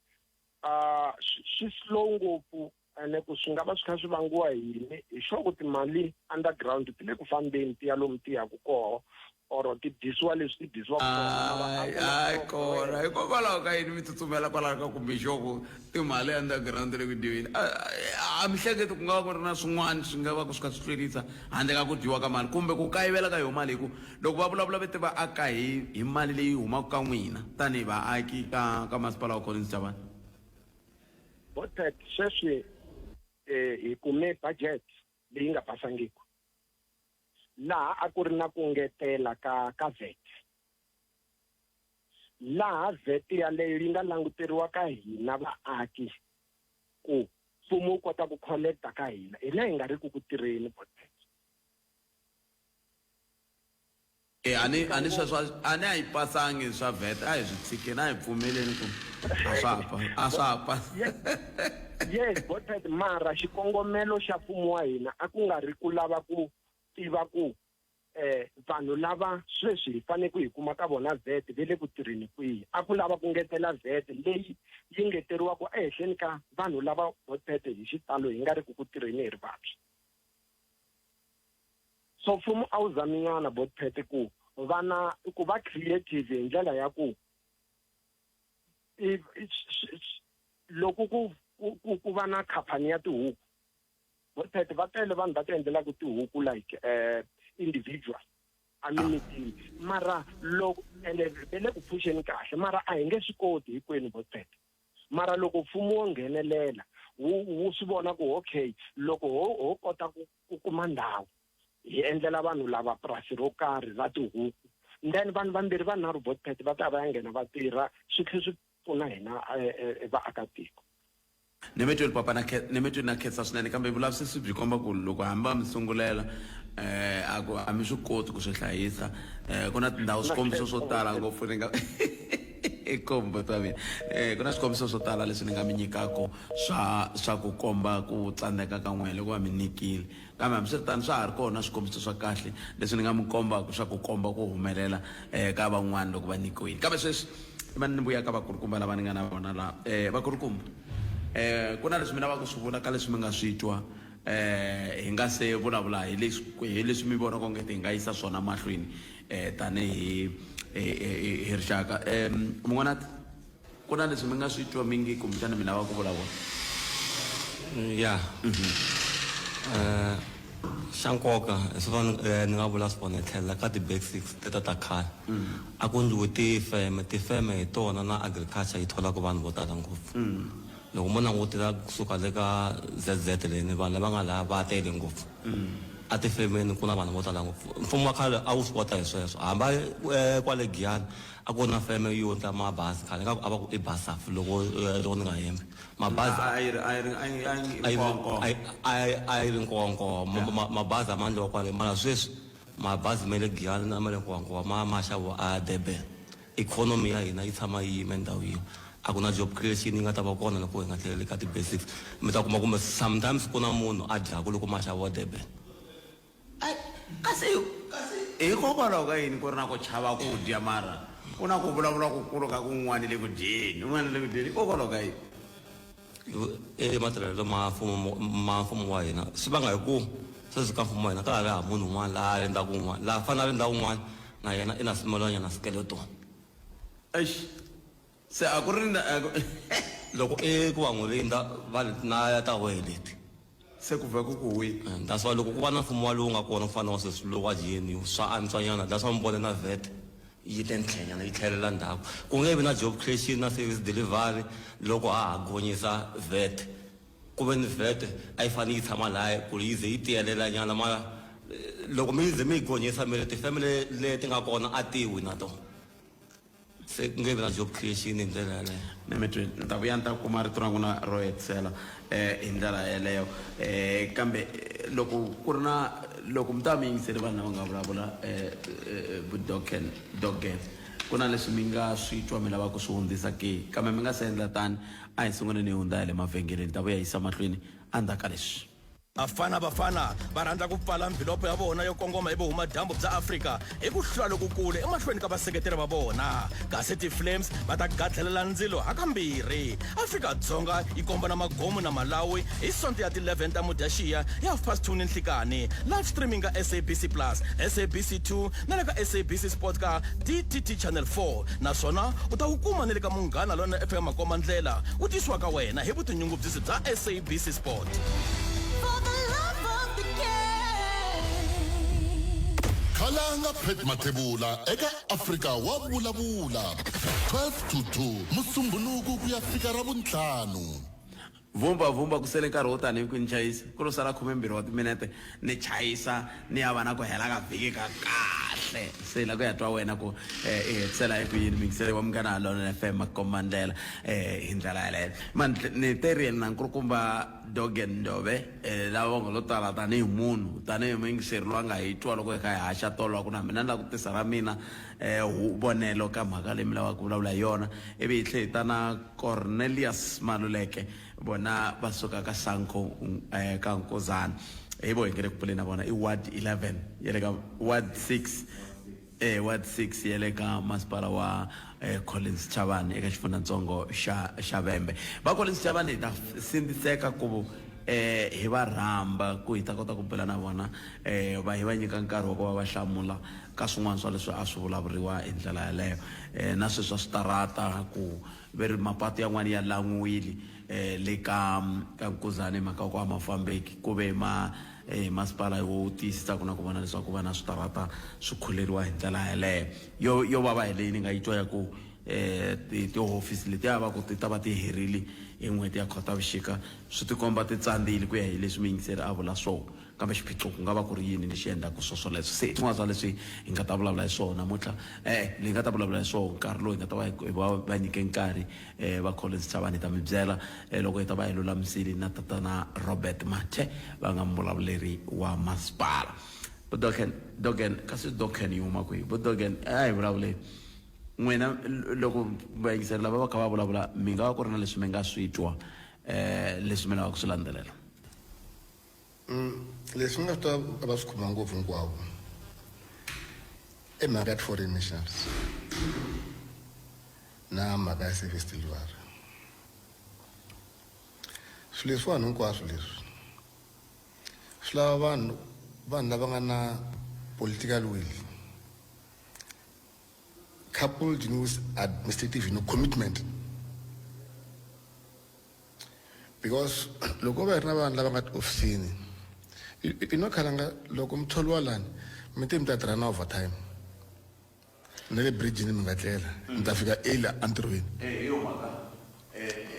swi slow ngopfu ene ku swi nga va swi kha swi vangiwa hi yini hi sure ku timali underground ti le ku fambeni ti ya lomu ti yaku koho or ti dyisiwa leswi ti dyisiwaka hayi kona hikokwalaho ka yini mi tsutsumela kwalaho ka kumbe sure ku timali underground le ku dyiweni a mi hleketi ku nga va ku ri na swin'wana swi nga va ku swi kha swi hlwerisa handle ka ku dyiwa ka mali kumbe ku kayivela ka yo mali hi ku loko va vulavula va te va aka hi hi mali leyi humaka ka n'wina tanihi vaaki ka ka masipala wa Collins Chavani Botet sweswi hi kume budget leyi nga pasangiki laha a ku ri na ku ngetela ka ka VAT laha VAT yaleyo yi nga languteriwa ka hina vaaki ku mfumo wu kota ku collecta ka hina hina hi nga ri ku ku tirheni Botet E a ni a ni sweswo a ni a yi pasangi swa vet a hi swi tshikeni a hi pfumeleni ku a swa ha a swa ha pasi yes Botet mara xikongomelo xa mfumo wa hina a ku nga ri ku lava ku tiva ku eh vanhu lava sweswi hi fanele ku hi kuma ka vona vet ve le ku tirheni kwihi a ku lava ku ngetela vet leyi yi ngeteriwaka ehenhleni ka vanhu lava Botet hi xitalo hi nga ri ku ku tirheni hi ri vantshwa So mfumo a wu zaminyana Botpet ku va na ku va creative hi ndlela ya ku loko ku ku ku va na khampani ya tihuku Botpet va tele vanhu va ti endlelaka tihuku like individual a mimitini mara loko ene ve le ku phuxeni kahle mara a hi nge swi koti hinkwenu Botpet mara loko mfumo wo nghenelela wu wu swi vona ku okay loko ho ho kota ku ku kuma ndhawu hi endlela vanhu lava purasi ro karhi ra tihuku then vanhu vambirhi vanharhu botpet va ta va ya nghena va tirha swi tlhe swi pfuna hina eh, eh, eh, vaakatiko Nemetweni papa na Nemetweni na khensa swinene kambe vulavisisi byi komba ku loko hambi va mi sungulela eh a ku a mi swi koti ku swi hlayisa eh ku na tindhawu swikombiso swo tala ngopfu ni nga kombo ta mina eh ku na swikombiso swo tala leswi ni nga mi nyikaka swa swa ku komba ku tsandzeka ka n'wina loko va mi nyikile kambe hambiswiritano swa ha ri kona swikombiso swa kahle leswi ni nga mi kombaka swa ku komba ku humelela um ka van'wana loko va nyikiwile kambe sweswi va ni vuya ka vakulukumba lava ni nga na vona laha um vakulukumba um ku na leswi mi lavaka ku swi vula ka leswi mi nga swi twa um hi nga se vulavula hi leswi hi leswi mi vonaka onge ti hi nga yisa swona mahlweni um tanihi hi rixaka um mun'wanati Ku na leswi mi nga swi twa mi ngi kumbexana mi lava ku vulavula? Ya. Xa nkoka hi swona ni nga vula swona hi tlhelela ka ti-basics teta ta khale. A ku endliwe tifeme, tifeme hi tona na agriculture yi tholaka vanhu vo tala ngopfu. Loko mo langutela kusuka le ka Z_Z leni vanhu lava nga laha va tele ngopfu. A tifemeni ku na vanhu vo tala ngopfu. Mfumo wa khale a wu swi kota hi sweswo hambi kwale Giyani A ku ri na feme yo endla mabazi khale ingaku a va ku i Basaf loko loko ni nga hembi. Mabazi A yi ri a yi ri a yi a yi a yi ri nkowankowa. a yi a yi a yi ri nkowankowa. Mabazi a ma endliwa kwale mara sweswi mabazi ma le Giyani na ma le Nkowankowa ma ma xaviwa a Durban. Ikhonomi ya hina yi tshama yi yime ndhawu yin'we. A ku na job creation yi nga ta va kona loko hi nga tlheleli ka ti-basics. Mi ta kuma kumbe sometimes ku na munhu a dyaku loko ma xaviwa Durban. Ai, kasi kasi hikokwalaho ka yini ku ri na ku chava ku dya mara ku na ku vulavula kukulu ka ku un'wana le ku dyeni un'wana le ku dyeni hikokwalaho ka yini? I matirhelo ma mfumo ma mfumo wa hina swi vanga hi ku sweswi ka mfumo wa hina ka ha ri hava munhu un'wana laha a rindzaka un'wana laha fanele a rindza un'wana na yena i na swimalanyana skeleton. Eish se a ku ri na loko i ku va n'wi rindza va ri na ya ta wehe leti se ku vhe ku ku wi that's why loko ku va na mfumo wa lowu nga kona ku fana na wa sweswi lowu wa GNU swa antswanyana that's why mi vone na vet yi te ntlhenyana yi tlhelela ndzhaku ku nge vi na job creation na service delivery loko ha ha gonyisa vet ku ve ni vet a yi fanele yi tshama lahaya ku ri yi ze yi tiyelela nyana mara loko mi ze mi yi gonyisa mi ri tifemele leti nga kona a tiwi na tona se ku nge vi na job creation hi ndlela yaleyo. Ni mi twile ni ta vuya ni ta kuma rito ra n'wina ro hetisela um hi ndlela yeleyo um kambe loko ku ri na loko mi ta mi yingisele vanhu lava nga vulavula um dogen dogen ku na leswi mi nga swi twa mi lava ku swi hundzisa ke kambe mi nga se endla tani a hi sunguleni hi hundza ya le mavhengeleni ta vuya yisa mahlweni endzhaku ka leswi. Bafana Bafana va rhandza ku pfala mvhilopho ya vona yo kongoma evuhumadyambu bya Afrika hi ku hlula lokukulu emahlweni ka vaseketeri va vona, kasi ti-Flames va ta gadlelela ndzilo hakambirhi. Afrika-Dzonga yi kombana magomu na Malawi hi Sonto ya ti 11 ta Mudyaxiya hi 2:30 ninhlikanhi. Live streaming ka SABC Plus, SABC 2 na le ka SABC Sport ka DTT Channel 4 naswona u ta wu kuma ni le ka Munghana Lonene FM Makombandlela wu tisiwa ka wena hi vutinyungubyisi bya SABC Sport. Khalanga Pat Mathebula eka Afrika wa vulavula 12 to 2 Musumbhunuku ku ya fika Ravuntlhanu. Vumba vumba ku sele nkarhi wo tani hi ku ni chayisa ku lo sala 12 wa timinete ni chayisa ni ya va na ku hela ka vhiki ka kahle se la ku ya twa wena ku eh, i hetisela eku yini mingiseri wa Munghana Lonene FM makombandlela eh, hi ndlela yeleyo man ni terile na nkulukumba Dogen Ndove eh, lava va nga lo tala tanihi munhu tanihi muyingiseri loyi a nga hi twa loko hi kha hi haxa tolo a ku na mina ni lava ku tisa ra mina eh, vonelo ka mhaka leyi mi lavaka ku vulavula hi yona ivi hi tlhe hi ta na Cornelius Maluleke vona va suka ka Sanco eh, ka Nkozana hi vo hi nge le ku puleni na vona i ward 11 ya le ka ward 6 eh, ward 6 ya le ka masipala wa eh, Collins Chavani eka xifundzantsongo xa xa Vhembe va Collins Chavani hi ta sindziseka ku eh hi va rhamba ku hi ta kota ku bula na vona eh va hi va nyika nkarhi wa ku va va hlamula ka swin'wana swa leswi a swi vulavuriwa hi ndlela yaleyo eh na sweswi swa switarata ku ve ri mapatu yan'wana ya lan'wiwile eh le ka ka Nkuzana hi mhaka ku a ma fambeki ku ve ma eh masipala wo tiyisisaka na ku vona leswaku va na switarata swi khuleriwa hi ndlela yaleyo yo yo vava hi leyi ni nga yi twa ya ku eh ti tihofisi letiya va ku ti ta va ti herile hi n'hweti ya Khotavuxika swi tikomba ti tsandzile ku ya hi leswi muyingiseri a vula swona Kambe xiphiqo ku nga va ku ri yini lexi endlaka swoswoleswo? Se i swin'wana swa leswi hi nga ta vulavula hi swona namuntlha. E-e, hi nga ta vulavula hi swona nkarhi lowu hi nga ta va hi va va nyike nkarhi va Collins Chavani. Hi ta mi byela loko hi ta va hi lulamisile na Tatana Robert Mathe va nga muvulavuleri wa masipala. Vo Doken, Doken, kasi Doken yi huma kwihi? Vo Doken, a hi vulavuleni. N'wina loko vayingiseri lava va kha va vulavula mi nga va ku ri na leswi mi nga swi twa leswi mi lavaka ku swi landzelela? Leswi ni nga swi twa a va swi khoma ngopfu hinkwavo i mhaka ya ti-foreign nationals na mhaka ya service delivery swilo leswiwani hinkwaswo leswi swi lava vanhu vanhu lava nga na political will coupled with administrative you know, commitment because loko va ri na vanhu lava nga tihofisini i no khalanga loko mi tholiwa lani mi te mi ta tirha na overtime na le bridgini mi nga tlela mi ta fika early entirhweni. Hi yo mhaka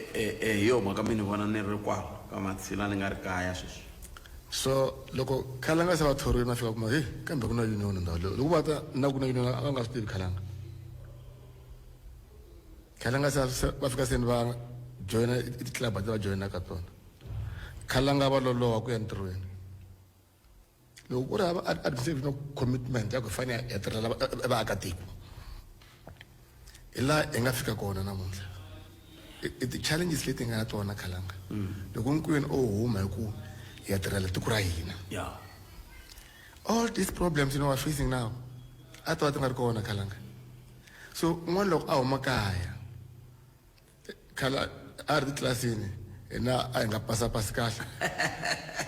hi yo mhaka mi ni vona ni ri kwala ka Matshila ni nga ri kaya sweswi. So loko khalanga se va thoriwile ma fika kuma he kambe ku na union ndhawu leyi loko va ta na ku na union a va nga swi tivi khalanga. Khalanga se va fika se ni va joyina i ti-club leti va joyinaka tona. Khalanga va loloha ku ya ntirhweni. Loko ku ri hava administrative no commitment ya ku hi fanele hi tirhela vaakatiko hi laha hi nga fika kona namuntlha. I ti-challenges leti hi nga na tona Khalanga. Loko hinkwenu o huma hi ku hi ya tirhela tiko ra hina. All these problems you know, we're facing now a ti va ti nga ri kona Khalanga. So un'wana loko a huma kaya khala a ri tlilasini Hina a hi nga pasapasi kahle.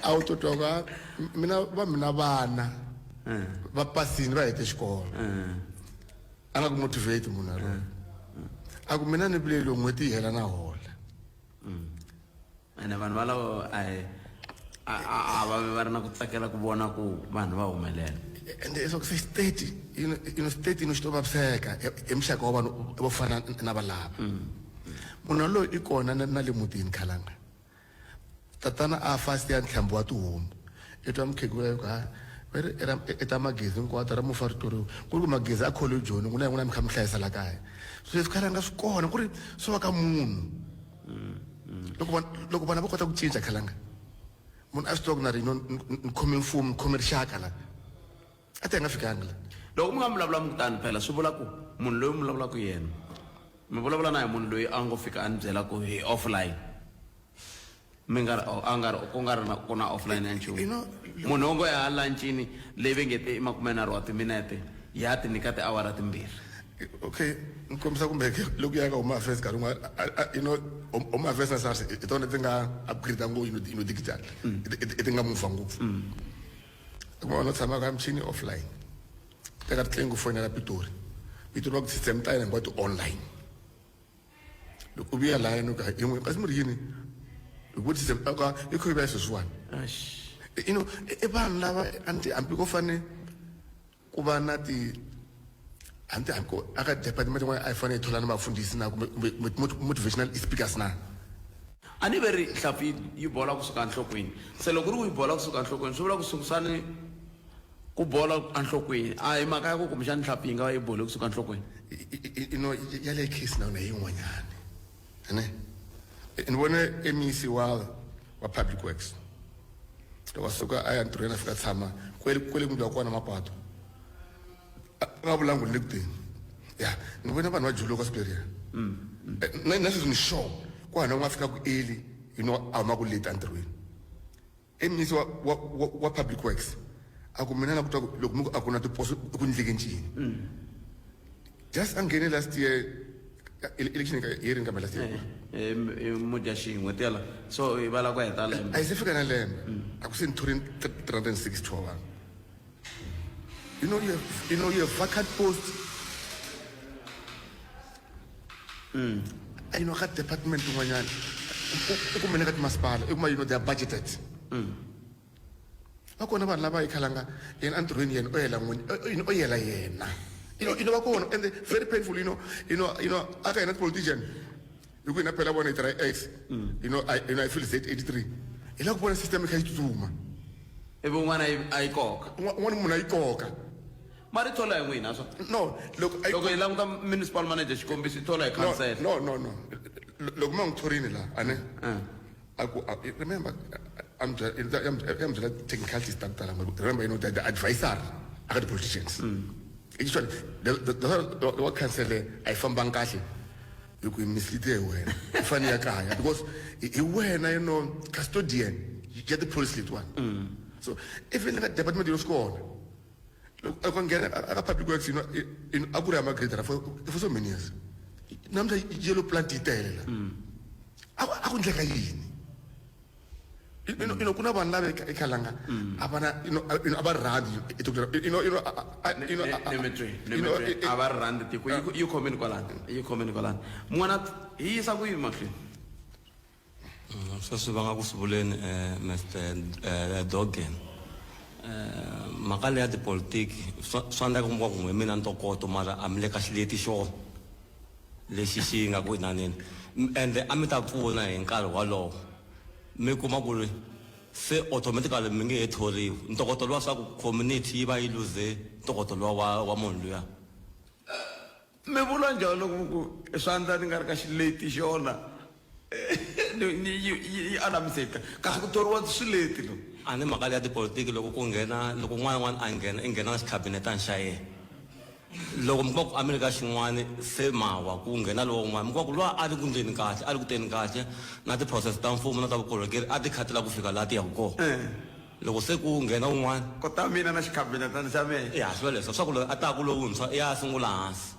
A wu to twa ku ah, mina va mina vana va pasini va hete xikolo. A nga ku motivate munhu yaloye. A ku mina ni vule loko n'hweti yi hela na hola. Ene vanhu valavo a hi a a va vi va ri na ku tsakela ku vona ku vanhu va humelela. Ende leswaku se state you know, you know state you know xi to vaviseka hi muxaka wa vanhu vo fana na valava. Munhu yaloye i kona na na le mutini khalanga. Tatana a fa a siya ntlhambi wa tihomu. I twa mukhegula yi ku ha va ri i ra i ta magezi hinkwato ra mufa ri tluriwa. Ku ri ku magezi a kholiwe joni n'wina hi n'wina mi kha mi hlayisa la kaya. Swilo leswi khalanga swi kona ku ri swo va ka munhu. Loko vanhu loko vanhu va kota ku cinca khalanga munhu a swi tiva ku na ri no ni khome mfumo ni khome rixaka la a ti nga fikanga la. Loko mi nga vulavula mi ku tani phela swi vula ku munhu loyi mi vulavulaka yena mi vulavula na hi munhu loyi a ngo fika a ni byela ku hi offline mi nga ri a nga ri ku nga ri na ku na offline ya nchumu. You know, Munhu wo ngo ya lancini leyi va nge te i makumenharhu wa timinete ya ti nyika tiawara timbirhi. Okay, ni kombisa kumbe loko ya ka Home Affairs nkarhi wun'wana you know Home Affairs na SARS hi tona ti nga upgrade ngopfu you know, you know digital i ti nga move ngopfu. Kuma vanhu va tshama ka michini offline. Teka riqingho fonela Pitori. Pitori va ku system ta hina hinkwato online. Loko u vuya laya no ka yin'we kasi mi ri yini? Hi ku system a ka i kho yi vuya sweswiwani. You know i vanhu lava anti hambi ko fane ku va na ti hambi hambi ko aka department yin'wana a yi fanele yi thola na vafundhisi na kumbe kumbe motivational speakers na. A ni ve ri nhlampfi yi bola kusuka enhlokweni. Se loko ku ri ku yi bola kusuka enhlokweni swi vula ku sukusani ku bola enhlokweni a hi mhaka ya ku kumbexana nhlampfi yi nga va yi bole kusuka enhlokweni. You know yaleyo case na yona hi yin'wanyana ene ni vone MEC wa wa public works loko a suka a ya ntirhweni a fika a tshama kwele kwele ku ndliwa kona mapato a nga vulangi ni le ku teni ya ni vone vanhu va juluka siku leriya na na sweswi ni sure ku hana un'wana a fikaku early you know a humaku late entirhweni MEC wa wa wa, wa public works a ku mina na ku twa ku loko mi ku a ku na tiposo ku ndleke ncini just a nghene last year election yi ri kambe last year Mudyaxihi n'hweti yala so hi va lava ku heta lembe a yi se fika na lembe a ku se ni thorini 362 wa vanhu you know you have, you know you have vacant post you know ka department un'wanyana u kumene ka timasipala i kuma you know they are budgeted va kona vanhu lava yi khalanga yena entirhweni yena o yela n'wini o yela yena you know you know va kona and very painful you know you know you know aka hina ti-politician hi ku hina phela vona hi tirha x you know I, you know I feel Z83 hi lava ku vona system yi kha yi tsutsuma ivi un'wana a yi koka un'wana munhu a yi koka mara yi thola hi n'wina swa no loko loko hi languta municipal manager xikombiso yi thola hi council no no no loko ma n'wi thorini laha ane a ku remember I'm byela technicalities ta ku tala ngopfu remember you know the advisor aka ti-politicians actually the wa council a yi fambanga kahle hi ku yi mislead hi wena yi fanele ya kaya because hi wena you know custodian ya ti-policy letiwani so if le ka department yo swi kona loko nghena aka public works you know a ku ri hama grader for so many years namuntlha yellow plant yi tele la a ku ndleka yini you know, you know, ku na vanhu lava ekhalanga a va na you know, you know, a va rhandzi you know, you know, you know, ni mi twi a va rhandzi tiko yi khomeni kwalano yi khomeni kwalano n'wana hi yisa ku yini mahlweni Sweswi va nga ku swi vuleni Mister Dogen mhaka leya tipolitiki swa swa endleka ku ku n'we mi na ntokoto mara a mi le ka xileti xo lexi xi nga ku inaneni ende a mi ta pfuna hi nkarhi wolowo mi kuma ku ri se automatically mi nge he thoriwi ntokoto luwa swa ku community yi va yi luze ntokoto luwa wa wa munhu luya. Mi vula njhani loko mi ku swandla ni nga ri ka xileti xona yi anamiseka kasi ku thoriwa swileti lo a ni mhaka leya tipolitiki loko ku nghena loko un'wana na un'wana a nghena i nghena na xikhabinetani xa yena loko mi kuma ku a mi ri ka xin'wani se mawa ku nghena lowun'wana mi kuma ku luwa a ri ku ndleni kahle a ri ku teni kahle na ti-process ta mfumo na ta vukorhokeri a ti kha ti lava ku fika laha ti yaka kona loko se ku nghena un'wana kota mina na xikhabinetani xa mina ya swi leswo swa ku loyi a taku lowuntshwa i ya sungula hansi.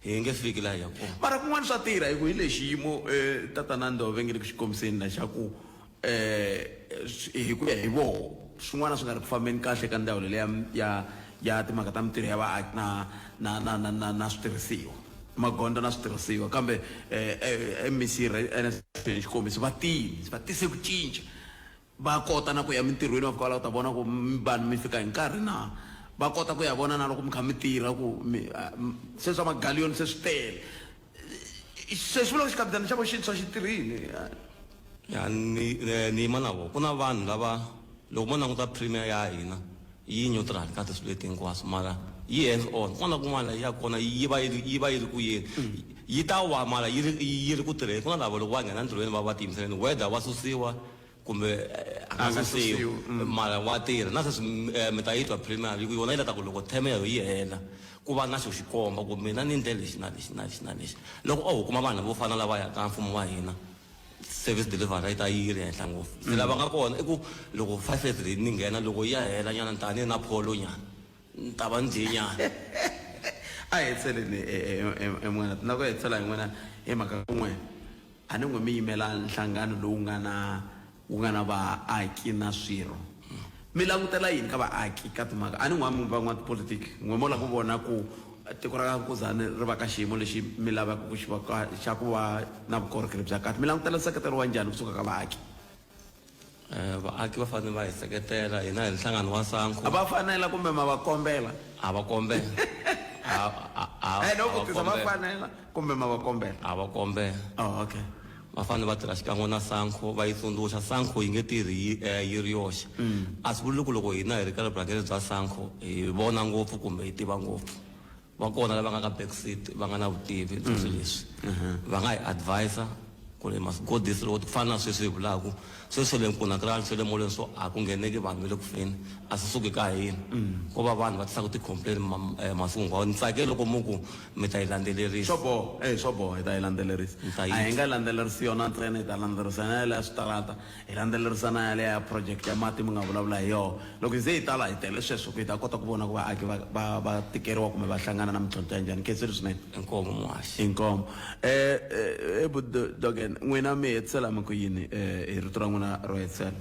Hi nge fiki laha hi ya kona. Mara kun'wana swa tirha hi ku hi le xiyimo um tatana Ndove nge le ku xi kombiseni la xa ku um hi ku ya hi voho swin'wana swi nga ri ku fambeni kahle ka ndzawulo leya ya ya timhaka ta mintirho ya vaaki na na na na na na switirhisiwa magondzo na switirhisiwa kambe um MEC xikombiso va tini va tise ku cinca Va kota na ku ya mintirhweni va fika va lava ku ta vona ku vanhu mi fika hi nkarhi na. Va kota ku ya vona na loko mi kha mi tirha ku mi se swa magaliyoni se swi tele. Se swi vula ku xikabutana xa vo xintshwa xi tirhile. Ya ni ni yima na vona. Ku na vanhu lava loko mo languta premier ya hina yi neutral ka tiswi leti hinkwaswo mara yi hands on kun'wana na kun'wana la yi yaka kona yi va yi ri yi va yi ri ku yeni yi ta wa mara yi ri yi ri ku tirheni ku na lava loko va nghena ntirhweni va va tiyimiseleni whether wa susiwa kumbe a nga susiwi mara wa tirha na sweswi mi ta yi twa premier yi ku yona yi la ta ku loko term ya yi hela ku va na xo xi komba ku mina ni ndle lexi na lexi na lexi na lexi loko o ho kuma vanhu vo fana lava ya ka mfumo wa hina service delivery yi ta yi ri henhla ngopfu se lava nga kona i ku loko 5 years leyi ni nghena loko yi ya hela nyana ni ta ni na pholo nyana ni ta va ni dye nyana a hi hetseleni n'wina na ku hetisela hi n'wina hi mhaka kun'we A ni n'we mi yimela nhlangano lowu nga na wu nga na vaaki na swirho. Mi langutela yini ka vaaki ka timhaka? A ni n'we van'watipolitiki, n'we mo lava ku vona ku tiko ra ka Nkuzani ri va ka xiyimo lexi mi lavaka ku xi va ka xa ku va na vukorhokeri bya kahle. Mi langutela nseketelo wa njhani kusuka ka vaaki? Vaaki va fanele va hi seketela hina hi nhlangano wa SANCO. Va fanela kumbe ma va kombela? A va kombela. A no vutisa va fanela kumbe ma va kombela? A va kombela. Oh, okay. Va fanele va tirha xikan'we na SANCO va yi tsundzuxa. SANCO yi nge tirhi yi yi ri yoxe. A swi vuli ku loko hina hi ri ka vurhangeri bya SANCO hi vona ngopfu kumbe hi tiva ngopfu. Va kona lava nga ka back seat va nga na vutivi bya swilo leswi. Va nga hi advise ku ri must go this road ku fana na sweswi hi vulaka sweswi le Nkunakral swa le molweni swo a ku ngheneki vanhu va le ku feni a swi suki ka hina ko va vanhu va tisaka ti-complain masiku hinkwawo ni tsake loko mu ku mi ta yi landzelerisa swo boha e swo boha hi ta yi landzelerisa a hi nga landzelerisi yona ntsena hi ta landzelerisa na yaleya switarata Hi landzelerisa na yaleya ya project ya mati mi nga vulavula hi yoho. Loko hi ze hi tala hi tele sweswo ku hi ta kota ku vona ku vaaki va va va tikeriwa kumbe va hlangana na mintlhontlho ya njhani. Khensile swinene. Inkomu muhaxi. Inkomu. Buti Dogen, n'wina mi hetisela mi ku yini hi rito ra n'wina ro hetisela?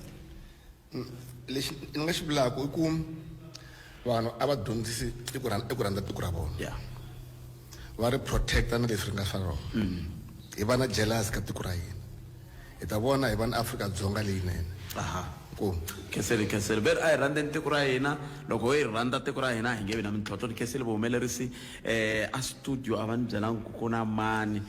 Lexi ni nga xi vulaka i ku vanhu a va dyondzisi i ku i ku rhandza tiko ra vona. Va ri protect-a na leswi ri nga swa rona. Hi va na jealous ka tiko ra hina. Hi ta vona hi va na Afrika-Dzonga leyinene. Aha. Inkomu. Khensile, khensile. Ve ri a hi rhandzeni tiko ra hina. Loko ho yi rhandza tiko ra hina a hi nge vi na mintlhontlho. Ni khensile vuhumelerisi a studio a va ni byelanga ku ku na mani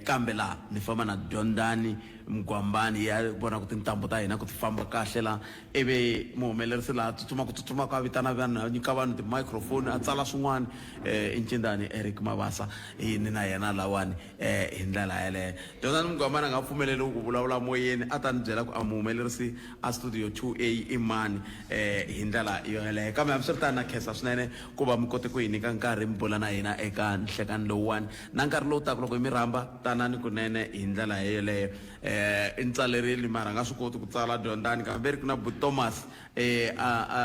kambe laha ni famba na Dyondzani Mugwambani ya vona ku tintambu ta hina ku ti famba kahle la ivi muhumelerisi laha tsutsumaka tsutsumaka a vitana vanhu a nyika vanhu ti-microphone a tsala swin'wana i ncindani Eric Mabasa hi ni na yena lawani hi ndlela yeleyo. Dyondzani Mugwambani a nga pfumeleriwi ku vulavula moyeni a ta ni byela ku a muhumelerisi a studio 2A i mani hi ndlela yoyeleyo. Kambe hambiswiritano na khensa swinene ku va mi kote ku hi nyika nkarhi mi bula na hina eka nhlekani lowuwani. Na nkarhi lowu taka loko hi mi rhamba tanani kunene hi ndlela yoyeleyo. I ni tsalerile mara a nga swi koti ku tsala Dyondzani kambe ve ri ku na buti Thomas a a a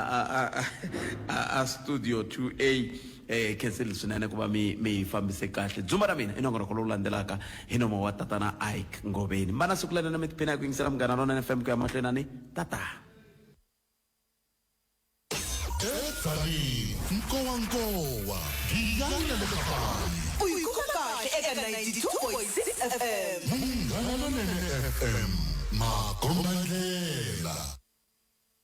a a studio 2A. Hi khensile swinene ku va mi mi hi fambise kahle. Dzumba ra mina i nongonoko lowu landzelaka hi nomo wa tatana Ike Ngoveni. Mi va na siku lerinene mi tiphina hi ku yingisela Munghana Lonene FM ku ya mahlweni a ni tata. Edzanini, nkowankowa, giyani na le khampani. U yi kuma kahle eka 92.6 FM. Munghana Lonene FM, makombandlela.